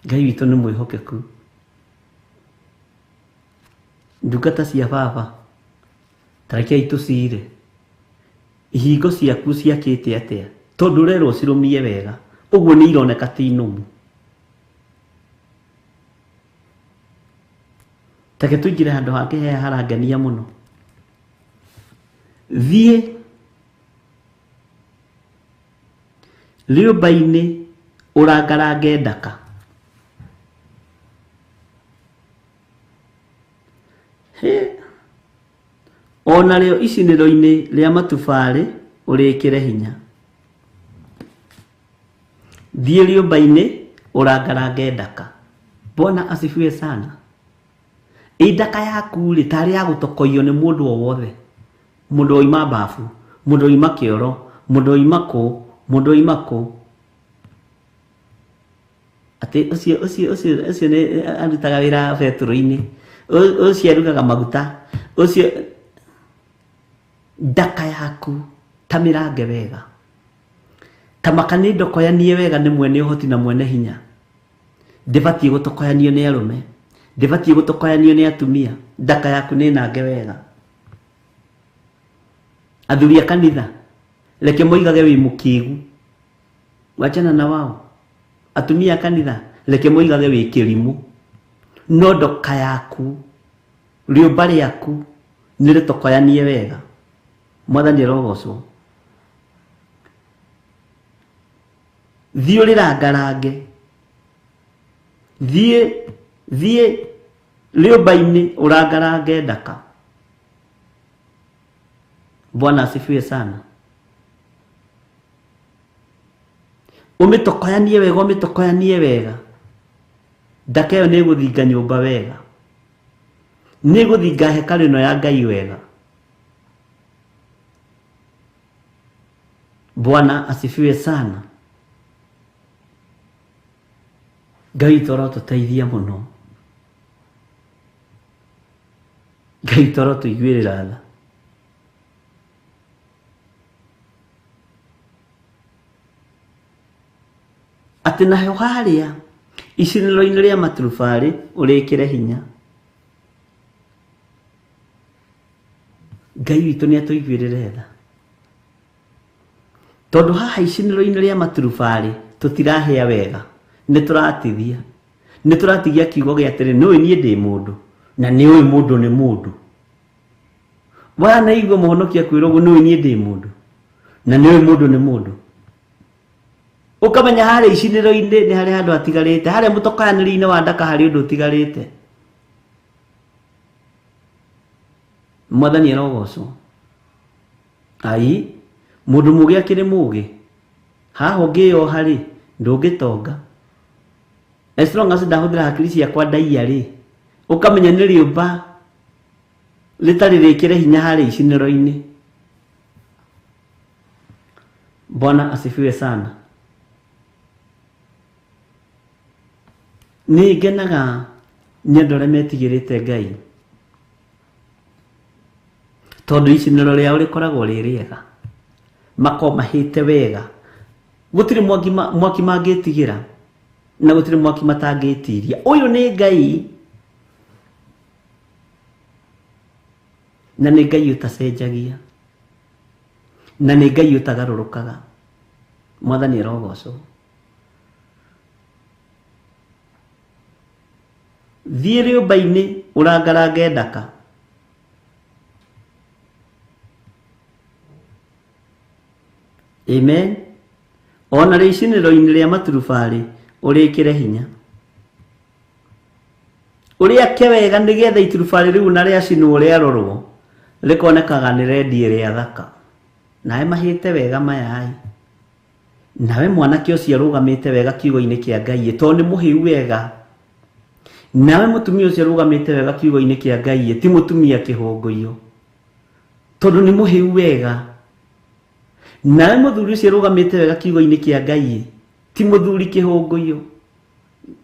Speaker 2: Ngai witũ nĩ mwĩhokeku. Ndungata cia baba, ta rekei tũcire. Ihingo ciaku ciakĩte atĩa? Tondũ ũrerwo cirũmie wega, ũguo nĩ ironeka ti nũmu. Take tũingĩre handũ hangĩ he harangenia mũno. Thiĩ rĩũmba-inĩ ũrangarange ndaka. Hĩ! O narĩo icinĩro-inĩ rĩa matubarĩ ũrĩĩkĩre hinya. Thiĩ rĩũmba-inĩ ũrangarange ndaka. Bwana asifiwe sana. Ĩ ndaka yaku-rĩ, tarĩ ya gũtokoiyo nĩ mũndũ o wothe. Mũndũ oima bafu, mũndũ oima kĩoro, mũndũ oima kũ, mũndũ oima kũ. Atĩ ũcio ũcio ũcio ũcio nĩ arutaga wĩra betũrũ-inĩ, ũcio arugaga maguta, ũcio ndaka yaku ta mĩrange wega. Ta maka nĩ ndokoyanie wega nĩ mwene ũhoti na mwene hinya. Ndĩbatiĩ gũtokoyanio nĩ arũme, ndĩbatiĩ gũtokoyanio nĩ atumia. Ndaka yaku nĩ nange wega. Athuri a kanitha, reke moigage wĩ mũkĩgu. Wachana na wao. Atumia a kanitha, reke moigage wĩ kĩrimũ. No ndoka yaku, rĩũmba rĩaku nĩ rĩtokoyanie wega. Mwathani arogocwo. Thiĩ ũrĩrangarange. Thiĩ, thiĩ rĩũmba-inĩ ũrangarange ndaka. Bwana asifiwe sana. Ũmĩtokoyanie wega, ũmĩtokoyanie wega. Ndaka ĩyo nĩ ĩgũthinga nyũmba wega. Nĩ ĩgũthinga hekarũ ĩno ya Ngai wega. Bwana asifiwe sana. Ngai witũ arotũteithia mũno. Ngai witũ arotũiguĩrĩra tha. Atĩ naho harĩa icinĩro-inĩ rĩa maturubarĩ ũrĩkĩre hinya. Ngai witũ nĩ atũiguĩrĩre tha. Tondũ haha icinĩro-inĩ rĩa maturubarĩ tũtirahĩa wega, nĩ tũratithia. Nĩ tũratigia kiugo gĩa atĩrĩ, nĩ ũĩ niĩ ndĩ mũndũ, na nĩ ũĩ mũndũ nĩ mũndũ. Wanaigua mũhonokia kwĩrwo ũguo, nĩ ũĩ niĩ ndĩ mũndũ, na nĩ ũĩ mũndũ nĩ mũndũ. Ũkamenya harĩa icinĩro-inĩ nĩ harĩ handũ hatigarĩte, harĩa mũtokanĩri-inĩ wa ndaka harĩ ũndũ ũtigarĩte. Mwathani arogocwo. Ai, mũndũ mũgĩ akĩrĩ mũgĩ. Haha ũngĩyoha rĩ, ndũngĩtonga. As long as ndahũthĩra hakiri ciakwa ndaiya rĩ, ũkamenya nĩ rĩũmba rĩtarĩ rĩkĩre hinya harĩa icinĩro-inĩ. Bwana asifiwe sana. Nĩ ngenaga nĩ andũ arĩa metigĩrĩte Ngai, tondũ icinĩro rĩao rĩkoragwo rĩ rĩega, makoragwo mahĩte wega, gũtirĩ mwaki mwaki mangĩtigĩra na gũtirĩ mwaki matangĩtiria. Ũyũ nĩ Ngai, na nĩ Ngai ũtacenjagia, na nĩ Ngai ũtagarũrũkaga. Mwathani arogocwo. Thiĩ rĩũmba-inĩ ũrangarange ndaka. Amen. Ona rĩcinĩro-inĩ rĩa maturubarĩ ũrĩkĩre hinya. Ũrĩake wega nĩgetha iturubarĩ rĩu na rĩacinwo rĩarorwo rĩkonekaga nĩ rendi ĩrĩa thaka. Nawe mahĩte wega maya-ĩ. Nawe mwanake ũcio arũgamĩte wega kiugo-inĩ kĩa Ngai tondũ nĩ mũhĩu wega. Nawe mũtumia ũcio arũgamĩte wega kiugo-inĩ kĩa Ngai ti mũtumia kĩhũngũiyũ tondũ nĩ mũhĩu wega. Nawe mũthuri ũcio arũgamĩte wega kiugo-inĩ kĩa Ngai ti mũthuri kĩhũngũiyũ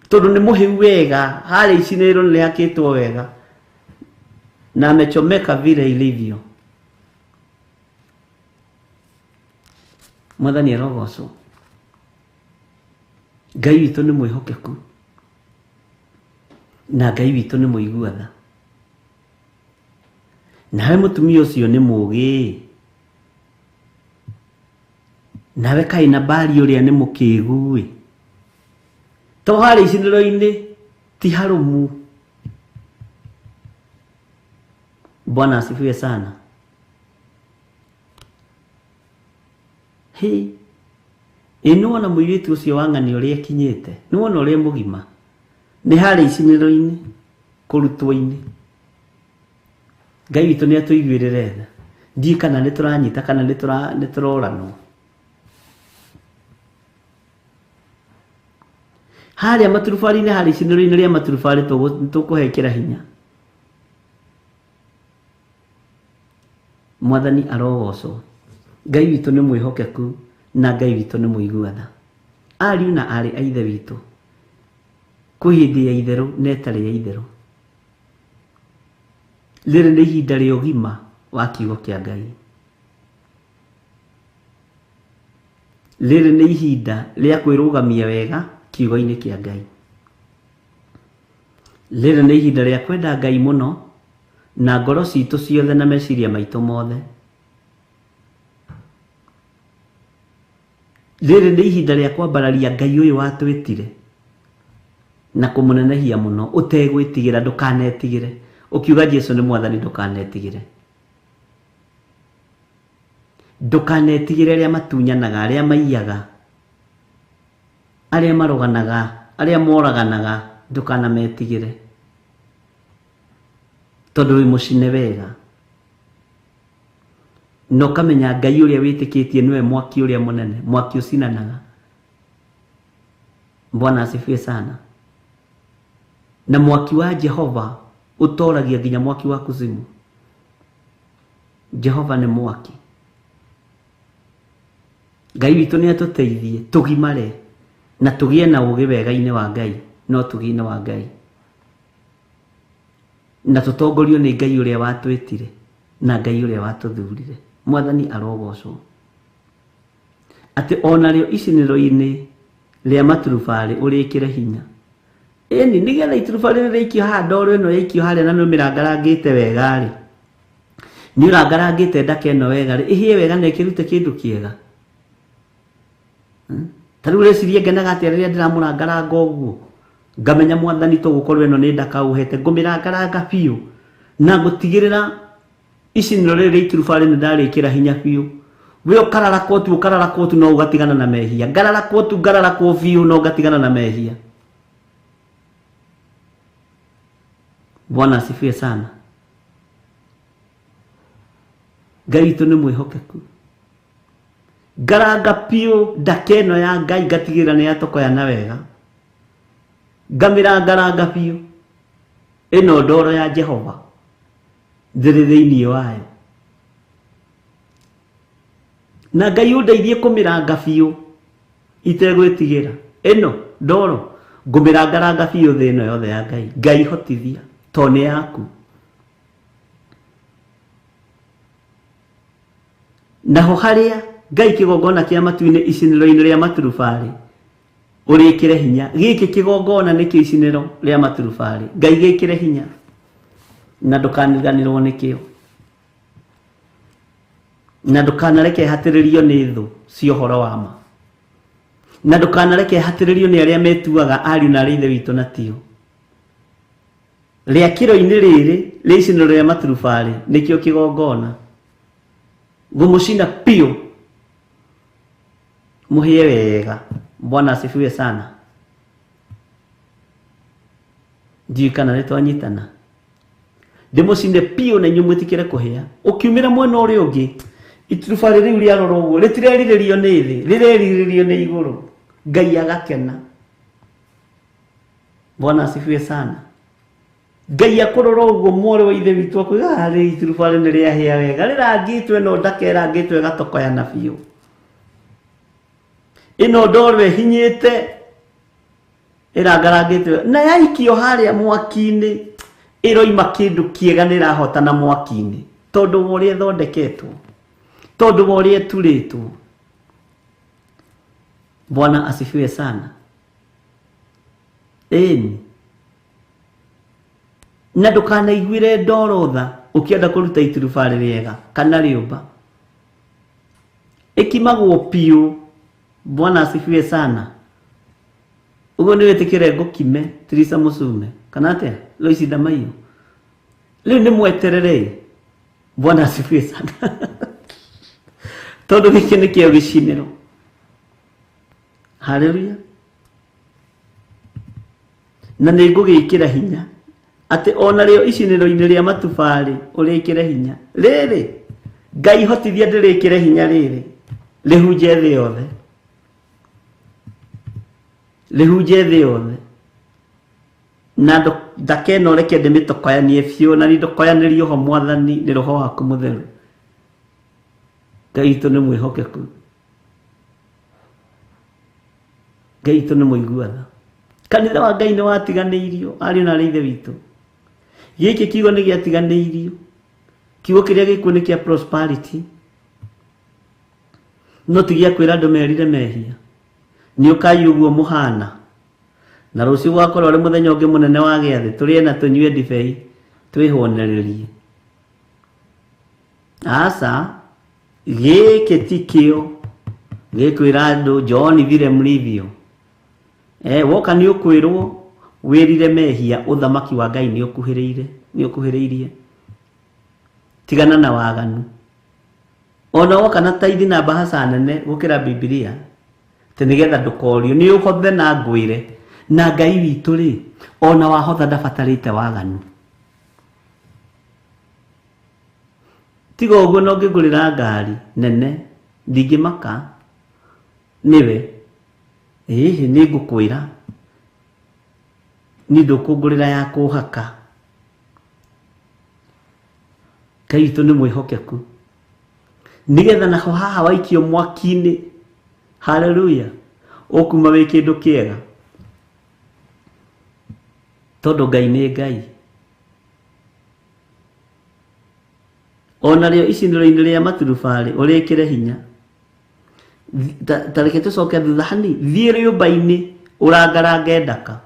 Speaker 2: tondũ nĩ mũhĩu wega, harĩa icinĩro nĩ rĩakĩtwo wega na amechomeka vile ilivyo. Mwathani arogocwo. Ngai witũ nĩ mwĩhokeku na Ngai witũ nĩ mũigua tha. Nawe mũtumia ũcio nĩ mũũgĩ, nawe kaĩ Nabali ũrĩa nĩ mũkĩgu-ĩ, to harĩa icinĩro-inĩ ti harũmu. Bwana asifiwe sana. Hĩ, ĩ nĩwona mũirĩtu ũcio wa ng'ani ũrĩa ekinyĩte, nĩwona ũrĩa e mũgima, nĩ harĩa icinĩro-inĩ, kũrutwo-inĩ. Ngai witũ nĩ atũiguĩrĩre tha. Ndiũĩ kana nĩ tũranyita kana nĩ tũroranwo. Harĩa maturubarĩ-inĩ, harĩa icinĩro-inĩ rĩa maturubarĩ tũkũhekĩra hinya. Mwathani arogocwo. Ngai witũ nĩ mwĩhokeku na Ngai witũ nĩ mũigua tha. Ariũ na aarĩ a Ithe witũ, kwĩ hĩndĩ ya itherũ na ĩtarĩ ya itherũ. Rĩrĩ nĩ ihinda rĩa ũgima wa kiugo kĩa Ngai. Rĩrĩ nĩ ihinda rĩa kwĩrũgamia wega kiugo-inĩ kĩa Ngai. Rĩrĩ nĩ ihinda rĩa kwenda Ngai mũno na ngoro citũ ciothe na meciria maitũ mothe. Rĩrĩ nĩ ihinda rĩa kwambararia Ngai ũyũ watwĩtire na kũmũnenehia mũno ũtegwĩtigĩra, ndũkanetigĩre. Ũkiuga Jesu nĩ Mwathani ndũkanetigĩre. Ndũkanetigĩre arĩa matunyanaga, arĩa maiyaga, arĩa maroganaga, arĩa moraganaga, ndũkanametigĩre. Tondũ wĩ mũcine wega. Na ũkamenya Ngai ũrĩa wĩtĩkĩtie nĩwe mwaki ũrĩa mũnene, mwaki ũcinanaga. Bwana asifiwe sana. Na mwaki wa Jehova ũtoragia nginya mwaki wa kuzimu. Jehova nĩ mwaki. Ngai witũ nĩ atũteithie tũgimare na tũgĩe na ũgĩ wega-inĩ wa Ngai na ũtugi-inĩ wa Ngai, na tũtongorio nĩ Ngai ũrĩa watwĩtire na Ngai ũrĩa watũthurire. Mwathani arogocwo. Atĩ onarĩo icinĩro-inĩ rĩa maturubarĩ ũrĩkĩre hinya. Ĩni, nĩgetha iturubarĩ rĩrĩ rĩikio haha ndoro ĩno yaikio harĩa na nĩ ũmĩrangarangĩte wega-rĩ, nĩ ũrangarangĩte ndaka ĩno wega-rĩ, ĩhĩe wega na ĩkĩrute kĩndũ kĩega. Ta rĩu ũreciria ngenaga atĩa rĩrĩa ndĩramũrangaranga ũguo, ngamenya Mwathani to gũkorwo ĩno nĩ ndaka ũhete, ngũmĩrangaranga biũ na ngũtigĩrĩra icinĩro rĩrĩ rĩa iturubarĩ nĩ ndarĩkĩra hinya biũ. We ũkararakwo tu, ũkararakwo tu no ũgatigana na mehia. Ngararakwo tu, ngararakwo biũ no ngatigana na mehia. Bwana asifiwe sana. Ngai witũ nĩ mwĩhokeku. Ngaranga biũ ndaka ĩno ya Ngai ngatigĩrĩra nĩ yatokoyana wega. Ngamĩrangaranga biũ. Ĩno ndoro ya Jehova ndĩrĩ thĩinĩ wayo. Na Ngai ũndeithie kũmĩranga biũ itegwĩtigĩra. Ĩno ndoro ngũmĩrangaranga biũ thĩ ĩno yothe ya Ngai. Ngai hotithia to nĩ yaku. Naho harĩa Ngai kĩgongona kĩa matu-inĩ icinĩro-inĩ rĩa maturubarĩ ũrĩkĩre hinya. Gĩkĩ kĩgongona nĩkĩo icinĩro rĩa maturubarĩ. Ngai gĩkĩre hinya na ndũkaniganĩrwo nĩkĩo. Na ndũkanareke hatĩrĩrio nĩ thũ cia ũhoro wa ma. Na ndũkanareke hatĩrĩrio nĩ arĩa metuaga ariũ na arĩ ithe witũ na tio. Rĩakĩro-inĩ rĩrĩ rĩa icinĩro rĩa maturubarĩ nĩkĩo kĩgongona. Ngũmũcina biũ mũhĩe wega. Bwana asifiwe sana. Ndiũĩ kana nĩ twanyitana. Ndĩmũcine biũ na inyuĩ mwĩtĩkĩre kũhĩa. Ũkiumĩra mwena ũrĩa ũngĩ iturubarĩ rĩu rĩarora ũguo rĩtirerirĩrio nĩ thĩ, rĩrerirĩrio nĩ igũrũ. Ngai agakena. Bwana asifiwe sana. Ngai akũrora ũguo mwarĩ wa ithe witũ akwĩra harĩ iturubarĩ nĩ rĩahĩa wega rĩrangĩtwo ĩno ndaka ĩrangĩtwo ĩgatokoyana biũ. Ĩno ndoro ĩhinyĩte ĩrangarangĩtwo na yaikio harĩa mwaki-inĩ ĩroima kĩndũ kĩega nĩ ĩrahotana mwaki-inĩ tondũ wa ũrĩa ĩthondeketwo, tondũ wa ũrĩa ĩturĩtwo. Bwana asifiwe sana. Ĩni. Na ndũkanaiguĩre ndoro tha ũkĩenda kũruta iturubarĩ rĩega kana rĩũmba. Ĩkimagwo biũ. Bwana asifiwe sana. Ũguo nĩ wĩtĩkĩre ngũkime Teresa Mũcume kana atĩa Loisi Ndamaiyũ. Rĩu nĩ mweterere. Bwana asifiwe sana. Tondũ gĩkĩ nĩkĩo gĩcinĩro. Haleluya. Na nĩ ngũgĩkĩra hinya atĩ ona rĩo icinĩro-inĩ rĩa matubarĩ ũrĩkĩre hinya. Rĩrĩ Ngai hotithia ndĩrĩkĩre hinya rĩrĩ rĩhunje thĩ yothe. Rĩhunje thĩ yothe. Na ndakena ũreke ndĩmĩtokoyanie biũ na nĩndokoyanĩrio ho Mwathani nĩ roho waku mũtheru. Ngai witũ nĩ mwĩhokeku. Ngai witũ nĩ mũigua tha. Kanitha wa Ngai nĩ watiganĩirio ariũ na arĩ ithe witũ. Gĩkĩ kiugo nĩ gĩatiganĩirio. Kiugo kĩrĩa gĩkuo nĩ kĩa prosperity. No ti gĩa kwĩra andũ merire mehia. Nĩ ũkai ũguo mũhana. Na rũciũ gwakorwo ũrĩ mũthenya ũngĩ mũnene wa gĩathĩ tũrĩe na tũnyue ndibei twĩhũnĩrĩrie. Aca, gĩkĩ ti kĩo gĩkwĩra andũ njooni vile mlivyo. Woka nĩ ũkwĩrwo wĩrire mehia ũthamaki wa Ngai nĩ ũkuhĩrĩire, nĩ ũkuhĩrĩirie. Tigana na waganu. Ona woka na taithi na mbahaca nene gũkĩra Bibilia atĩ nĩgetha ndũkorio nĩ ũhothe na ngwĩre na Ngai witũ rĩ ona wahotha ndabatarĩte waganu. Tiga ũguo no ngĩngũrĩra ngari nene ndingĩmaka nĩwe. Ĩhĩ nĩ ngũkwĩra niĩ ndũkũngũrĩra ya kũhaka. Ngai witũ nĩ mwĩhokeku. Nĩgetha naho haha waikio mwaki-inĩ, haleluya, ũkuma wĩ kĩndũ kĩega. Tondũ Ngai nĩ Ngai. Ona rĩo icinĩro-inĩ rĩa maturubarĩ ũrĩkĩre hinya. Ta reke tũcoke thutha hani, thiĩ rĩũmba-inĩ ũrangarange ndaka.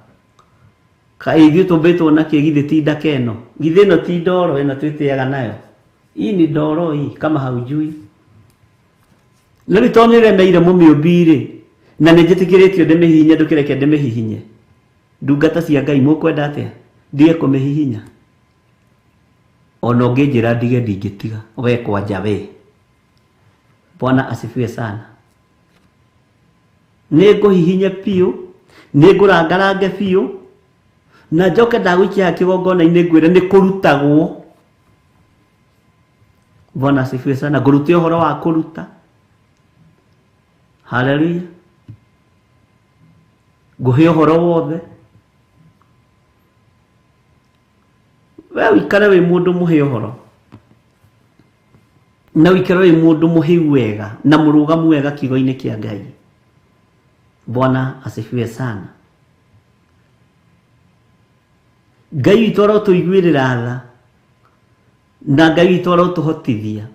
Speaker 2: Kaĩ ithuĩ tũmbĩtwo nakĩ githĩ ti ndaka ĩno? Githĩ ĩno ti ndoro ĩno twĩtĩaga nayo? Hii ni ndoro hii kama haujui. No rĩu tondũ nĩremeire mũmĩũmbi rĩ, na nĩ njĩtĩkĩrĩtio ndĩmĩhihinye ndũkĩreke ndĩmĩhihinye. Ndungata cia Ngai mũkwenda atĩa? Ndige kũmĩhihinya? Ona ũngĩnjĩra ndige ndingĩtiga. We kwanja we. Bwana asifiwe sana. Nĩ ngũhihinye biũ, nĩ ngũrangarange biũ, na njoke ndagũikia kĩgongona-inĩ ngwĩre nĩ kũrutagwo. Bwana asifiwe sana. Ngũrute ũhoro wa kũruta. Haleluya. Ngũhe ũhoro wothe. We ũikare wĩ mũndũ mũhĩ ũhoro na ũikare wĩ mũndũ mũhĩu wega na mũrũgamu wega kiugo-inĩ kĩa Ngai. Bwana asifiwe sana. Ngai witũ arotũiguĩrĩra tha, na Ngai witũ arotũhotithia,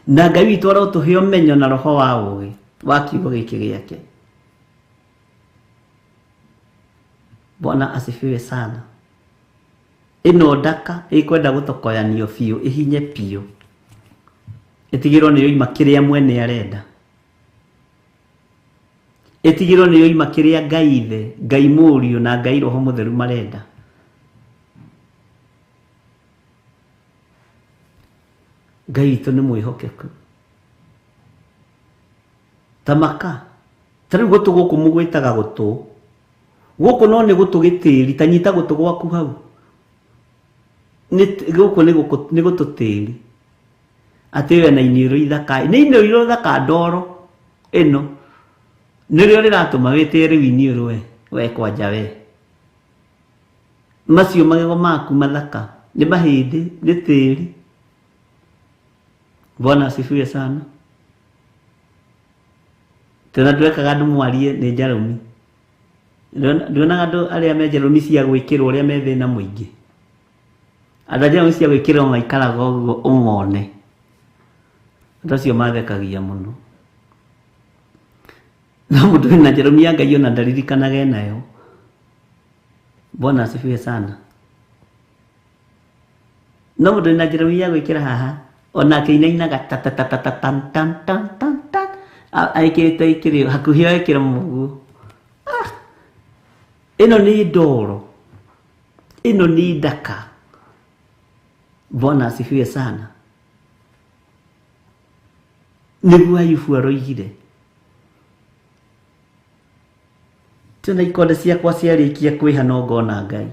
Speaker 2: na Ngai witũ arotũhe ũmenyo na roho wa ũũgĩ wa kiugo gĩkĩ gĩake. Bwana asifiwe sana. Ĩno ndaka ĩkwenda gũtokoyanio biũ, ĩhinye biũ, ĩtigĩrwo nĩ yoima kĩrĩa mwene arenda, ĩtigĩrwo nĩ yoima kĩrĩa Ngai Ithe, Ngai Mũriũ na Ngai Roho Mũtheru marenda. Ngai witũ nĩ mwĩhokeku. Tamaka ta rĩu gũtũ gũkũ mũgwĩtaga gũtũ gũkũ, no nĩ gũtũ gĩtĩri. Ta nyita gũtũ gwaku hau, gũkũ nĩ gũtũ tĩri. Atĩ we na iniũrũ ithaka, nĩ iniũrũ ithaka ndoro ĩno nĩrĩo rĩratũma wĩtĩe rĩu iniũrũ we kwanja we. Macio magego maku mathaka nĩ mahĩndĩ, nĩ tĩri. Bwana asifiwe sana. Tena ndwekaga andũ mwarie nĩ njarũmi. Ndionaga andũ arĩa me njarũmi cia gwĩkĩrwo ũrĩa me thĩna mũingĩ. Andũ a njarũmi cia gwĩkĩrwo maikaraga ũguo ũmone. Andũ acio mathekagia mũno. No mũndũ wĩna njarũmi ya Ngai ona ndaririkanaga enayo. Bwana asifiwe sana. No mũndũ wĩna njarũmi ya gwĩkĩra haha ona akĩinainaga ta ta ta ta ta tan tan tan tan tan, ekĩrĩte ikĩrĩ hakuhĩ ekĩra mũguo. Ĩno nĩ ndoro, ĩno nĩ ndaka. Bwana asifiwe sana. Nĩguo Ayubu aroigire, tena ikonde ciakwa ciarĩkia kwĩha no ngona Ngai.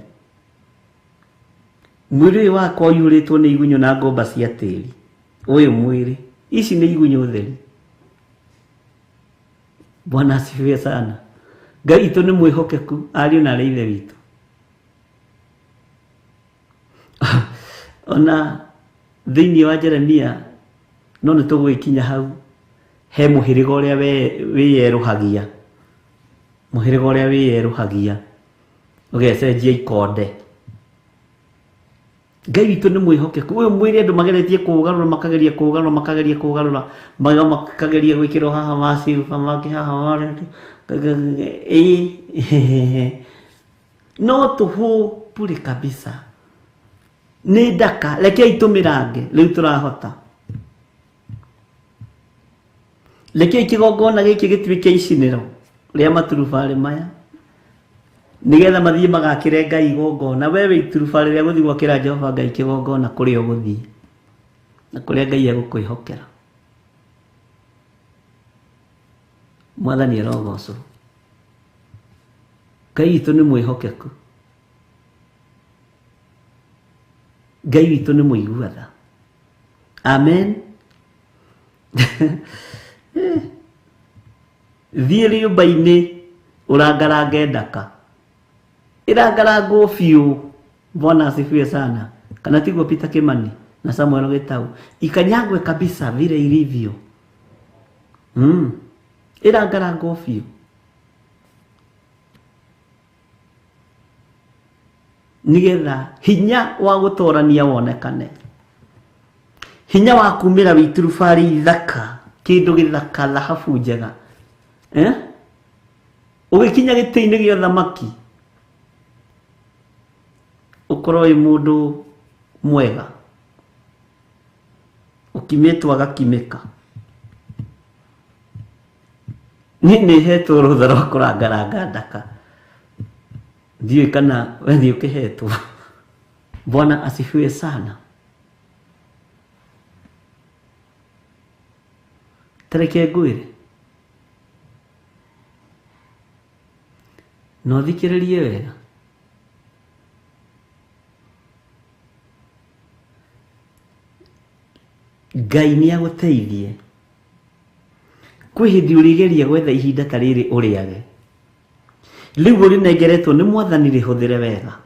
Speaker 2: Mwĩrĩ ũyũ wakwa ũiyũrĩtwo nĩ igunyũ na ngũmba cia tĩri. Ũyũ mwĩrĩ, ici nĩ igunyũ theri. Bwana asifiwe sana. Ngai witũ nĩ mwĩhokeku, ariũ na arĩ ithe witũ. Ona thĩinĩ wa Jeremia no nĩ tũgũgĩkinya hau, he mũhĩrĩga ũrĩa wĩyerũhagia, mũhĩrĩga ũrĩa wĩyerũhagia ũgecenjia ikonde. Ngai witũ nĩ mwĩhokeku. Ũyũ mwĩrĩ andũ mageretie kũũgarũra, makageria kũũgarũra, makageria kũũgarũra, makageria gwĩkĩrwo haha ma silver, mangĩ haha ma no tũhũ bure kabisa. Nĩ ndaka, rekei tũmĩrange rĩu tũrahota. Rekei kĩgongona gĩkĩ gĩtuĩke icinĩro rĩa maturubarĩ maya, nĩgetha mathiĩ magakĩre Ngai igongona. We wĩ iturubarĩ rĩa gũthiĩ gwakĩra Jehova Ngai kĩgongona kũrĩa ũgũthiĩ na kũrĩa Ngai egũkwĩhokera. Mwathani arogocwo. Ngai witũ nĩ mwĩhokeku. Ngai witũ nĩ mũigua tha. Amen. Thiĩ rĩũmba-inĩ ũrangarange ndaka, ĩrangarangwo biũ. Bwana asifiwe sana. Kana tiguo Peter Kimani na Samuel Gitau, ikanyagwe kabisa vile ilivyo. Ĩrangarangwo biũ. Nĩgetha hinya wa gũtorania wonekane, hinya wa kumĩra wĩ iturubarĩ ithaka, kĩndũ gĩthaka, thahabu njega, ũgĩkinya gĩtĩ-inĩ gĩa ũthamaki ũkorwo wĩ mũndũ mwega, ũkimĩtwo agakimĩka. Niĩ nĩ hetwo rũtha rwa kũrangaranga ndaka, ndiũĩ kana we nĩ ũkĩhetwo. Bwana asifiwe sana. Tareke ngwĩre na ũthikĩrĩrie wega. Ngai nĩ agũteithie. Kwĩ hĩndĩ ũrĩgeria gwetha ihinda ta rĩrĩ ũrĩage, rĩu ũrĩnengeretwo nĩ Mwathani, rĩhũthĩre wega.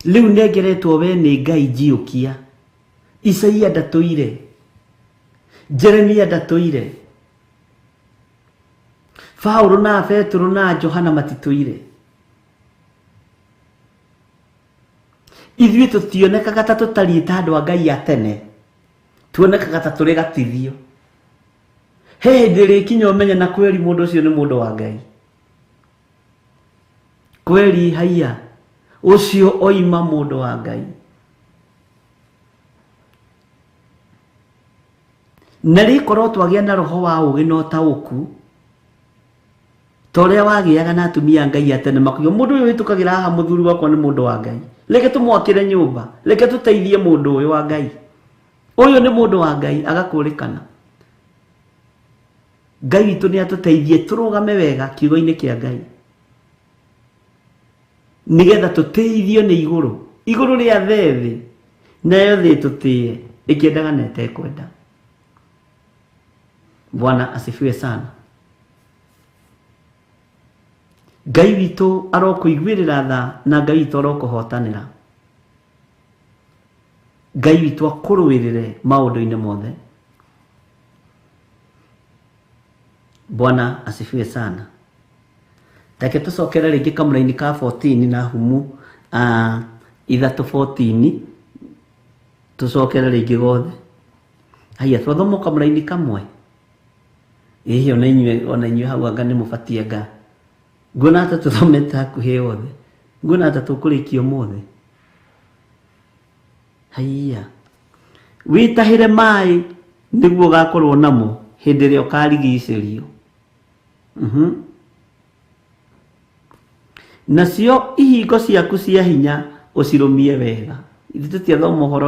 Speaker 2: Rĩu nengeretwo we nĩ Ngai njiũkia. Isaia ndatũire, Jeremia ndatũire, Paulo na Petero na Johana matitũire. Ithuĩ tũtionekaga ta tũtariĩ ta andũ a Ngai a tene, tuonekaga ta tũrĩ gatithio. He hĩndĩ ĩrĩkinya ũmenye na kweri mũndũ ũcio nĩ mũndũ wa Ngai. Kweri haiya, ũcio oima mũndũ wa Ngai. Na rĩkorwo twagĩa na roho wa ũũgĩ na ũtaũku, ta ũrĩa wagĩaga na atumia a Ngai a tene makiuga mũndũ ũyũ ũhĩtũkagĩra haha mũthuri wakwa nĩ mũndũ wa Ngai, reke tũmwakĩre nyũmba, reke tũteithie mũndũ ũyũ wa Ngai, ũyũ nĩ mũndũ wa Ngai, agakũrĩkana. Ngai witũ nĩ atũteithie tũrũgame wega kiugo-inĩ kĩa Ngai, nĩgetha tũtĩithio nĩ igũrũ, igũrũ rĩa thĩ, nayo thĩ tũtĩe ĩkĩendaga na ĩtekwenda. Bwana asifiwe sana. Ngai witũ arokũiguĩrĩra tha na Ngai witũ arokũhotanĩra. Ngai witũ akũrũĩrĩre maũndũ-inĩ mothe. Bwana asifiwe sana. Reke tũcokere rĩngĩ kamũraini ka 14 na humu 3:14, tũcokere rĩngĩ gothe. Haiya, twathoma kamũraini kamwe. Ĩĩ, ona inyuĩ hau anga nĩ mũbatiĩ anga. Nguona ta tũthomete hakuhĩ othe. Nguona ta tũkũrĩkia ũmũthĩ. Haiya. Wĩtahĩre maĩ nĩguo ũgakorwo namo hĩndĩ ĩrĩa ũkarigicĩrio. Nacio ihingo ciaku cia hinya ũcirũmie wega. Ithuĩ tũtiathoma ũhoro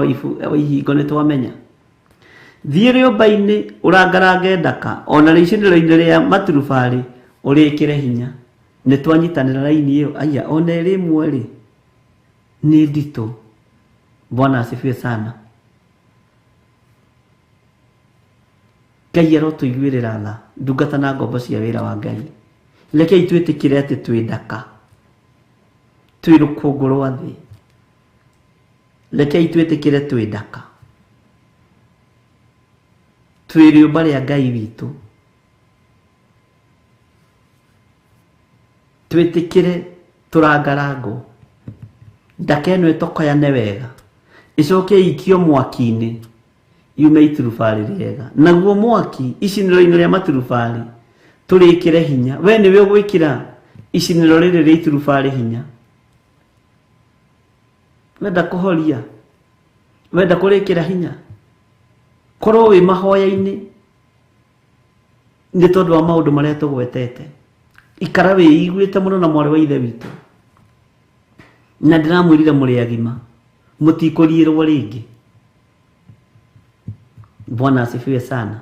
Speaker 2: wa ihingo nĩ twamenya. Thiĩ rĩũmba-inĩ ũrangarange ndaka, ona rĩicinĩro-inĩ rĩa maturubarĩ ũrĩkĩre hinya. Nĩ twanyitanĩra raini ĩyo, aya ona ĩrĩ ĩmwe rĩ nĩ nditũ. Bwana asifiwe sana. Ngai arotũiguĩrĩra tha, ndungata na ngombo cia wĩra wa Ngai. Rekei twĩtĩkĩre atĩ twĩ ndaka, twĩ rũkũngũ rwa thĩ. Rekei twĩtĩkĩre twĩ ndaka, twĩ rĩũmba rĩa Ngai witũ. Twĩtĩkĩre tũrangarangwo, ndaka ĩno ĩtokoyane wega, ĩcoke ĩikio mwaki-inĩ yume iturubarĩ rĩega. Naguo mwaki icinĩro-inĩ rĩa maturubarĩ tũrĩkĩre hinya. We nĩwe ũgwĩkĩra icinĩro rĩrĩ rĩa iturubarĩ hinya. Wenda kũhoria, wenda kũrĩkĩra hinya, korwo wĩ mahoya-inĩ nĩ tondũ wa maũndũ marĩa tũgwetete. Ikara wĩiguĩte mũno na mwarĩ wa ithe witũ, na ndĩramwĩrire mũrĩ agima, mũtikũriĩrwo rĩngĩ. Bwana asifiwe sana.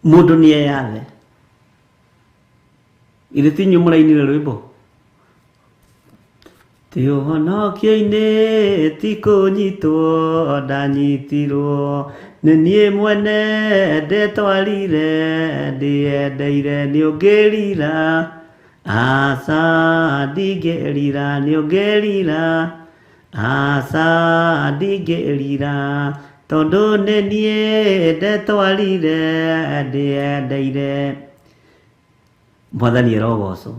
Speaker 2: Mũndũ nĩ eyathe. Ithe ti inyuĩ mũrainire rwĩmbo? Ti ũhonokio-inĩ ti kũnyitwo ndanyitirwo, nĩ niĩ mwene ndetwarire, ndĩyendeire nĩ ũngĩrira, aca ndingĩrira nĩ ũngĩrira, aca ndingĩrira, tondũ nĩ niĩ ndetwarire, ndĩyendeire. Mwathani arogocwo.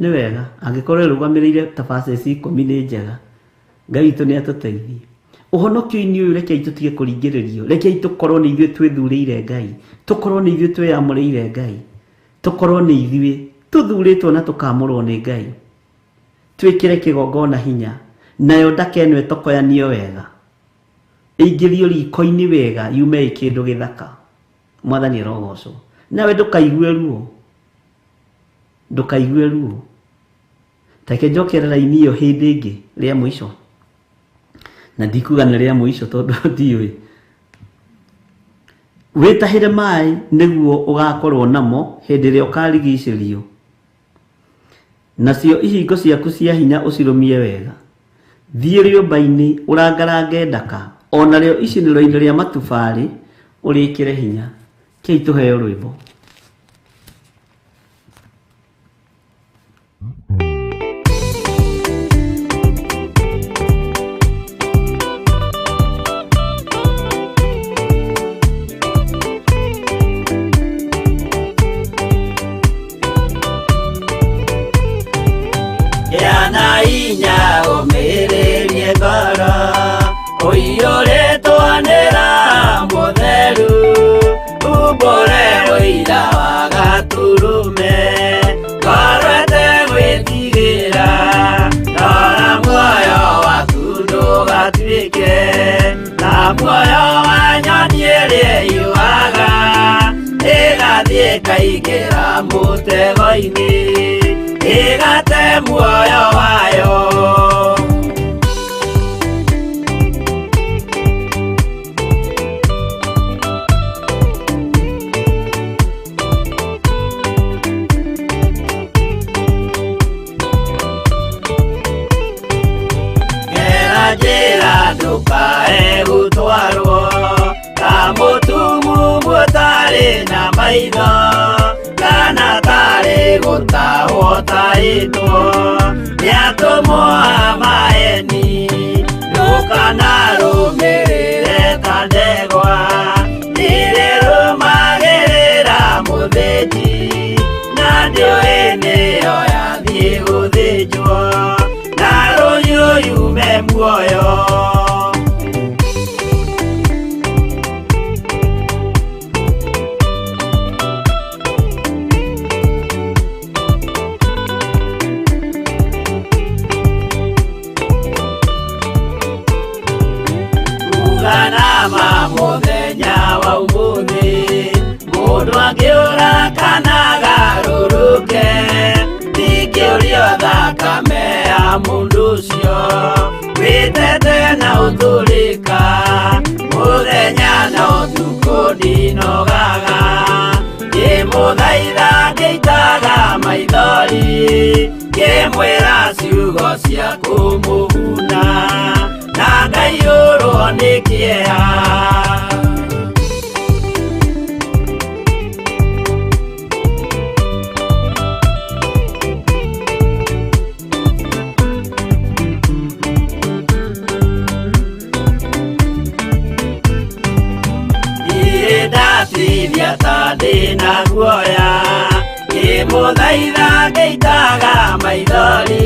Speaker 2: Nĩ wega angĩkorwo ĩrũgamĩrĩire ta verses 10 nĩ njega. Ngai witũ nĩ atũteithie. Ũhonokio-inĩ ũyũ rekei tũtige kũringĩrĩrio, rekei tũkorwo nĩ ithuĩ twĩthurĩire Ngai, tũkorwo nĩ ithuĩ twĩyamũrĩire Ngai, tũkorwo nĩ ithuĩ tũthurĩtwo na tũkamũrwo nĩ Ngai. Twĩkĩre kĩgongona hinya, nayo ndaka ĩno ĩtokoyanio wega, ĩingĩrio riko-inĩ wega, yume ĩ kĩndũ gĩthaka. Mwathani arogocwo. Nawe ndũkaigue ruo, ndũkaigue ruo. Reke njokere raini ĩyo hĩndĩ ĩngĩ rĩa mũico, na ndikuga nĩ rĩa mũico tondũ ndiũĩ. Wĩtahĩre maĩ nĩguo ũgakorwo namo hĩndĩ ĩrĩa ũkarigicĩrio, nacio ihingo ciaku cia hinya ũcirũmie wega. Thiĩ rĩũmba-inĩ ũrangarange ndaka, ona rĩo icinĩro-inĩ rĩa matubarĩ ũrĩkĩre hinya. Kei tũheo rwĩmbo.
Speaker 4: Ĩkaingĩra mũtego-inĩ ĩgate muoyo wayo. Gera njĩra ndũkae gũtwarwo ta mũtumumu ũtarĩ na maitho kana tarĩ gũtahwo tahĩtwo nĩ atũmwo a maheni. Ndũkanarũmĩrĩre ta ndegwa irĩrũmagĩrĩra mũthĩnji na ndĩũĩ nĩyo yathiĩ gũthĩnjwo na rũhiũ yume muoyo. Uganama mũthenya wa ũmũthĩ mũndũ angĩũra kana agarũrũke ndingĩũrio thakame ya mũndũ ũcio wĩtete na ũtũrĩka mũthenya na ũtukũ ndinogaga ngĩmũthaitha ngĩitaga maithori ngĩmwĩra ciugo cia kũmũguna na ngaiyũrwo nĩ kĩeha. Ndirĩ ndatithia ta ndĩna guoya ngĩmũthaitha ngĩitaga maithori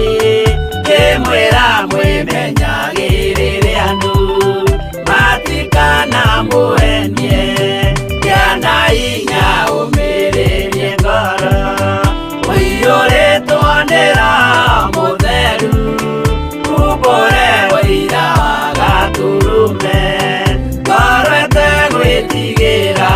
Speaker 4: ngĩmwĩra mwĩmenyagĩrĩre andũ matikanamũhenie kĩana hinya ũmĩrĩrie ngoro ũiyũrĩtwo nĩ Roho Mũtheru umbũre ũira wa Gatũrũme ngoro ĩtegwĩtigĩra.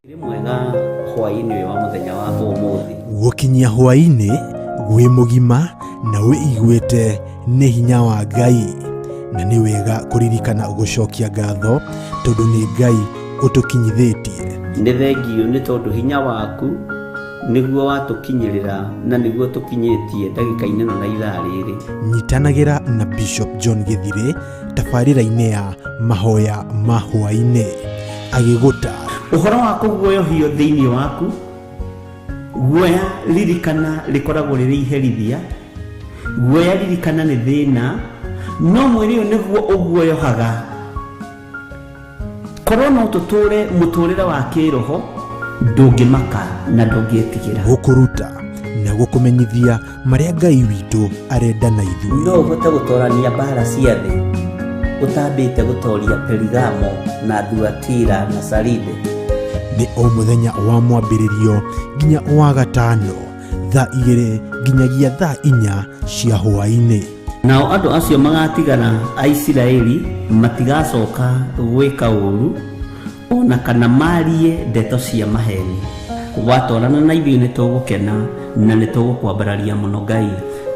Speaker 2: Rĩ mwega hwaĩ-inĩ ũyũ wa mũthenya wa ũmũthĩ.
Speaker 1: Gũkinyia hwaĩ-inĩ wĩ mũgima na wĩiguĩte nĩ hinya wa Ngai, na nĩ wega kũririkana gũcokia ngatho tondũ nĩ Ngai ũtũkinyithĩtie.
Speaker 2: Nĩ thengiũ nĩ tondũ hinya waku nĩguo watũkinyĩrĩra na nĩguo tũkinyĩtie ndagĩka-inĩ ĩno na ithaa rĩrĩ.
Speaker 1: Nyitanagĩra na Bishop John Gĩthirĩ tabarĩra-inĩ ya mahoya ma hwaĩ-inĩ agĩgũta
Speaker 2: Ũhoro wa kũguoyohio thĩinĩ waku, guoya ririkana rĩkoragwo rĩrĩ iherithia, guoya ririkana nĩ thĩna, no mwĩrĩ ũyũ nĩguo ũguoyohaga. Korwo no tũtũre mũtũrĩre wa kĩroho ndũngĩmaka na ndũngĩtigĩra.
Speaker 1: Gũkũruta na gũkũmenyithia marĩa Ngai witũ arenda na ithuĩ.
Speaker 2: No ũhote gũtorania mbara cia thĩ ũtambĩte gũtoria Perigamo na Thuatira na Saride.
Speaker 1: Nĩ o mũthenya wa mwambĩrĩrio nginya wa gatano thaa 2 nginyagia thaa 4 cia hwaĩ-inĩ.
Speaker 2: Nao andũ acio magatigara a Isiraeli matigacoka gwĩka ũũru ona kana marie ndeto cia maheni. Watwarana na ithuĩ nĩ tũgũkena na nĩ tũgũkwambararia mũno Ngai.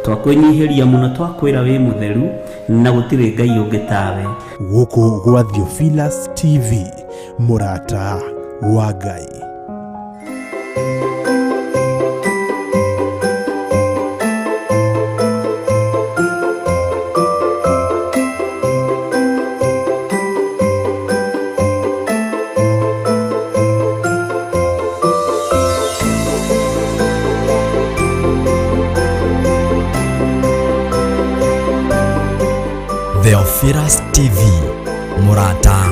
Speaker 2: Twakwĩnyihĩria mũno twakwĩra wĩ mũtheru na gũtirĩ Ngai ũngĩ tawe.
Speaker 1: Gũkũ gwa Theophilus TV, mũrata wa Ngai.
Speaker 3: Theophilus TV, mũrata